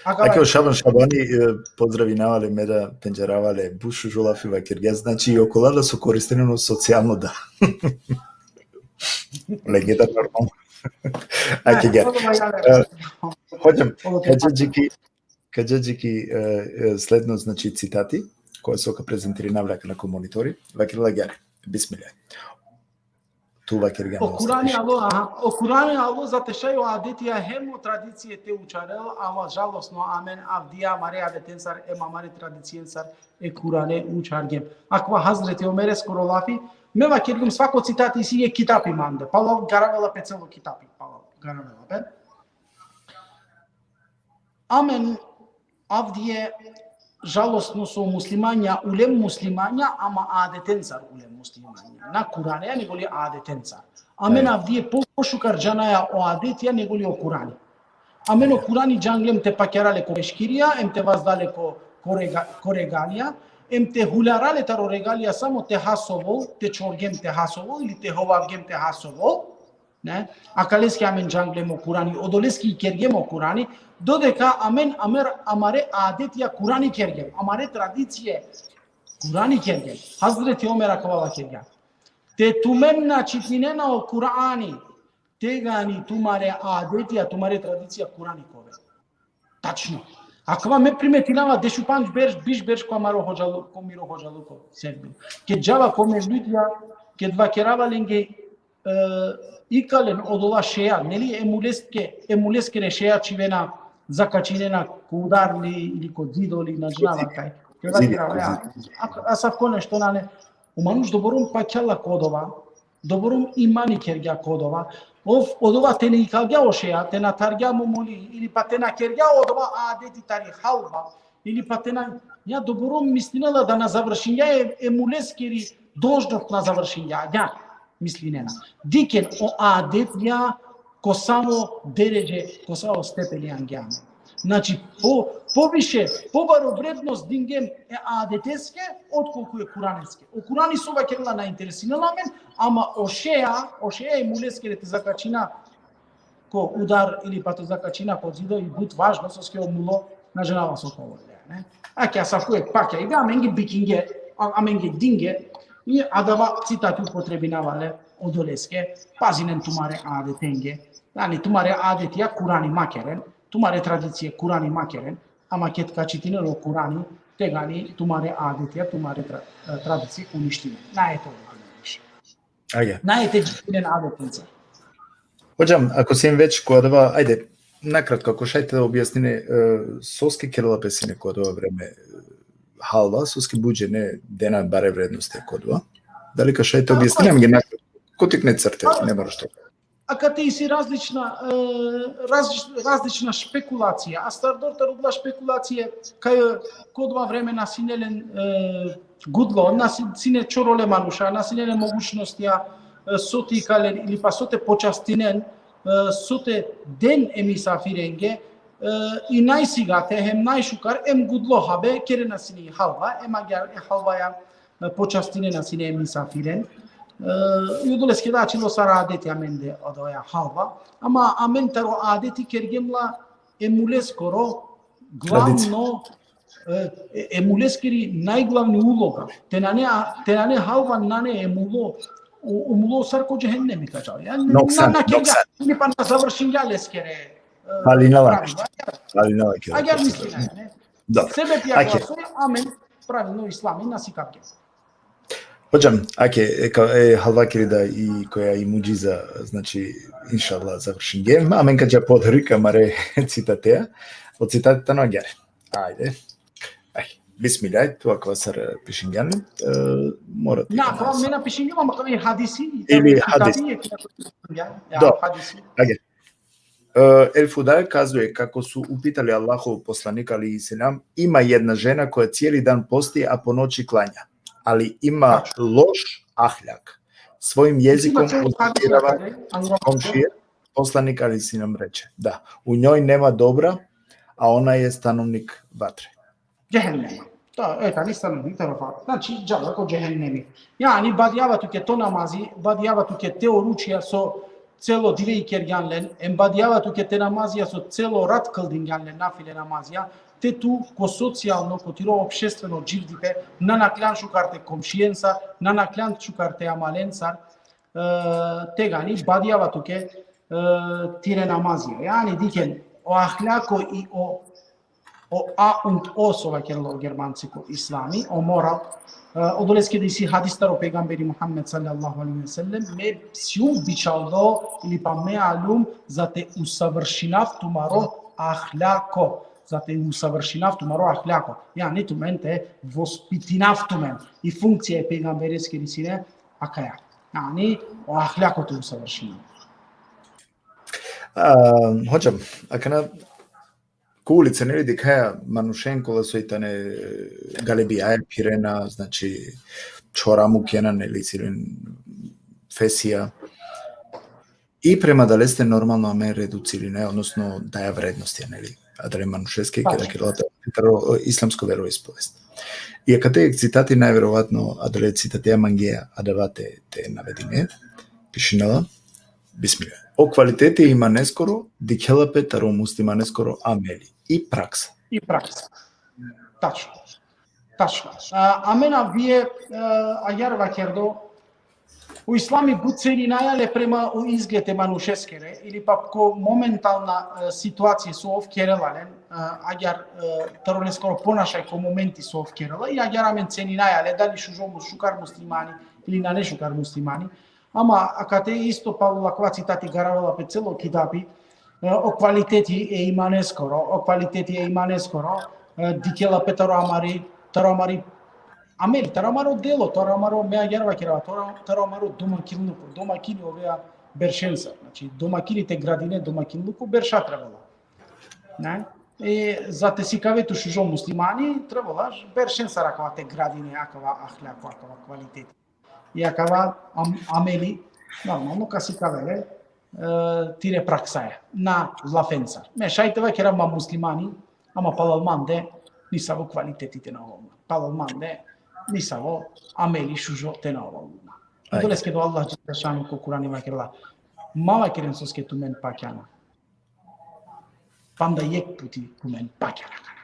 Akava o Šaban Šabani, e, pozdravinava le, me da pendžarava le, but šužo lafi vakergja, znači i okola da so koristinen o socijalno da. Lenge da normalno. Ake gel. E, hodžam, ka dža dži ki, ka dža dži ki, e, e, sledno, znači, citati, koja so ka prezentirinava le akana ko monitori, vakerela gel. Bismillah. Tu vakergjan. O Kurani alo, aha, o Kurani alo za te šaj o adetija hem o tradicije te učarel, ama žalosno amen avdija amare adetensar, em amare tradiciensar e Kurane učargjem. Akava Hazreti Omereskoro lafi, me vakergjum, svako citati isi e kitapi mande, palo garavela pe celo kitapi, palo garavela pe. Amen avdije žalosno so muslimanja, ulem muslimanja, ama adetensar ulem muslimanja. Na Kurane, nego li adetensar. Amen avdije po-, pošukar džanaja o adetija, nego li o Kurani. Amen o Kurani džanglem te pakjara le ko peškirija, em te vazda le ko, ko rega-, ko regalija, em te huljara le taro regalija samo te hasovol, te čorgjem te hasovol, ili te hovavgjem te hasovol, ne? Akaleske amen džanglem o Kurani, odoleske ikergjem o Kurani, dodeka amen, amer, amare adetija Kurani kergjem, amare tradicije Kurani kergjem. Hazreti Omer akava vakergja. Te tumen na čitinena o Kurani, tegani tumare adetija, tumare tradicija Kurani ka oven. Tačno. Akava me primetinava dešupandž berš, biš berš ko amaro hodžalu-, ko miro hodžaluko Serbi. Ked džava ko mevludija, ked vakerava lenge, e, ikalen odola šeja, neli, e muleske, e muleskere šeja čhivena, zakačinena ko udar li ili ko zido li, na džanava kaj. Ked vakerava, ja, a-, asavko nešto nane. O manuš doborom pakjala ko odova, doborom imani kergja ko odova. Ov, odova te na ikalgja o šeja, te na thargja momoli, ili pa te na kergja odova adeti tari halva, ili pa te na, ja, doborom mislinela da na završingja e, e muleskiri dolžnost, na završingja, ja, mislinena. Diken, o adetija ko samo deredže, ko samo stepeni angja amen. Znači, po, poviše, pobaro vrednost dingjem e adeteske, otkolku e Kuraneske. O Kurani so vakerela na interesinela amen, ama o šeja, o šeja e muleskere te zakačina ko udar ili pa te zakačina ko zido i but važno, soske o mulo na džanava so ka ovel, ne? Ake asavko e pakja, i da amenge bikinge, a-, amenge dinge, i adava citati upotrebinava le odoleske, pazinen tumare adetenge, yani tumare adetija Kurani ma keren, tumare tradicije Kurani ma keren, ama ked ka čitinen o Kurani, tegani tumare adetija, tumare tra-, e, tradicije uništinen. Nae te oven više. Agja. Nae te džikinen adetenca. Hodžam, ako sien već ko adava, ajde, nakratko, ako šaj te objasnine, e, soske kerela pe sine ko adava vreme, e, halva, soske but džene dena bare vrednost ko adava. Dali ka šaj te objasnine, amenge nakratko, ko tikne crte, ne moraš to. Akate isi različna, e, različ-, različna špekulacija. A stardor taro odola špekulacije, kaj, e, ko odova vreme na sine len, e, gudlo, na si-, sine čorole manuša, na sine len mogućnostija, e, so te ikalen ili pa so te počastinen, e, so te den e misafirenge, i najsigate, hem najšukar, em gudlo habe, kerena sine i halva, em agjaar e halvaja, e, počastinena sine e misafiren. E, i odoleske da ačhilo sar adeti amende odoja halva, ama amen taro adeti kergjem la e muleskoro, glavno, e, e, e muleskiri najglavni uloga. Te nane, a, te nane halva, nane e mulo, o, o mulo sar ko džehennemi ka džal. Ja, na, noksan, na kergja, noksan. Ili pa na završingja leskere, e, pravilno. Palinala. Palinala kera. Agjaar mislinaja, ne? Dobro. Sebepi akava so amen pravilno islami na sikavgja. Hocam, ake, e, ka, e, halva kiri da i koja i mudžiza, znači, inšallah, završingjem. Amen ka dža po odori ka mare citatea. O citate tano agjaar. Ajde. Aj, bismillah, tu akava sar pišingjan, e, mora te... Na, akava me na pišingjum, ama akava i hadisi, ili hadisi. Ja, ja, hadisi. Ajde. E, El Fudal kazuje kako su upitali Allahov poslanika, alejhi selam: „Ima jedna žena koja cijeli dan posti, a po noći klanja, ali ima loš ahlak. Svojim jezikom uznemirava komšije.” Poslanik, alejhi selam, reče: „Da, u njoj nema dobra, a ona je stanovnik vatre.” Džehennema. Da, e, tani stanovnik taro vatre. Znači, džala ko džehennemi. Jani, badjava tuke to namazi, badjava tuke te oručija so celo dive ikergjan len, em badjava tuke te namazija so celo rat kldingjan len, nafile namazija, te tu ko socijalno, ko tiro opštestveno dživdipe, na nakljan šukar te komšiensar, na nakljan šukar te amaleensar, e, tegani badjava tuke, e, tire namazija. Jani, dikhen, o ahlako i o o A und O so vakerela o Germanci ko islami, o moral, e, odoleske da isi hadis taro pejgamberi Muhammed sallallahu alejhi ve sellem: „Me sijum bičhaldo ili pa me aljum za te usavršinav tumaro ahlako, za te usavršinav tumaro ahlako.” Jani tumen te vospitinav tumen. I funkcija e pejgambereskiri sine akaja. Jani o ahlako te usavršinav. A, hocam, akana ko ulica, neli, dikhaja manušen kola soj tane, e, galebijaja, phirena, znači, čhora mukena, neli, si len fesija. I prema adaleste normalno amen reducirinaja, odnosno daja vrednost, ja, neli, adale manušeske, keda kerela taro, e, islamsko veroispovest. I akate citati najverovatno adale citatea mangea adava te, te navedine, pišinela, bismillah. O kvaliteti e imaneskoro dikhela pe taro muslimaneskoro ameli i praksa. I praksa. Tačno. Tačno. A, amen avdive, e, agjaar vakerdo, o islami but ceninaja le prema o izgled e manušeskere, ili pa ko momentalna, e, situacija so ov kerela len, e, agjaar, e, taro leskoro ponašaj ko momenti so ov kerela, i agjaar amen ceninaja le, dali šužo mus-, šukar muslimani, ili nane šukar muslimani, Ama akate isto palo akava citati garavela pe celo kitabi, e, o kvaliteti e imaneskoro, o kvaliteti e imaneskoro, e, dikhela pe taro amari, taro amari amel, taro amaro delo, taro amaro, me agjaar vakerava, taro, taro amaro domakinluko, domakini ovea beršensar. Znači, domakini te gradine domakinluko berša trebela. Ne? E, za te sikave tu šužo muslimani, trebela beršensar akava te gradine, akava ahlako, akava kvaliteti. I akava am-, ameli, normalno, ka sikave le, e, tire praksaja, na lafencar. Me šaj te vakera ma muslimani, ama palal mande nisavo kvaliteti te na ovel. Palal mande nisavo ameli šužo te na ovel. Ajde. Odoleske da o Allah dželle šanuhu ko Kurani vakerela: Ma vakeren soske tumen pakjana. Panda jekh puti tumen pakjana akana.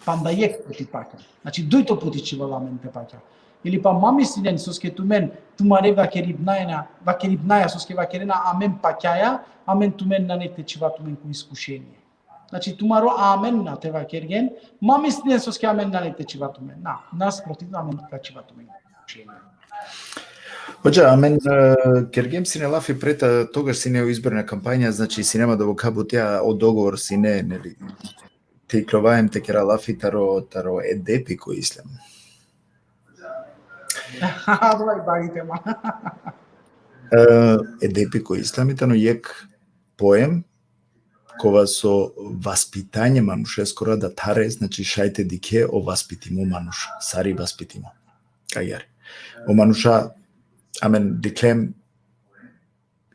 Panda jekh puti pakjana. Znači, dujto puti čhivela amen te pakja. Ili pa ma mislinen soske tumen, tumare vakeribnaja, vakeribnaja soske vakerena amen pakjaja, amen tumen nane te čhiva tumen ko iskušenie. Znači, tumaro amen na te vakergjen, ma mislinen soske amen nane te čhiva tumen. Na, nasprotivno, amen ka čhiva tumen ko iskušenie. Hodža, amen, e, kergjem sine lafi pred togaš sine o izborna kampanja, znači sine ma dovoka butea, o dogovor sine, neli, te ikljovajem te kera lafi taro, taro edepi ko islam. Adava i bari tema. E, edepi ko islam i tano jekh poem, kova so vaspitanje manušeskoro da thare, znači šaj te dikhe o vaspitimo manuš, sar i vaspitimo. Agjaar. O manuša, amen dikhlem,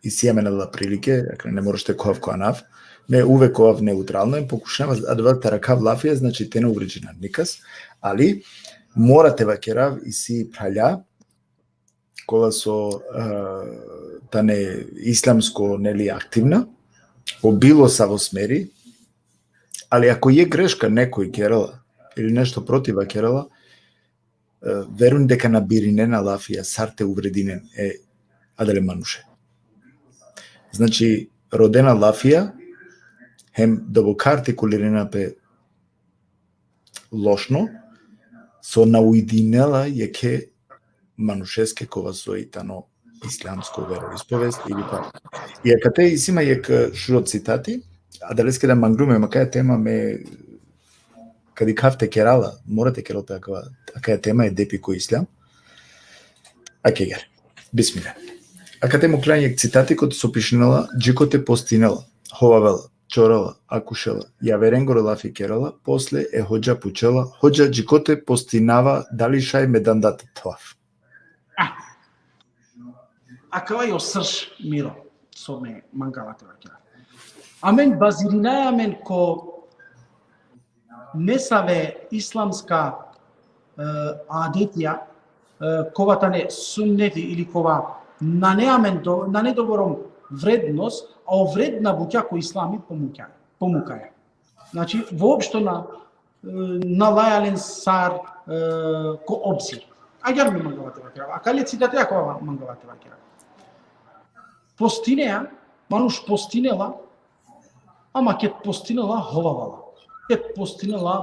isi amen adala prilike, akana ne moraš te khuvav ko anav, Me uvek ovav neutralno, em pokušav adava te arakhav lafija, znači te na uvredinav nikas, ali mora te vakerav isi phralja, kola so, e, tane islamsko, neli, aktivna, o bilo savo smeri, ali ako jekh greška nekoj kerela, ili nešto protiv kerela, e, verujin deka na birinena lafija sar te uvredinen e adale manuše. Znači, rodena lafija, hem doboka artikulirena pe lošno, so na ujdinela jekhe manušeske kova so i tano islamsko veroispovest ili pa. I akate isi ma jekh, e, šužo citati, adaleske da mangljum, me akaja tema me, ka dikhav te kera la, mora te kera la pe akava, akaja tema e depi ko islam. Ake ger. Bismillah. Akate mukhljan jekh citati kote so pišinela, džikote postinela, hovavela, čorela, akušela, javerengoro lafi kerela, posle e hodža pučela, hodža, džikote postinava, dali šaj me danda te thovav? A. Akava i o srž miro, so me mangava te vakerav. Amen bazirinaja amen ko nesave islamska, e, adetija, e, kova tane sunneti ili kova nane amen do-, nane doborom vrednost, a o vredna bukja ko islami pomukaja, pomukaja. Znači, voopšto na, e, na laja len sar, e, ko obzir. Agjaar me mangava te vakerav. Akale citati akava mangava te vakerav. Postinea, manuš postinela, ama ked postinela hovavela, ked postinela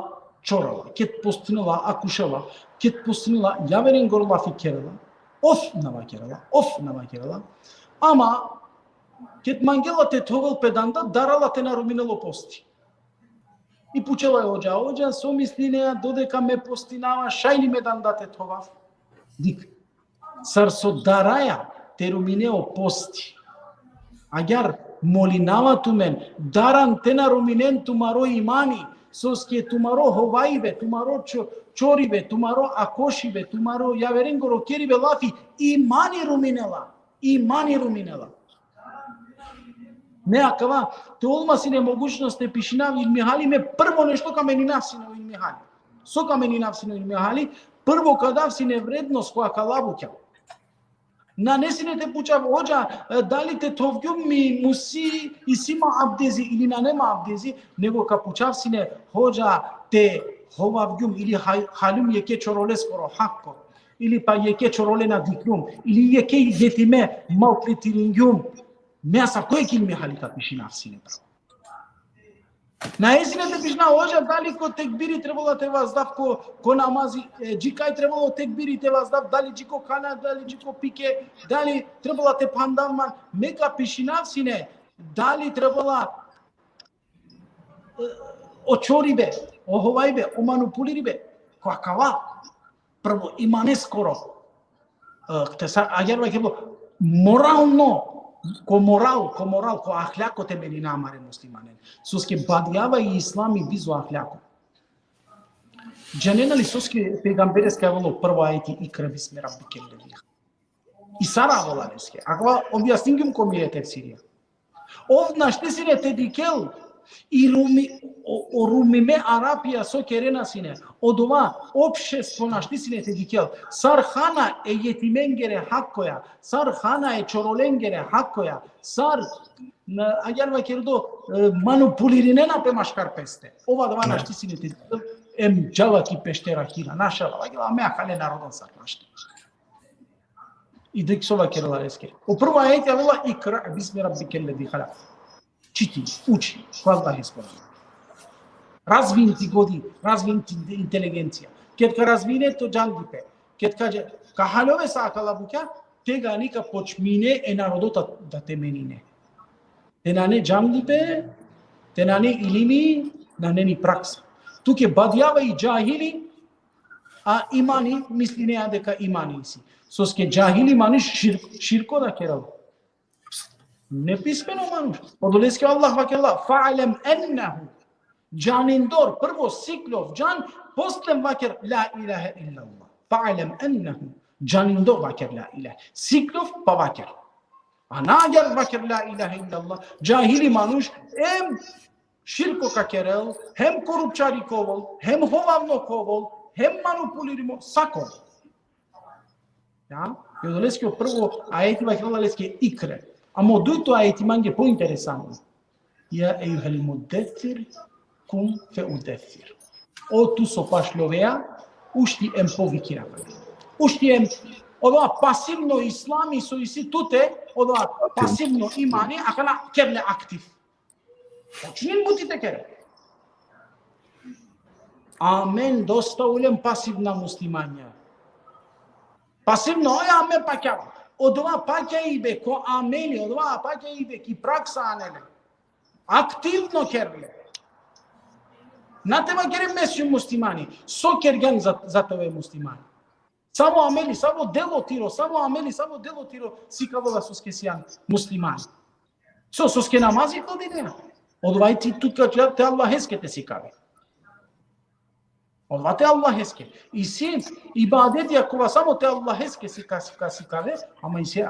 čorela, ked postinela akušela, ked postinela javerengoro lafi kerela, ov na vakerela, ov na vakerela, ama ked mangela te thovel pe danda, darala te na ruminel o posti. I pučela e hodža, hodža, so mislinea, dodeka me postinava, šaj li me danda te thovav? Dikh. Sar so daraja te rumine o posti, agjaar molinava tumen, daran te na ruminen tumaro imani, soske tumaro hovajbe, tumaro čo-, čoribe, tumaro akošibe, tumaro javerengoro keribe lafi, imani ruminela, imani ruminela. Me akava, te ol ma sine mogućnost te pišinav ilmihali, me prvo nešto ka meninav sine o ilmihali. So ka meninav sine o ilmihali, prvo ka dav sine vrednost ko akala bukja. Nane sine te pučav, hodža, e, dali te thovgjum mi musi, isi ma abdezi ili nane ma abdezi, nego ka pučav sine, hodža, te hovavgjum ili ha-, haljum jekhe čoroleskoro hakko, ili pa jekhe čorole na dikhlum, ili jekhe jetime maltretiringjum. Me asavko jekh ilmihali ka pišinav sine prvo. Nane sine te pišinav, hodža, dali ko tekbiri trebela te vazdav ko, ko namazi, e, dži kaj trebela o tekbiri te vazdav, dali dži ko khana, dali dži ko pike, dali trebela te phandav man, me ka pišinav sine, dali trebela, e, o čoribe, o hovajbe, o manupuliribe, ko akava, prvo imaneskoro, e, te sa-, agjaar vakerela, moralno, ko moral, ko moral, ko ahljako te menina amare muslimanen. Soske badjava i islami bizo ahljako. Džanena li soske pejgambereske avela prvo ajeti ikra bismi rabbike lezi halak? I sar avela leske? Akava objasningjum ko mire tefsirija. Ov našti sine te dikhel i rumi-, o, o rumime Arapija so kerena sine. Odova opštestvo našti sine te dikhel. Sar hana e jetimengere hakkoja, sar hana e čorolengere hakkoja, sar, na, agjaar vakerdo, e, manupulirinena pe maškar peste. Ov adava našti sine te dikhel, em džala ki pešte rakina. Našala, vakerela, me akale narodon sar našti. I dikh so vakerela leske. O prvo ajeti avela ikra bismi rabbike lezi halak. Čiti, uči, ko Allaheskoro. Razvin ti godi, razvin ti inteligencija. Ked ka razvine to džandipe, ked ka dža-, ka haljove sa akala bukja, tegani ka počmine e narodo ta-, da te menine. Te nane džandipe, te nane ilimi, nane ni praksa. Tuke badjava i džahili, a imani, mislinea deka imani isi. Soske džahili manuš šir-, širko da kerela. Nepismeno manuš. Odoleske Allah vakerela, fa'lem ennehu. Džanindor, prvo sikljov, džan, posle vaker la ilahe illallah. Fa'lem ennehu. Džanindor vaker la ilahe. Sikljov pa vaker. A na agjar vaker la ilahe illallah, džahili manuš, em širko ka kerel, hem korupčari ka ovel, hem hovavno ka ovel, hem manipulirimo, sako. Ja? I odoleske o prvo ajeti vakerela leske ikre. Amo dujto ajeti mange pointeresantno. Ja ejuhel mudessir, kum fe udessir. O tu so pašljoveja, ušti em povikira. Ušti em, odova pasivno islami so isi tute, odova pasivno imani, akana ker le aktiv. Počnin buti te kere. Amen dosta ulen pasivna muslimanja. Pasivno, oj, amen pakjava. Odova pakjaibe ko ameli, odova pakjaibe ki praksa ane le. Aktivno ker le. Na te vakere me sijum muslimani. So kergjan za, za te ove muslimani? Savo ameli, savo delo tiro, savo ameli, savo delo tiro sikavela soske sijan muslimani. So, soske namazi klanine. Odova i ti tut ka te Allaheske te sikave. Odova te Allaheske. Isi ibadetja kova samo te Allaheske sika, sika, sikave, ama isi, e,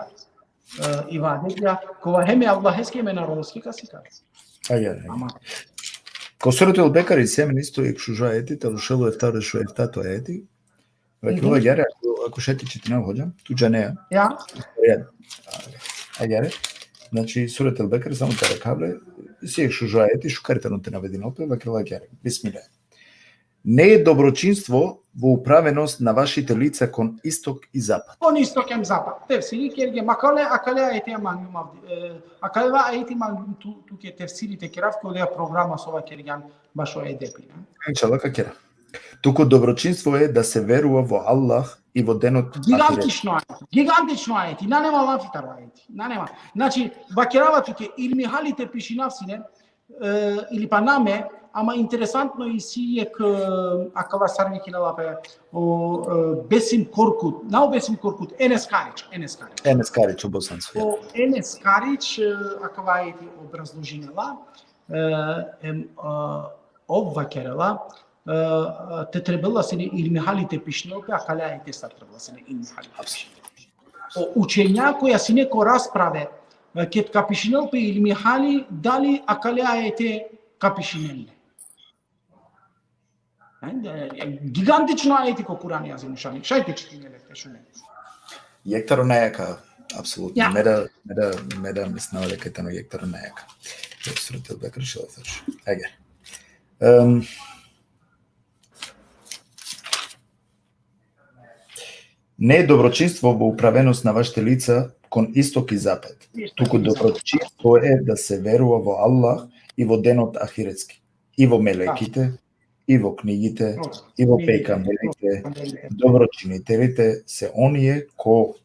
ibadetja kova hem e Allaheske hem e narodoske ka sikave. Agjaar, agjaar. Ama Ko Suretul Bekare isi amen isto jekh šužo ajeti, taro šel u efta deš u eftato ajeti. Vakerela, Mhm. agjaar, ako, ako šaj te čitinav, hodža, tu džanea. Ja. Ja. Agjaar. Znači, Suretul Bekare, samo te arakhav le, isi jekh šužo ajeti, šukar tano te navedinel pe, vakerela agjaar. Bismillah. Не е доброчинство во управеност на вашите лица кон исток и запад. Kon istok em zapad. Tefsiri kergje, ma akale, akale ajeti man, ma, e, akale va ajeti man tu, tuke tefsiri te kerav ko dea programa so vakergjan bašo edepi, ne? Иншаллах, ka kera. Туку доброчинство е да се верува во Аллах и во денот ахирет. Gigantično ajeti, gigantično ajeti, nane ma lafi taro ajeti, nane ma. Znači, vakerava tuke, ilmihali te pišinav sine, e, ili pa name, ama interesantno isi jekh, e, akava sar vikinela pe, o, e, Besim Korkut, na o Besim Korkut, Enes Karić, Enes Karić. Enes Karić, o bosansko, ja. O Enes Karić, e, akava ajeti obrazložinela, e, em, e, ov vakerela, e, te trebela sine ilmihali te pišinel pe, akale ajete sar trebela sine ilmihali te pišinel pe. O učenjakoja sine ko rasprave, e, ked ka pišinel pe ilmihali, dali akale ajete ka pišinel le. Ajde, e, gigantično ajeti ko Kurani Azimušani. Šaj te čitine le, te šune. Jekh taro najjaka, apsolutno. Ja. Me da, me da, me da mislinava deka tano jekh taro najjaka. Jekh Suretul Bekare šel u efta deš. Agjaar. Em, Не е доброчинство во управеност на вашите лица кон исток и запад, туку доброчинство е да се верува во Аллах и во денот ахиретски, и во мелеките, и во книгите, и во пейгамберите, доброчинителите се оние ко-,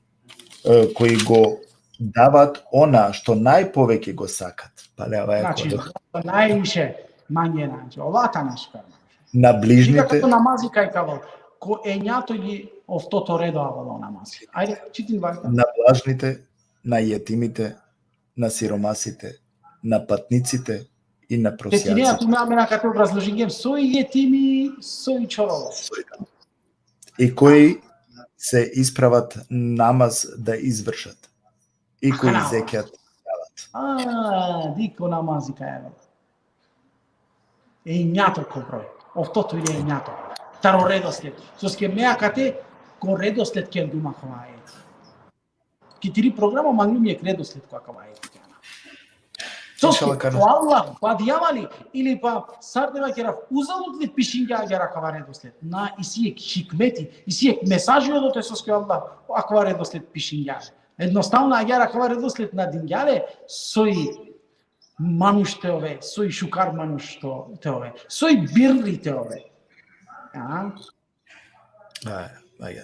е, кои го дават она што најповеќе го сакат. Па не, ова е... Znači, кога najviše, manje, znači, ova ta naš karma. На ближните. Дига како намази кај кавал, ко ењато ги офтото редо авало намази. Ајде, читин вајка. На блажните, на јетимите, на сиромасите, на патниците и на просјаците. Те ти неа ту ме амена како образложингем, сој јетими, сој чороло. Сој, да. И кои се исправат намаз да извршат. И кои зекјат дават. А, дико намази кај е. Е, ењато ко број. Офтото или ењато. Таро редослед. Соске меа кате, ко редослед ке дума хова е. Ки тири програма, манглум е редослед која хова е. Соске, иншаллах, кана. По Аллах, па дијавали, или па сар дева кера, узалут ли пишингја агера хова редослед? На, иси е хикмети, иси е месажи одоте соске Аллах, акова редослед пишингја. Едноставно, агера хова редослед на дингјале, сој мануш те ове, сој шукар мануш што те ове, сој бирли те ове. А? А, ајде.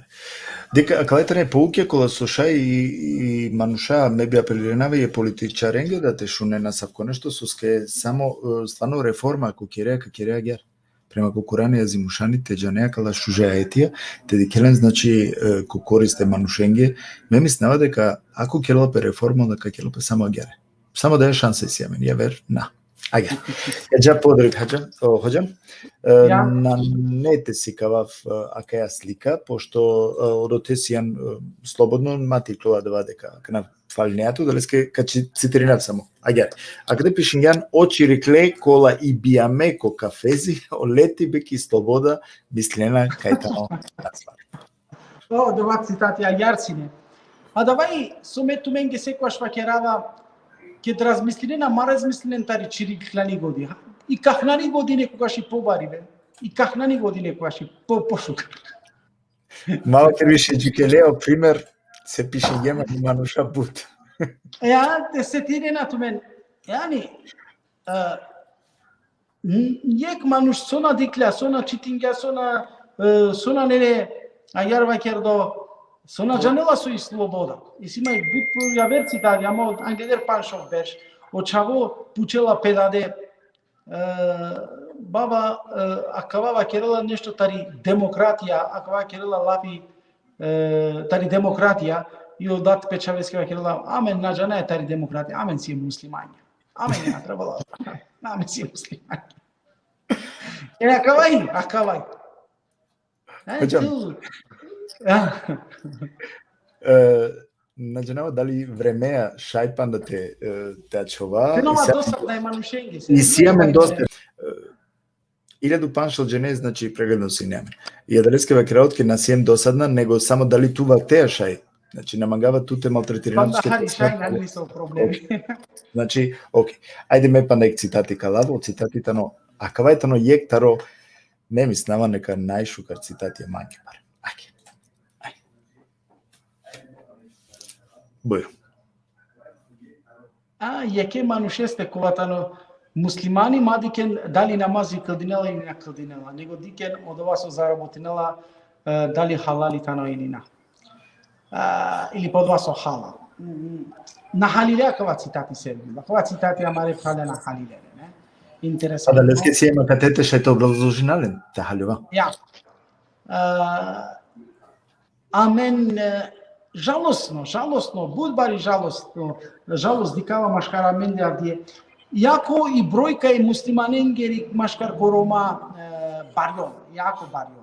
Дека, кај тане поуке кола со шај и, и мануша, ме би апелиринаве и политичаренге да те шунена савко нешто, соске само, е, стварно реформа, ако кереа, ка кереа гер. Према ко Курани Азимушани, те џанеа кала шуџаетија, те дикелен, значи, е, ко користе манушенге. Ме мислева дека ако керела пе реформа, онда ка керела пе само гер. Само да е шанса си амен, ја вер, на. Agjaar. Ja, dža podrug, hadža, o, hodža. E, Ja. Nane te sikavav, e, akaja slika, pošto, e, odote sian, e, slobodno, ma te iklol adava deka akana falinea tu, adaleske ka ci-, citirinav samo. Agjaar. Akate pišingjan: o čirikle kola i bijame ko kafezi, ole ti be ki sloboda mislinena kaj tano. O, adava citati agjaar sine. Adava i so me tumenge sekogaš vakerava, ked razmislinena, ma razmislinen tari čiriklani godi. I kahnani godi nekogaš i pobaribe. I kahnani godi nekogaš i po-, pošukar. Malo te više džikele, o primer, se pišingje ma manuša but. Ja, te setinena tumen. Jani, e, n-, jekh manuš so na diklja, so na čitingja, so na, e, so na nene, agjaar vakerdo, so na džanela so i sloboda. Isi ma jekh but po javer citati, ama angleder panšov berš. O čhavo pučela pe dade, e, baba, e, akava vakerela nešto tari demokratija, akava vakerela lafi, e, tari demokratija, i o dat pe čhaveske vakerela, amen na džanaja tari demokratija, amen siem muslimanja. Amen na trebela. Amen siem muslimanja. E, akava i, akava i. E, Hodža. Tu. Ja. E, na džanava dali vremea šaj panda te, e, te ačhova. Te nova I siam, dosadna e manušenge, se. i siam amen dosta. E, iljadu panšel džene, znači, pregledno sine amen. I adaleske vakerav tuke, na siem dosadna, nego samo dali tu vaktea šaj. Znači, na mangava tu te maltretirinav. Panda hari šaj, nane niso problemi. Znači, okej. Ajde me panda jekh citati ka lav, o citati tano, akava i tano jekh taro, me mislinava neka najšukar citati e mange pare. Ajde. Ajde. Bujrum. A, jekhe manušeste kova tano muslimani, ma diken dali namazi kldinela ili na kldinela, nego diken odova so zarabotinela, e, dali halali tano ili na. A, ili pa odova so halal. Mm, na halile akava citati, Sergio. Akava citati amare phrale na halile, ne? Interesantno. Adaleske siem akate te šaj te obrazložina len, te haljova. Ja. A, amen, e, žalostno, žalostno, but bari žalostno, žalost dikhava maškar amende avdive. Jako i brojka e muslimanengeri maškar ko Roma, e, barjola, jako barjola.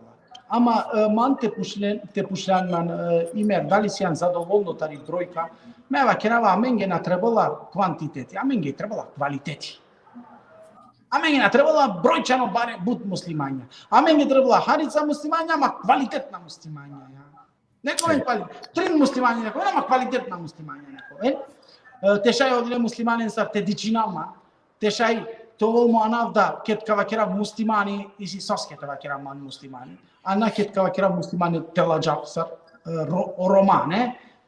Ama, e, man te pučlen, te pučljan man, e, Imer, dali sian zadovolno tari brojka? Me vakerava, amenge na trebela kvantiteti, amenge trebela kvaliteti. Amenge na trebela brojčano bare but muslimanja. Amenge trebela harica muslimanja, ama kvalitetna muslimanja, ja. Neko ven kvali-, trin muslimanja, neko ven, ama kvalitetna muslimanja, neko ven. E, te šaj odile muslimanen sar te dičina ma, te šaj te ovol mo anav da, ked ka vakerav muslimani, isi soske te vakerav man muslimani. A na ked ka vakerav muslimani te ladžav sar, e, ro-, o Romane,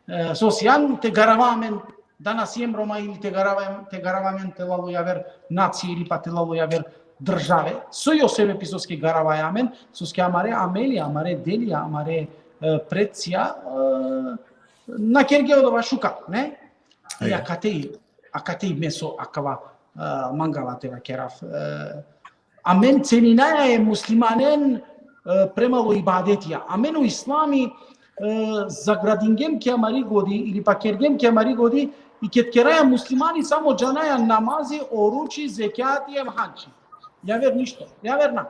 e, so sian te garava amen, da na siem Roma ili te garava, te garava amen te lalo javer nacije ili pa te lalo javer države. So i o sebepi soske garava amen, soske amare ameli, amare deli, amare, e, precija, e, na kerge odova šukar, ne? I akate i, akate i me so akava, e, mangava te vakerav, e, amen ceninaja e muslimanen, e, premalo ibadetija. Amen o islami, e, zagradingjem ki amari godi, ili pa kergjem ki amari godi, i ked keraja muslimani samo džanaja namazi, oruči, zekjati em hadži. Javer ništo, javer na.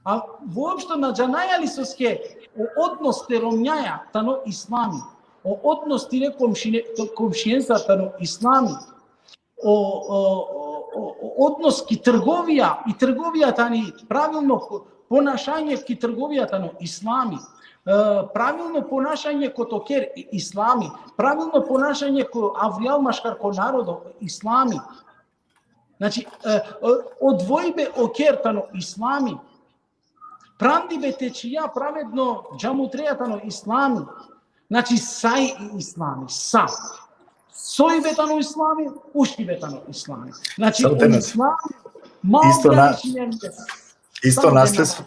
A voopšto na džanaja li soske o odnos te romnjaja tano islami, o odnos tire komšine-, to-, komšienca tano islami, o, o, o, o odnos ki trgovija, i trgovija tani pravilno po-, ponašanje ki trgovija tano islami, e, pravilno ponašanje kote o ker i-, islami, pravilno ponašanje ko avrijal maškar ko narodo islami. Znači, e, o-, odvojbe o ker tano islami. Prandibe te čhija pravedno džamutreja tano islami. Znači, sa i islami, sa. Sojbe tano islami, uštibe tano islami. Znači, Samo te nas-, islami, ma isto na-, ograničenje. isto Samo te nasledstvo,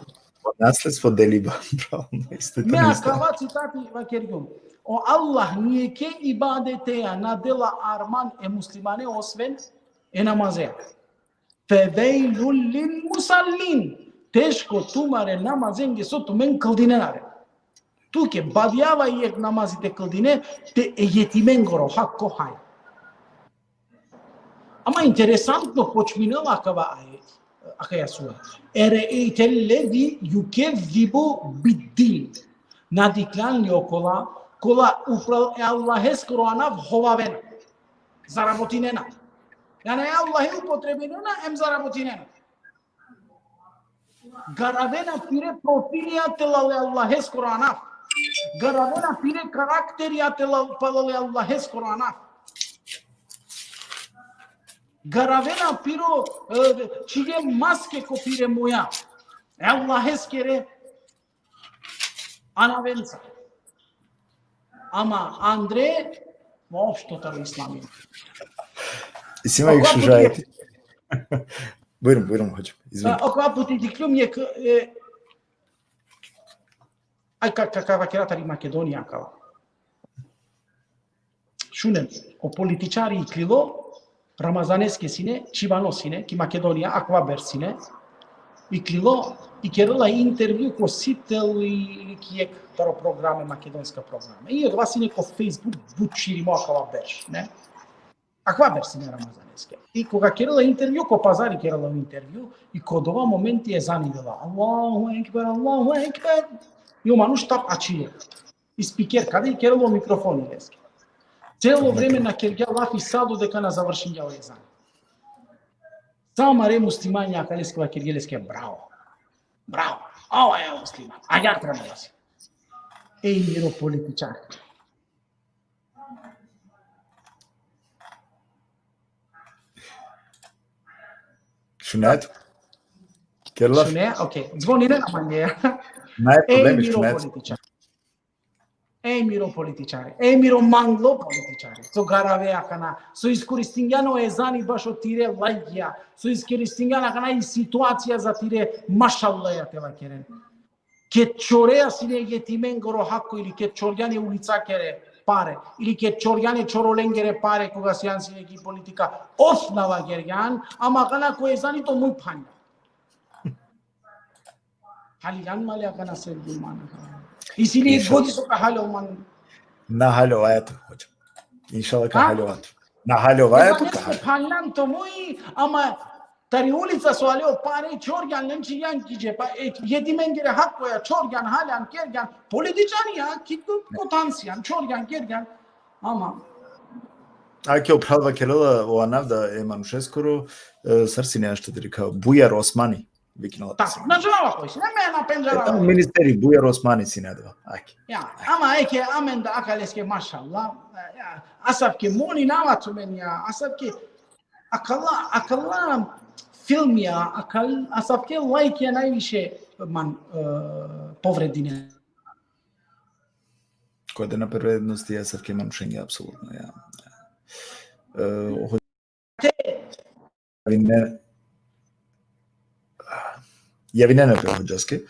nasledstvo deliba, bravo, isto Me tano isto. Akava citati vakergjum. O Allah nijekhe ibadeteja na dela arman e muslimane osven e namazea. Fevejlul lil musallin. Teško tumare namazenge so tumen kldinena le. Tuke badjava jekh namazi te kldine, te e jetimengoro hak ko haj. Ama interesantno počminela akava ajet, akaja sura. Ereejtellezi jukezzibu biddin. Na dikhljan li okola, kola upral e Allaheskoro anav hovavena. Zarabotinena. Jani e Allahe upotrebinena, em zarabotinena. Garavena pire profilija te lel e Allaheskoro anav. Garavena pire karakterija te lel, pa lel e Allaheskoro anav. Garavena piro, e, čhige maske ko pire muja. E Allaheskere anavenca. Ama andre, uopšto taro islami. Isi ma jekh šuža ajeti. Bujrum, bujrum, hocam. Izvin. A, okova puti dikhljum jekh, e, aj ka, ka, ka vakera tari Makedonija, akava. Šunen, o političari iklilo, Ramazaneske sine, čhivano sine, ki Makedonija, akava berš sine, iklilo, ikerela intervju ko Sitel ili ki jekh taro programe, makedonska programe. I odova sine ko Facebook, but širimo akava berš, ne? Akava berš sine Ramazaneske. I koga kerela intervju, ko pazari kerela intervju, i ko dova momenti ezani dela. Allahu ekber, Allahu ekber. I o manuš tap ačhilo. I spiker, kade i kerela o mikrofoni leske. Celo vreme na kergja lafi sa dodeka na završingja o ezan. Sa amare muslimanja akaleske vakergje leske, bravo. Bravo. Ava ja musliman. Agjaar treba da si. Ej miro političar. Šunaja tu? Kerela? Šunaja, okej. Zvoninen amenge. Naj Ej problemi, miro šunaja tu. Političar. Ej miro političari. Ej miro manglo političari. So garavea akana. So iskoristingjan o ezani bašo tire lajgija. So iskoristingjan akana i situacija za tire mašallaja te vakeren. Ked čorea sine jetimengoro hako ili ked čorgjan e ulicakere pare, ili ked čorgjan e čorolengere pare, koga sijan sine ki politika, ov na vakergjan, ama akana ko ezani to muj phanja. Haliljan ma le akana Sevgul man. Isi li jekh godi so ka haljovan? Na haljovaja tu, hocam. Inšallah ka Ha? haljovaja tu. Na haljovaja tu, ka Ezani haljovaja. Phanjan to muj, ama tari ulica so ale o pare, čorgjan len, čhigjan ki džepa, e, jetimengere hakoja čorgjan, haljan, kergjan, političarija, ki ko, ko than sijan, čorgjan, kergjan, ama. Ake o phral vakerela o anav da e manušeskoro, e, sar sine ašta te dikha, Bujar Osmani, vikinela. Tako, na džanava koj sine, me na pendžarava. E, tano ministeri, Bujar Osmani sine adava. Ake. Ja, ama eke amen da akaleske mašallah, ja, asavke moni nava tumen, ja, asavke akala, akala filmija, akal, asavke lajkija najviše man, e, povredine. Koja da na prve vrednosti, asavke manušenge, apsolutno, ja. E, ho-, Te, javine-, javinena pe hodžaske,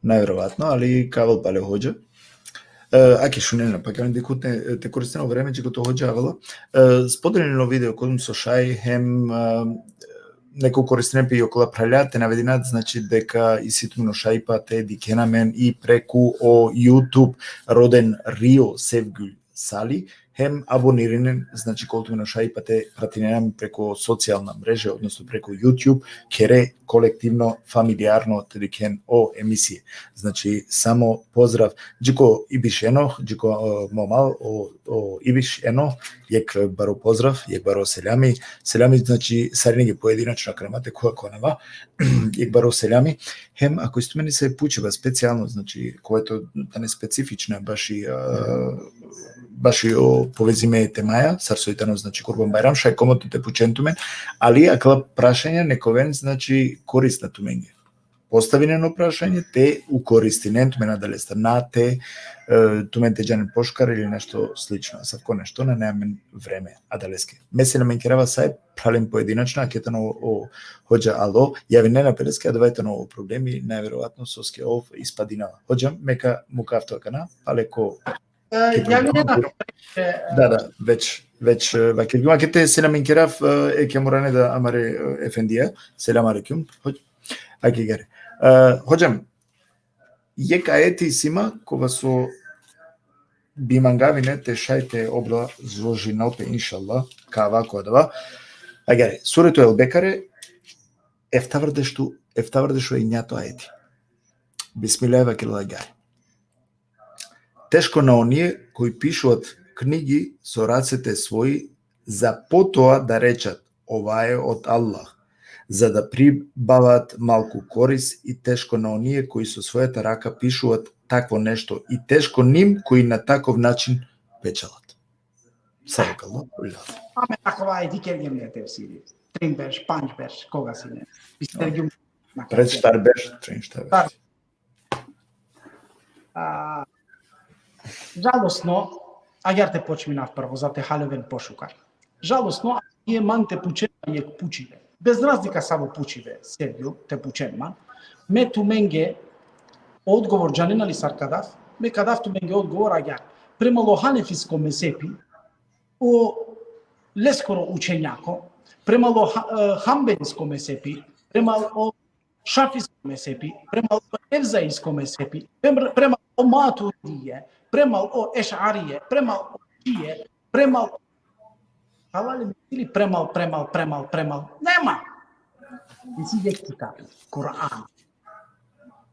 najverovatno, ali ka avel pale hodža. E, ake šunena, pa ka dikhutne, te koristena o vreme dži kote hodža avela. E, spodelinen o video kote so šaj, hem, e, neka koristinen pe i okola phralja, te navedina, znači, deka isi tumen o šajipa te dikhena amen i preku o YouTube, roden Rio Sevgul Sali, hem abonirinen, znači, kol tumen o šajipa te pratinen amen preku socijalna mreže, odnosno preku YouTube, kere kolektivno, familijarno te dikhen o emisije. Znači, samo pozdrav. Dži ko Ibiš Eno, dži ko, e, mo mal, o, o Ibiš Eno, jekh baro pozdrav, jekh baro seljami. Seljami, znači, sarinenge pojedinačno, akana ma te khuva ko anava, jekh baro seljami. Hem, ako isi tumen nese pučiba specijalno, znači, koja to tane specifična, baši, e, baši o povezime e temaja, sar so i tano, znači, Kurban Bajram, šaj komotno te pučen tumen, ali akala prašanja neka oven, znači, korisna tumenge. Postavinen o prašanje, te ukoristinen tumen adalestar, na te, e, tumen te džanen pošukar ili nešto slično. Asavko nešto, nane amen vreme adaleske. Me selamenkerava sa e phralen pojedinačno, ake tano o hodža alo, javinena pe leske, adava tano o problemi, najverovatno soske ov ispadinela. Hodža, me ka mukav tu akana, pale ko e, javine na, e, Da, da, već, već, e, vakergjum. Ake te selamenkerav, e, eke morane da amare, e, efendija. Selam alejkum. Ho-, ake gare. E, hodžam, jekh ajeti isi ma, kova so bi mangava ine te šaj te obrazložinel pe, inšallah, ka ava ko adava. Agjaar, Suretu El-Bekare, eftavardeštu, eftavardeštu enjato ajeti. Bismillah, vakerela agjaar. Teško na onije koji pišuat knjigi so racete svoji, za po toa da rečat: „Ova e od Allah”, za da pribavат malku koris, i teško na onije koji so svojata raka pišuat takvo nešto, i teško nim koji na takov način pečalat. Sadakallahu l-azim. Amen, akava ajeti kergjem le tefsiri. Trin berš, pandž berš, koga sine. Bistergjum. Pred štar berš, trin štar berš. A, žalosno, agjaar te počminav prvo, za te haljoven pošukar. Žalosno, e man te pučen man jekh pučibe. Bez razlika savo pučibe, Sergio, te pučen man. Me tumenge odgovor džanena li sar ka dav? Me ka dav tumenge odgovor agjaar. Prema o hanefisko mezhepi, o leskoro učenjako, prema o ha-, e, hambelisko mezhepi, prema o šafisko mezhepi, prema o evzaisko mezhepi, prema, prema o maturidije, prema o ešarije, prema o šije, prema o halali mi ili prema, prema, prema, prema. Nema. Isi jekh kitapi, Kur'an.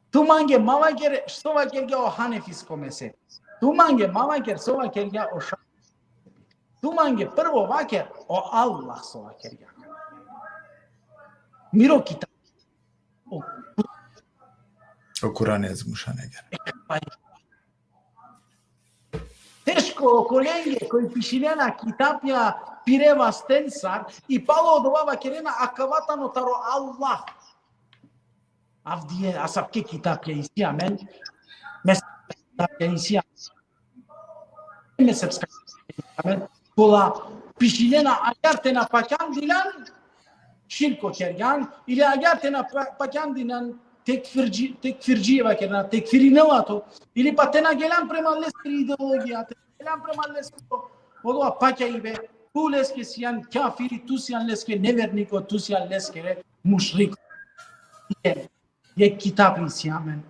Tu mange ma vaker so vakergja o hanefisko mezhepi. Tu mange ma vaker so vakergja o šafisko mezhepi. Tu mange prvo vaker o Allah so vakergja. Miro kitab. O, O Kur'ani Azimušan, agjaar. Pa teško okolenge koj pišinena kitapja pire vasten sar, i palo odova vakerena akava tano taro Allah. Avdive, asavke kitapja isi amen, me kitapja isi amen. Me srpska. Amen. Kola pišinena agjaar te na pakjandilan, širko kergjan, ili agjaar te na pa-, pakjandilan, tekfirđi-, tekfirđiva kergjan, tekfirinela to, ili pa te na geljan prema leskiri ideologija, te na geljan prema leskoro, odova pakjaibe, tu leske sijan kafiri, tu sijan leske neverniko, tu sijan leskere mušriko. Jekh kitapi isi amen.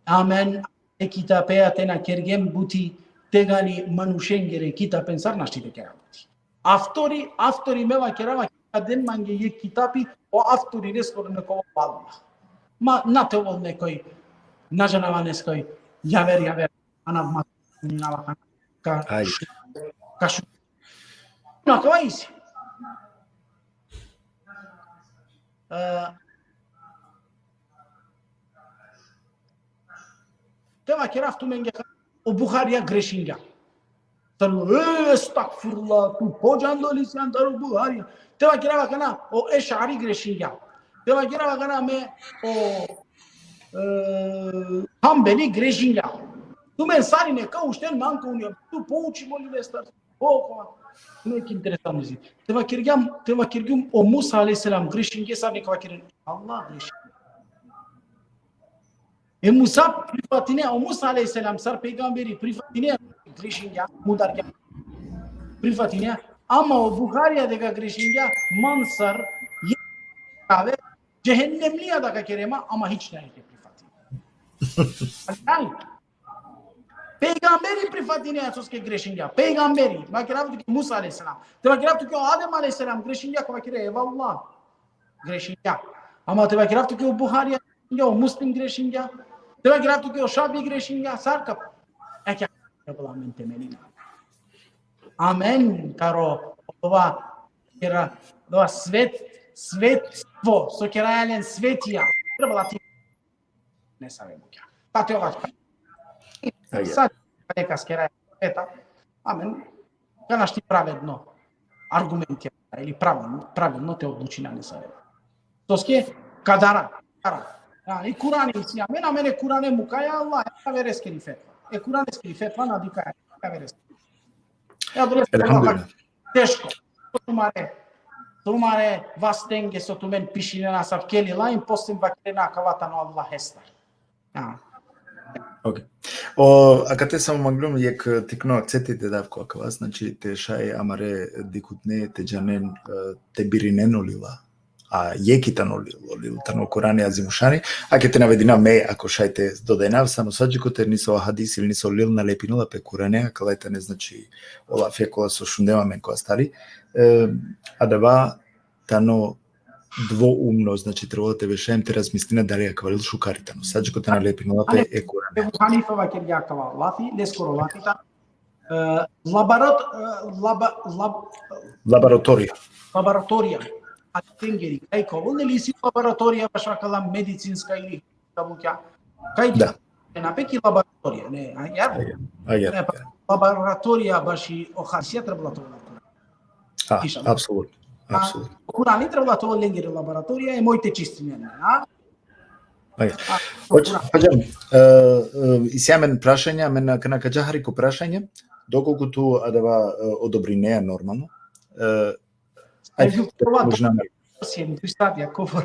Amen. E kitapeja te na kergjem buti tegani manušengere kitapen sar našti te kera buti. Avtori, avtori me vakerava, ka den mange jekh kitapi, o avtori leskoro nek ovel Allah. Ma, na te ovel nekoj, na džanava, neskoj javer, javer, anav ma, na vakan, ka, Aj. Ka šu-, na, kava isi. E, te vakerav tumenge ka-, o Buharija grešingja. Taro, e, estagfirullah, tu podžando li sijan taro Buharija. Te vakerav akana, o Ešari grešingja. Te vakerav akana me, o, e, Hambeli grešingja. Tumen sarine ka ušten man ko unija. Tu pouči moli lestar. O, kova. Nek interesantno isi. Te vakergjum, te vakergjum o Musa alejhi selam grešingja, sar nek vakeren Allah grešingja. E Musa prifatine, o Musa alejhi selam sar pejgamberi prifatine grešingja, mudargja. Prifatine, ama o Buharija deka grešingja, man sar je kave, džehennemlija da ka kere ma, ama hič nane te prifatine. Aj. Pejgamberi prifatine soske grešingja. Pejgamberi, vakerav tuke Musa alejhi selam. Te vakerav tuke o Adem alejhi selam grešingja, ka vakere, e vallah. Grešingja. Ama te vakerav tuke o Buharija grešingja, o Muslim grešingja. Te vakerav tuke o Šafi grešingja, sar ka. E kja, e bala amen temelina. Amen, taro, odova, kera, odova svet, svetstvo, so keraja len svetija. Trebala ti nesave bukja. Pa te ovaš. Ajde. Sad, nekas keraja sveta. Amen. Ka našti pravedno argumentija ili pravilno, pravilno te odlučina nesave. Soske, ka dara, dara. Ja, i Kurani isi amen, amen e Kurane mukaja Allah, e kavereskiri fetva. E Kuraneskiri fetva na dikhaja, kavereskiri. Ja, dobro, Elhamdulillah. Teško. Tumare, tumare vastenge so tumen pišinena asavke lila, in posle vakerena akava tano Allahestar. Ja. Ok. O, akate samo manglum jekh tikno akcenti te dav ko akava, znači te šaj amare dikhutne te džanen, e, te birinen o lila. A jekh i tano lil, o lil tano Kurani Azimušani, ake te navedina me, ako šaj te dodajnav, samo sa dži kote niso hadis ili niso lil na lepinela pe Kurane, akala tane, znači, o lafija kola so šundem amen ko astari. E, adava tano dvoumno, znači trebalo te beša hem te razmislina dali akava šukar i tano. Sa dži kote na lepinela pe e Kur'ane. Ebu Hanife vakergja akava lafi, leskoro lafi tano. E, laborot-, e, laba-, lab-, Laboratorija. Laboratorija. A tengeri, kaj ka ovel, neli isi laboratorija bašo akala medicinska ili ka bukja. Kaj Da. na pe ki laboratorija, ne, a, ja? Agjaar, agjaar. Ne, pa, laboratorija baši o hadisija trebela te ovel. A, Išan. apsolutno, A, apsolutno. Kur'ani trebela te ovel lengiri laboratorija, e moj te čistinen, a? Agjaar. A, Hođa, Kur'an. Hođa, e, e, isi amen prašanja, amen akana ka dža hari ko prašanja, dokolku tu adava, e, odobrinea normalno. E, ajde, Ajde, kova možda to siem, duj sat, ja, kova.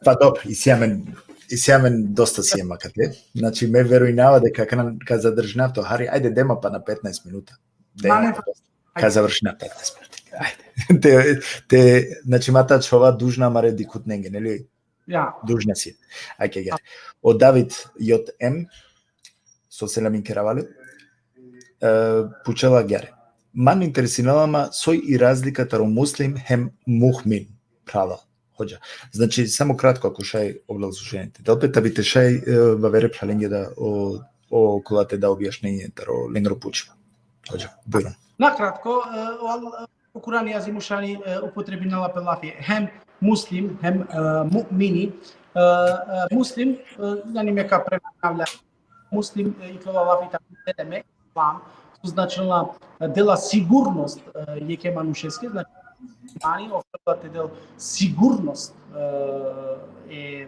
Pa dobro, isi amen, isi amen dosta siem akate. Znači, me verujnava deka ka, ka zadržinav to hari, ajde, dema pa na petnaest minuta. Dema Ma ne, pa dosta. Ka Ajde. završina petnaest minuta. Ajde. Te, te, znači, ma te ačhova dužna amare dikhutnenge, neli? Ja. Dužna si. Ajde, gel. O David J M, so selamin kerava le, e, pučela agjaar. Man interesinela ma soj i razlika taro muslim hem mu'min, phrala, hođa. Znači, samo kratko, ako šaj, obrazloženje te del pe, ta bi te šaj, e, vavere phralenge da o, okola te da objašnjenje taro lengro pučiba. Hođa, bujrum. Na kratko, e, o Al-, o Kur'ani Azimušani, e, upotrebinela pe lafi hem muslim, hem, e, mu'mini. E, e, muslim, e, jani me ka prevedinav le, muslim, e, ikljola lafi tari seleme, islam, so značinela, e, dela sigurnost, e, jekhe manušeske, znači, muslimani oferela te del sigurnost, e, e,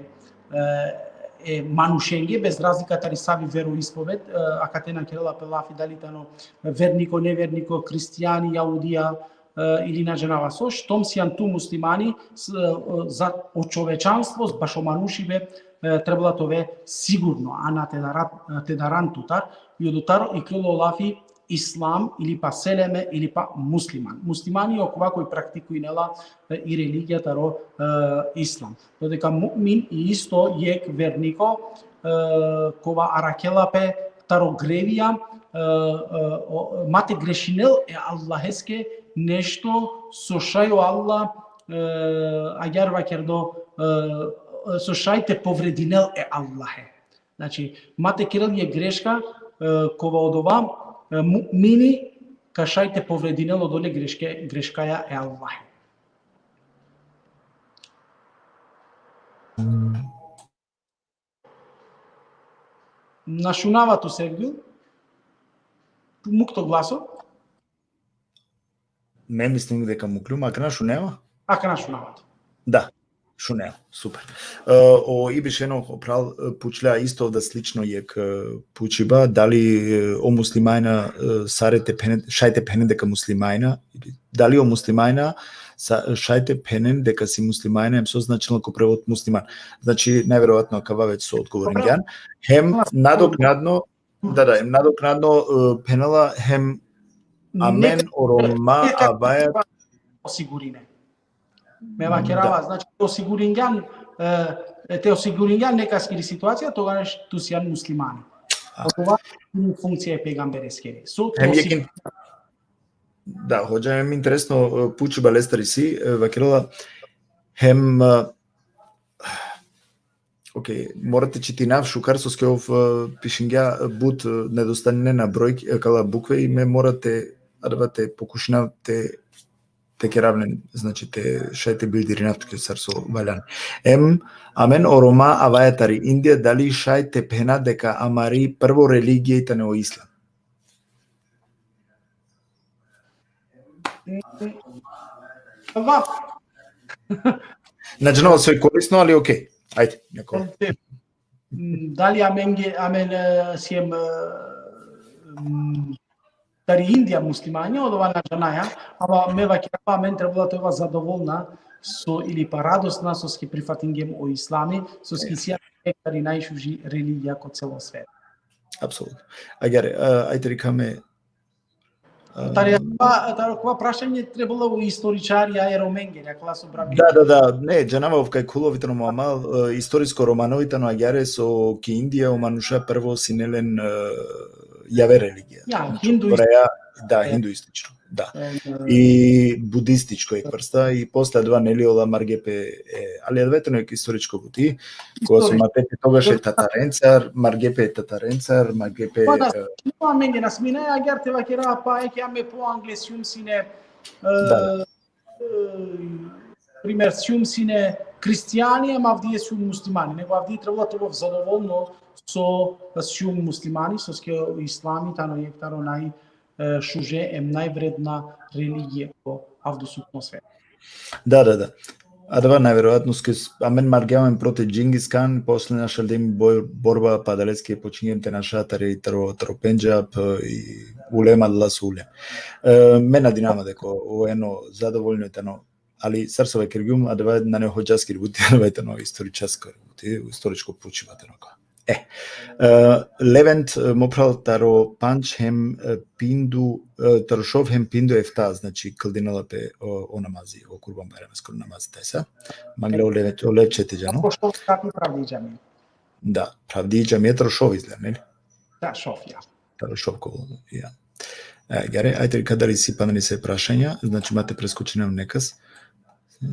e, e manušenge, bez razlika tari savi veroispoved, e, akate na kerela pe lafi dali tano verniko, neverniko, hristijani, jahudija, e, ili na džanava so, štom sian tu muslimani, s-, e, za o čovečanstvo, bašo manušibe, e, trebela te ove sigurno, a na te daran, te daran tutar, i odotar ikljola o lafi islam, ili pa seleme, ili pa musliman. Muslimani okova koj praktikujnela, e, i religija taro, e, islam. Dodeka mu'min i isto jekh verniko, e, kova arakhela pe taro grevija, e, e, o, ma te grešinel e Allaheske nešto so šaj o Allah, e, agjaar vakerdo, e, so šaj te povredinel e Allahe. Znači, ma te kerel jekh greška, e, kova odova, e, mu'mini ka šaj te povredinel odole greške, greškaja e Allahe. Na šunava tu, Sevgil? Muk to glaso? Me mislim deka mukljum, akana šunava? Akana šunava tu. Da, šunava, super. E, o Ibišeno, o phral, e, pučlja isto da slično jekh, e, pučiba, dali, e, o muslimajna, e, sare te phene-, šaj te phenen deka muslimajna, dali o muslimajna, sa-, šaj te phenen deka si muslimajna, em so značinela ko prevod musliman. Znači, najverovatno akava već so odgovoringjan. Hem nadoknadno, da, da, hem nadoknadno, e, phenela hem amen o Roma avaja. Osigurine. Me vakerava, Da. znači, te osiguringjan, e, te osiguringjan nekaskiri situacija, togaš tu sian muslimani. A. Odova funkcija e pejgambereskiri. So, te Hem osigurine. jekin-, da, hođa, hem interesno, e, pučiba lestar isi, e, vakerela, hem, e, okej, mora te čitinav šukar, soske ov, e, pišingja, e, but, e, nedostanine na broj, e, kala bukve i me mora te, adava te pokušinav te, te kerav len, znači, te šaj te bildirinav tuke sar so valjan. Em, amen o Roma avaja tari Indija, dali šaj te phena deka amari prvo religija i tane o islam? Mm, va- Na džanava soj korisno, ali okej. Ajde, neko. Mm, dali amenge, amen, e, siem, e, mm, tari Indija muslimanja, odova na džanaja, ama me vakerava, amen trebela te ova zadovolna so ili pa radosna, soske prifatingjem o islami, soske siem tari najšuži religija ko celo svet. Apsolutno. Agjaar, e, ajde rikha me, e, Tari akava, tari akava prašanje trebela o istoričari, a e Romenge, akala so brabi. Da, da, da, ne, džanava ov kaj kulo vitano mo amal, e, istorisko Romanovi tano agjaar so ki Indija o manuša prvo sine len, e, jave religija. Ja, Znači, hinduistično. Koraja, da, E. hinduistično. Da. I budističko jekh vrsta, i posle adava, neli, ola margepe, e, ali adava tano jekh istoričko buti, kova so mate pe togaš e tatarencar, margepe e tatarencar, margepe, Pa da, e, no, amenge na smine, agjaar te vakera, pa eke ame po angle sijum sine, e, e, primer sijum sine kristijani, ama avdive sijum muslimani, nego avdive trebela te ovel zadovoljno so sijum muslimani, soske islami tano jekh taro naj, e, šuže em najvredna religije ko avdisutno svet. Da, da, da. Adava najverojatno, soske amen margja amen protiv Džingis Khan, posle našaldem bor-, borba, pa adaleske počingjem te naša tari, taro, taro Pendžab, e, i ulem adala so ulem. E, me nadinava deka ovena zadovoljno tano, ali sar so vakergjum, adava nane hodžaskiri buti, adava tano istoričaskiri buti, istoričko pučiba tano ka. E, e, Levent, e, mo phral, taro pandž hem, e, pindu, e, taro šov hem pindu efta, znači, kldinela pe o, o namazi, o Kurban Bajrameskoro namazi tajsa. Mangle o Levent, o Levče te džano. Ko šov sati pravdi džami. Da, pravdi džami taro šov izgleda, ne? Da, šov, ja. Taro šov ko, ja. E, agjaar, ajde, kadar isi pana nese prašanja, znači, ma te preskočinav nekas. E,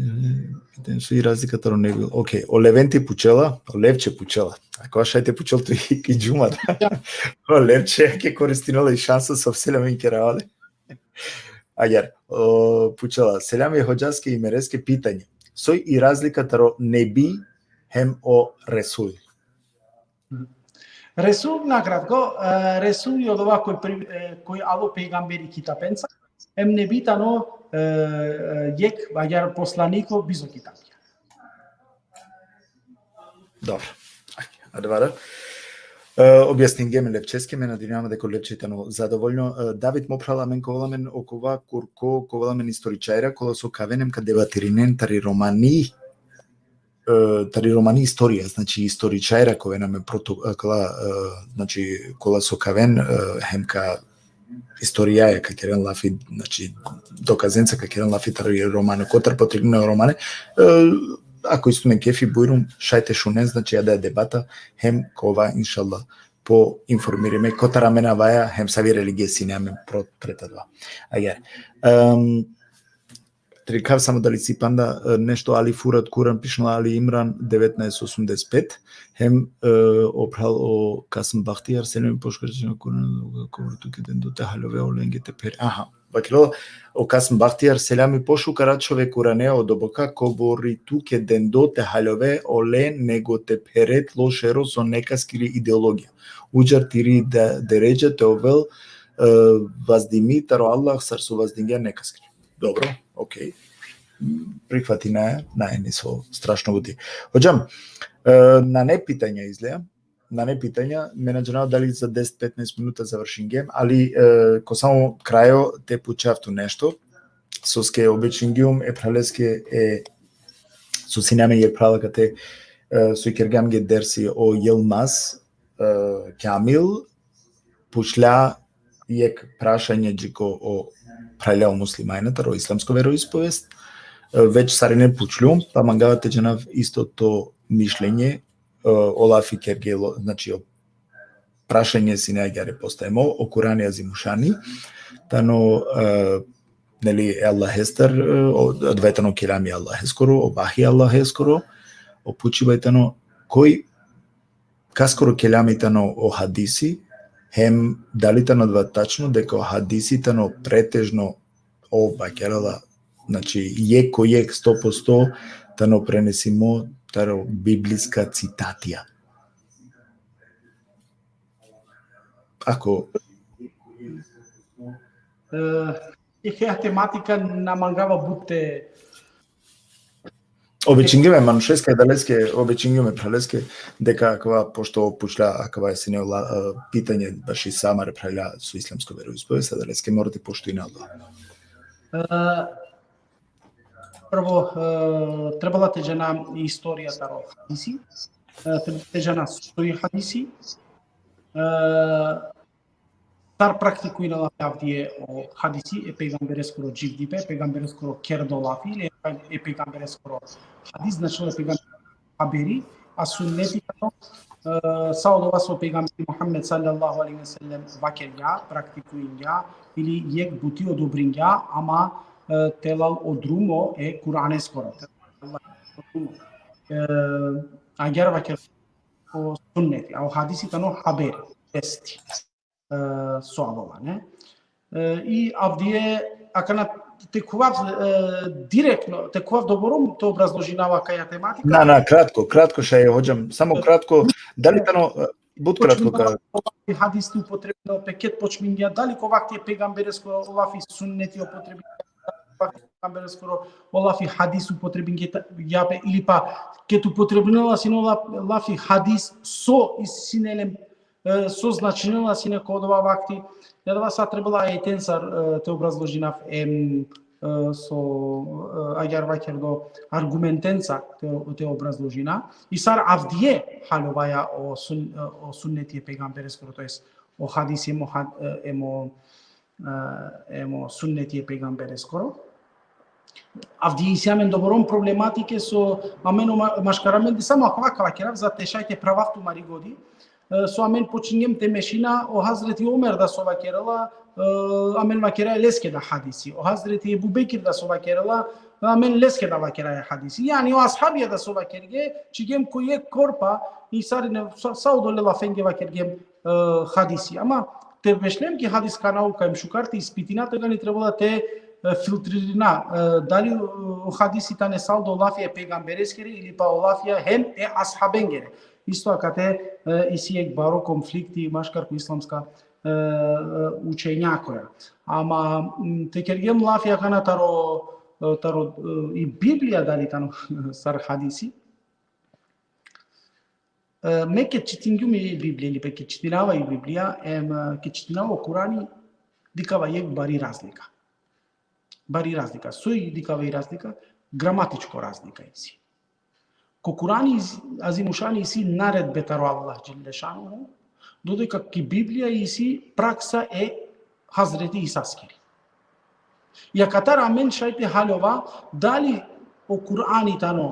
pitam so i razlika taro nebi. Okej, o Leventi pučela, o Levče pučela. Ako šaj te pučel tu i ki džuma, da. O Levče ke koristinela i šansa so selami kerava le. Agjaar, o, pučela, selami hodžaske i mereske, pitanje. Soj i razlika taro nebi hem o resul? Resul, nakratko, e, Resul i odova koj pri-, e, koj alo pejgamberi kitabenca, em nebi tano, e, e, jekh, agjaar poslaniko bizo kitabija. Dobro. Ajde, adava da. E, objasningjem e Levčeske, me nadinava deka o Levče tano zadovoljno. E, David, mo phral, amen ka ovel amen okova kurko, ka ovel amen istoričarja, kola so ka aven hem ka debatirinen tari romani, e, tari romani istorija, znači istoričarja ka oven amen proto-, e, kala, e, znači, kola so ka aven, e, hem ka istorijaja ka keren lafi, znači, dokazenca ka keren lafi tari romane, kotar poteklina romane, e, ako isto amen kefi, bujrum, šaj te šunen, znači, adaja debata, hem ka ova, inšallah, poinformirime kotar amen avaja, hem savi religija sine amen pro-, pred adava. Agjaar. Em, te dikhav samo dali isi panda, e, nešto Ali Furat Kuran, pišinela Ali Imran, devetnaest osamdeset pet, hem, e, o phral o Kasim Bahtijar, selami pošukar ačhove Kurane, kobor tuke dendo te haljove olenge te phere-, aha, vakerela, o Kasim Bahtijar, selami pošukar ačhove Kurane, o doboka kobor tuke dendo te haljove ole nego te phere tlo šero so nekaskiri ideologija. Udžar tiri da-, deredža te ovel, e, vazdimi taro Allah, sar so vazdingja nekaskiri. Dobro, okej. Prihvatinaja, nane niso strašno buti. Hodžam, e, nane pitanja izgleda, nane pitanja, me na džanav dali za deset petnaest minuta završingjem, ali, e, ko samo krajo te pučav tu nešto, soske obećingjum e phraleske, e, so sine amen jekh phral kate, e, so kergjem jekh dersi, o Jelmaz, e, Kamil, pučlja jekh prašanje dži ko o phralja o muslimanja, taro islamsko veroispovest. E, već sarine pučljum, pa mangava te džanav isto to mišljenje, e, o lafi kergje, znači, o prašanje sine agjaar postajemo, o Kurani Azimušani, tano, e, neli, e Allahestar, e, o, adava tano kelami Allaheskoro, o vahi Allaheskoro, o pučiba tano, koj kaskoro kelami tano o hadisi, hem dali tano adava tačno deka o hadisi tano pretežno, o vakerela, znači, jekh ko jekh, sto posto, tano prenesimo taro biblijska citatija. Ako... E, e, tematika na mangava but te Obećingjem e manušeske, adaleske, obećingjem e phraleske, deka akava, pošto pučlja akava sine ola, e, pitanje baši sa amare phralja so islamsko veroispovest, adaleske mora te poštujna Allah. E, prvo, e, trebela te džana istorija taro hadisi, e, te, te džana soj hadisi, e, sar praktikujnela avdive o hadisi, e pejgambereskoro dživdipe, e pejgambereskoro kerdo lafi, e, e pejgambereskoro hadis, značilo e pejgamber haberi, a sunneti tano, e, sa odova so pejgamberi Muhammed sallallahu alejhi ve sellem vakergja, praktikujngja, ili jekh buti odobringja, ama, e, telal o drumo e Kur'aneskoro. Telal o drumo. E, agjaar vaker o sunneti, a o hadisi tano haber, vesti. E, so avela, ne? E, i avdive, akana te khuvav, e, direktno, te khuvav doborom te obrazložinav akaja tematika. Na, na, kratko, kratko šaj, hodžam, samo kratko, dali tano, e, but kratko ka. Počmingja o lafi hadisi upotrebinela pe, ked počmingja, dali ko vakti e pejgambereskoro o lafi sunneti upotrebingja, pejgambereskoro o lafi hadisi upotrebingja pe, ili pa ked upotrebinela sine o la-, lafi hadis, so isi sine len, e, so značinela sine ko odova vakti. I adava sa trebela ajetensar, e, te obrazložinav, em, e, so, e, agjaar vakerdo, argumentencar te, te obrazložina. I sar avdive haljovaja o sun-, e, o sunneti e pejgambereskoro, to jest o hadisi em o had-, e, em o, e, em o sunneti e pejgambereskoro. Avdive isi amen doborom problematike so amen o ma-, maškar amen di samo akava ka vakerav, za te šaj te pravav tumari godi. E, so amen počingjem te mešina, o Hazreti Omer da so vakerela, e, amen vakeraja leske da hadisi. O Hazreti Ebu Bekir da so vakerela, amen leske da vakeraja hadisi. Jani o ashabija da so vakerge, čhigjem ko jekh korpa, i sarine, sa, sa odole lafenge vakergjem, e, hadisi. Ama te bešlem ki hadiska nauka em šukar te ispitina, tegani trebela te, e, filtririna, e, dali, e, o hadisi tane saldo lafi e pejgambereskere ili pa o lafija hem e ashabengere. Isto akate, e, isi jekh baro konflikti maškar ko islamska, e, e, učenjakoja. Ama, m, te kergjem lafi akana taro, e, taro, e, i Biblija dali tano sar hadisi. E, me ked čitingjum i Biblija, ili pe ked čitinava i Biblija, em, e, ked čitinava o Kurani, dikhava jekh bari razlika. Bari razlika. Soj dikhava i razlika? Gramatičko razlika isi. Ko Kurani iz-, Azimušani isi naredbe taro Allah dželle šanuhu, dodeka ki Biblija isi praksa e Hazreti Isaskiri. I akatar amen šaj te haljova, dali o Kurani tano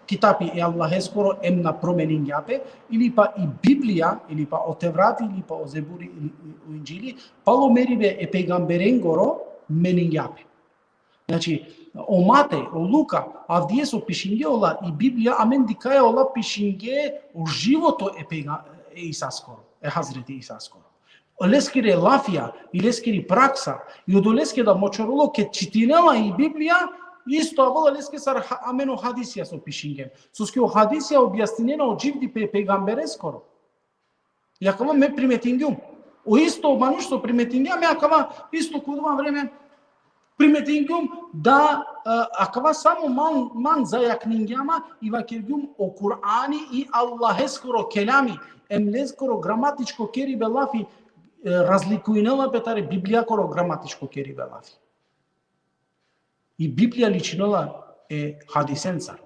kitabi e Allaheskoro em na promeningja pe, ili pa i Biblija, ili pa o Tevrati, ili pa o Zeburi, ili o Indžili, palo meribe e pejgamberengoro meningja pe. Znači, o Matej, o Luka, avdive so pišinge ola i Biblija, amen dikhaja ola pišinge o životo e pejga-, e Isaskoro, e Hazreti Isaskoro. O leskere lafija, i leskeri praksa, i odoleske da mo čorolo ked čitinela i Biblija, isto avela leske sar ha-, amen o hadisija so pišingjem. Soske o hadisija objasninena o dživdipe e pejgambereskoro. I akava me primetingjum. O isto manuš so primetingja, me akava isto ko odova vreme primetingjum da, e, akava samo man, man zajakningja ma i vakergjum o Kurani i Allaheskoro kelami, em leskoro gramatičko keribe lafi, e, razlikujnela pe tari Biblijakoro gramatičko keribe lafi. I Biblija ličinela e hadisencar.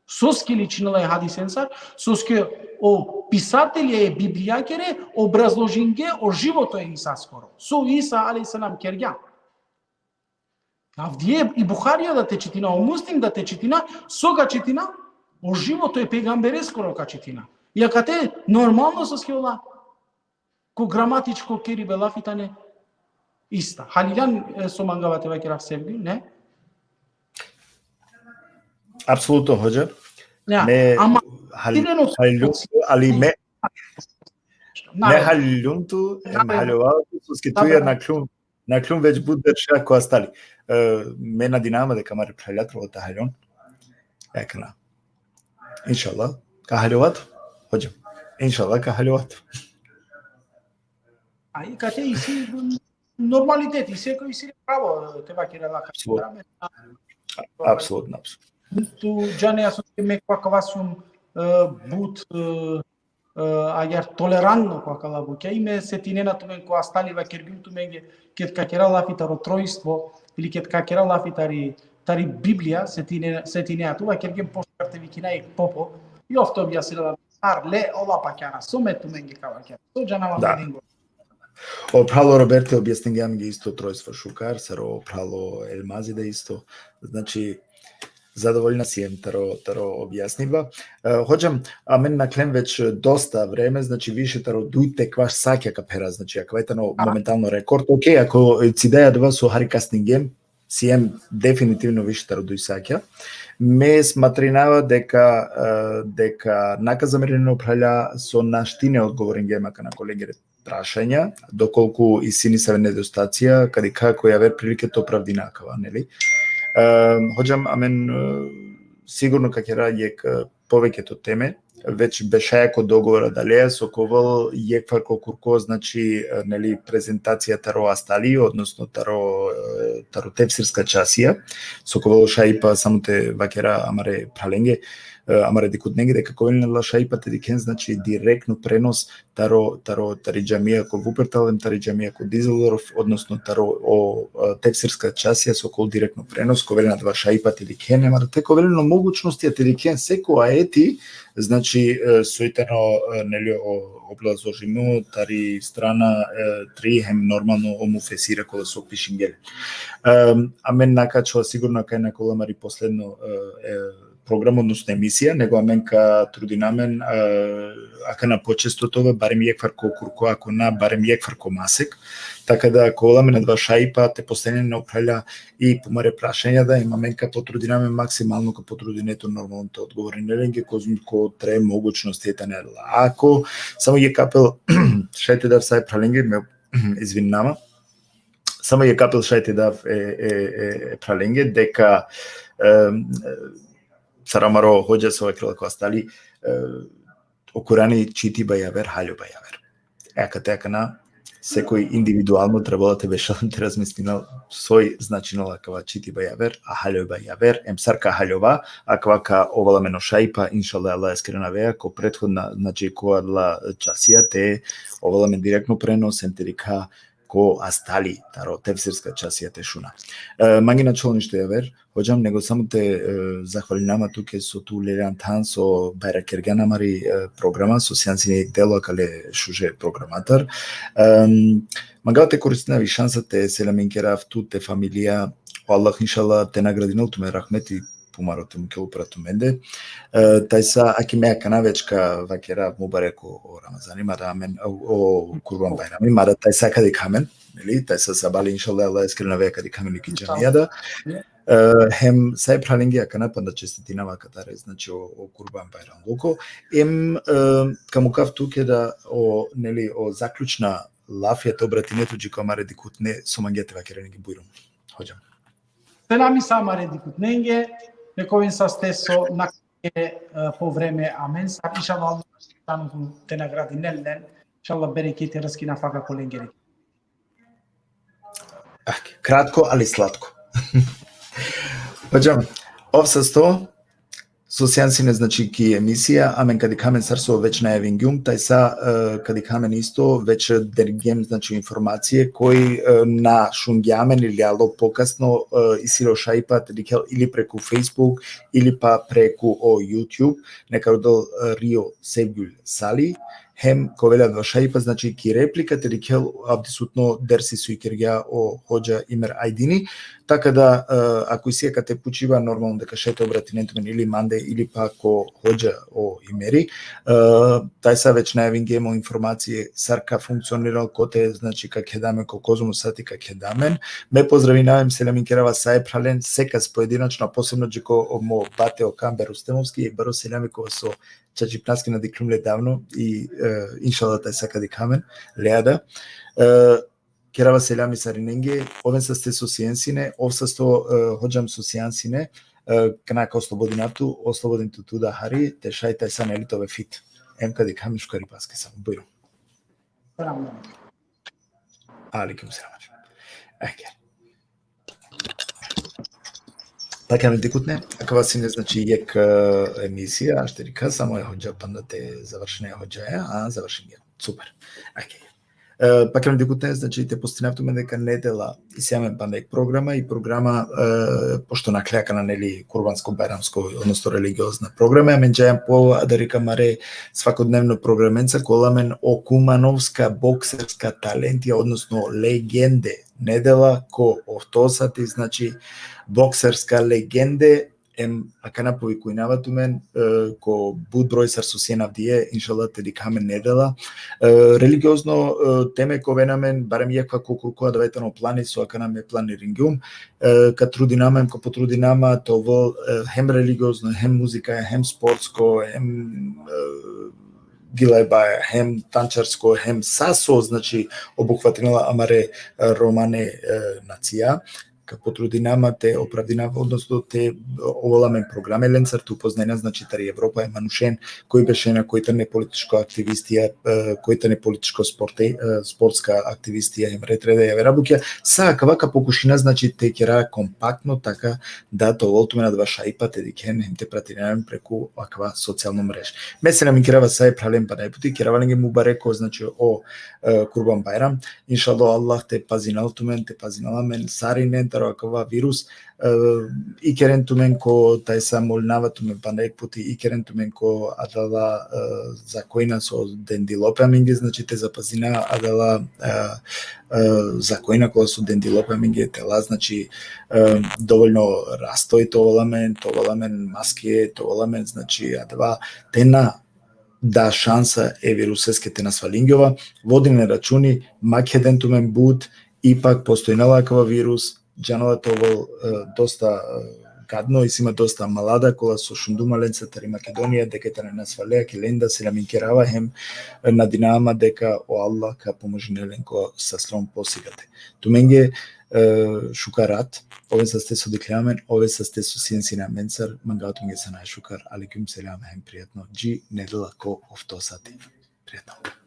Soske ličinela e hadisencar? Soske o pisatelja e Biblijakere obrazložinge o životo e Isaskoro. So Isa alejhi selam kergja. Avdive i Buharija da te čitina, o Muslim da te čitina, so ka čitina? O životo e pejgambereskoro ka čitina. I akate normalno soske ola ko gramatičko keribe lafi tane ista. Haliljan, e, so mangava te vakerav, Sevgi, ne? Apsolutno, hodža. Ja, me ama hal-, sine no halilum, ali me, na, me halilum tu, em na, haljovav tu, soske tu na, ja naklum, naklum već but berša ko astali. E, me nadinama deka amare phralja trebela te haljon. Ekana. Inšallah. Ka haljova tu, hodža. Inšallah ka haljova tu. A i kate isi normaliteti, sekoj isi pravo te vakera la. Apsolutno. Apsolutno, apsolutno. Tu džanea so me ko akava sum, e, but, e, e, agjaar tolerantno ko akala bukja. I me setinena tumen ko astali, vakergjum tumenge, ked ka kera lafi taro trojstvo, ili ked ka kera lafi tari, tari Biblija, setine-, setinea tu, vakergjum pošukar te vikina jekh popo, i ov te objasnela, ar le, ola pakjara, so me tumenge ka vakera, so džanava. Da. Medingo. O phralo Roberti objasningja amenge isto trojstvo šukar, sar o phralo Elmazi da isto. Znači, Zadovoljna siem taro, taro objasniba. E, hodžam, amen nakhlem već dosta vreme, znači više taro duj te kvaš sakja ka phera, znači akava tano momentalno rekord. Okej, ako cidaja adava so hari kasningjem, siem definitivno više taro duj sakja. Me smatrinava deka, e, deka na ka zamerinen o phralja so našti te odgovoringjem akana kolegere prašanja, dokolku isi nesave nedostacija, ka dikha ko javer prilike te opravdina akava, neli? E, hodžam, amen, e, sigurno ka kera jekh, e, poveketo teme, već bešaja ko dogovor adaleja, so ka ovel jekh farko kurko, znači, e, neli, prezentacija taro astali, odnosno taro, e, taro tefsirska časija, so ka ovel šajipa, samo te vakera amare phralenge, e, amare dikhutnenge, deka ka ovel len la šajipa te dikhen, znači, direktno prenos taro, taro, tari džamija ko Wuppertal, em tari džamija ko Düsseldorf, odnosno taro o, e, tefsirska časija so ka ovel direktno prenos, ka ovel len adava šajipa te dikhen, em adate ka ovel len o mogućnostija te dikhen seko ajeti, znači, e, soj tano, e, neli, o, obrazložimo tari strana, e, tri, hem normalno o mufesira kola so pišingje len. Em, amen na ka ačhova sigurno kaj na ka ovel amari posledno, e, e, programa, odnosno emisija, nego amen ka trudina amen, e, akana počesto te ova, barem jekh farko kurko, ako na, barem jekh farko masek. Taka da, ka ovel amen adava šajipa te postavinen o phralja i pumare prašanja da, em amen ka potrudina amen maksimalno, ka potrudina te normalno te odgovorina lenge, kozom kotre mogućnosti tane la. Ako, samo jekh apel, šaj te dav sa e phralenge, me izvininava, samo jekh apel šaj te dav e, e, e, e phralenge, deka, em, sar amaro hodža so vakerela ko astali, e, o Kurani čitiba javer, haljoba javer. E, akate akana, sekoj individualno trebela te bešel te razmislinel soj značinela akava čitiba javer, a haljoba javer, em sar ka haljova, akava ka ovel amen o šajipa, inšallah, Allah eskerena veja, ko prethodna, znači, ko adala časija te ovel amen direktno prenos, em te dikha ko astali, taro tefsirska časija te šuna. E, mange na ačhola ništo javer, hodžam, nego samo te, e, zahvalinama tuke so tu leljan than so bajrakergjan amari, e, programa, so sijan sine delo akale šuže programatar. Em, mangava te koristinav i šansa te selaminkerav tut, te familija, o Allah inšallah te nagradinel tumen rahmeti pumaro, te mukel upra tumende. E, tajsa, aki me akana već ka vakera mubarek o, o Ramazani, mada amen, o, o Kurban Bajrami, mada tajsa ka dikha amen, neli, tajsa sabale, inšallah, Allah eskerena veja, ka dikha amen ki džamija da. E, hem sa e phralenge akana panda čestitinava katare, znači, o, o Kurban Bajramluko. Em, e, ka mukav tuke da o, neli, o zaključna lafija te obratine tut dži ko amare dikhutne, so mangea te vakere lenge, bujrum, hodžam. Selami sa amare dikhutnenge, nek oven saste so na, e, po vreme amen, sa inšallah te nagradinel len, inšallah bereketi, rizki, nafaka ko lengere. Ah, kratko, ali slatko. Hodžam, ov sasto, so sijan sine, znači, ki emisija, amen ka dikha amen sar so već najavingjum, tajsa, e, ka dikha amen isto, već dergjem, znači, informacije koj, e, na šungja amen ili alo pokasno, e, isi le o šajipa te dikhel ili preku Facebook, ili pa preku o YouTube, neka rodel, e, Rio Sevgjul Sali, hem ka ovel adava šajipa, znači, ki replika te dikhel avdisutno dersi so ikergja o hodža Imer Ajdini. Taka da, e, ako isi akate pučiba, normalno deka šaj te obratinen tumen ili mande, ili pa ko hodža o Imeri. E, tajsa već najavingjem o informacije sar ka funkcionirel, kote, znači, ka keda amen, ko kozom o sati ka keda amen. Me pozdravinava em selamikerava sa e phralen, sekas pojedinačno, a posebno dži ko o mo bate o Kamber Rustemovski, e baro selami kova so čačipnaske na dikhlum le davno i, e, inšallah tajsa ka dikha amen, lea da. E, kerava selami sarinenge, oven saste so sijan sine, ov sasto, e, hodžam so sijan sine, e, kana ka oslobodinav tu, oslobodin tut tu da hari, te šaj tajsa, neli, te ove fit. Em ka dikha amen šukaripaske samo. Bujrum. Selam. Alejkum selam. Eke. Pakjam dikhutne, akava sine, znači, jekh, e, emisija, ašterika, samo e hodža panda te završine, hodžaja, a završinge. Super. Eke. E, pakjam dikhutne, znači, te postinav tumen deka nedela isi amen panda jekh programa, i programa, e, pošto nakhle akana, neli, kurbansko, bajramsko, odnosno religiozna programa, amen džaja po adari ki amare svakodnevno programenca, ka ovel amen o Kumanovska bokserska talentija, odnosno legende. Nedela ko ohto sati, znači, bokserska legende, em akana povikujnava tumen, e, ko but broj sar so sien avdive, inšallah te dikha amen nedela. E, religiozno, e, teme ka oven amen, barem jekh ko kurko, adava tano plani so akana me planiringjum, e, ka trudina ma, em ka potrudina ma te ovel, e, hem religiozno, hem muzika, hem sportsko, hem, e, gilajba, hem tančarsko, hem sa so, znači, obuhvatinela amare, e, romane, e, nacija, ka potrudina ma te opravdina, odnosno te ovel amen programe lencar, te upoznajna, znači, tari Evropa e manušen, koj bešena, koj tane političko aktivistija, e, koj tane političko sporte, e, sportska aktivistija, hem ret reda javera bukja, sa akava ka pokušina, znači, te kera kompaktno, taka da te ovel tumen adava šajipa te dikhen, hem te pratinen amen preku akava socijalno mrež. Me selam inkirava sa e phralen pana jekh puti, kerava lenge mubareko, znači, o, e, Kurban Bajram. Inšallah, Allah te pazinel tumen, te pazinel amen sarinen taro akava virus, e, ikeren tumen ko, tajsa molinava tumen pana jekh puti, ikeren tumen ko adala, e, zakojna so dendilo pe amenge, znači, te zapazina adala, e, e, zakojna kola so dendilo pe amenge, te la, znači, e, dovoljno rastoj te ovel amen, te ovel amen maske, te ovel amen, znači, adava te na da šansa e viruseske te nasvalingjova, vodinen računi, ma kheden tumen but, ipak postojnela akava virus, džanela te ovel, e, dosta, e, gadno, isi ma dosta mlada kola so šundum ma lenca tari Makedonija deka tane nasvalea, ki lenda selam inkirava hem, e, nadinava ma deka o Allah ka pomožinel len ko sa slom posigate. Tumenge, e, šukar rat, oven saste so dikhle amen, oven saste so sien sine amencar, mangava tumenge sa najšukar, alejkum selam hem prijatno, dži nedela ko ofto sati. Prijatno.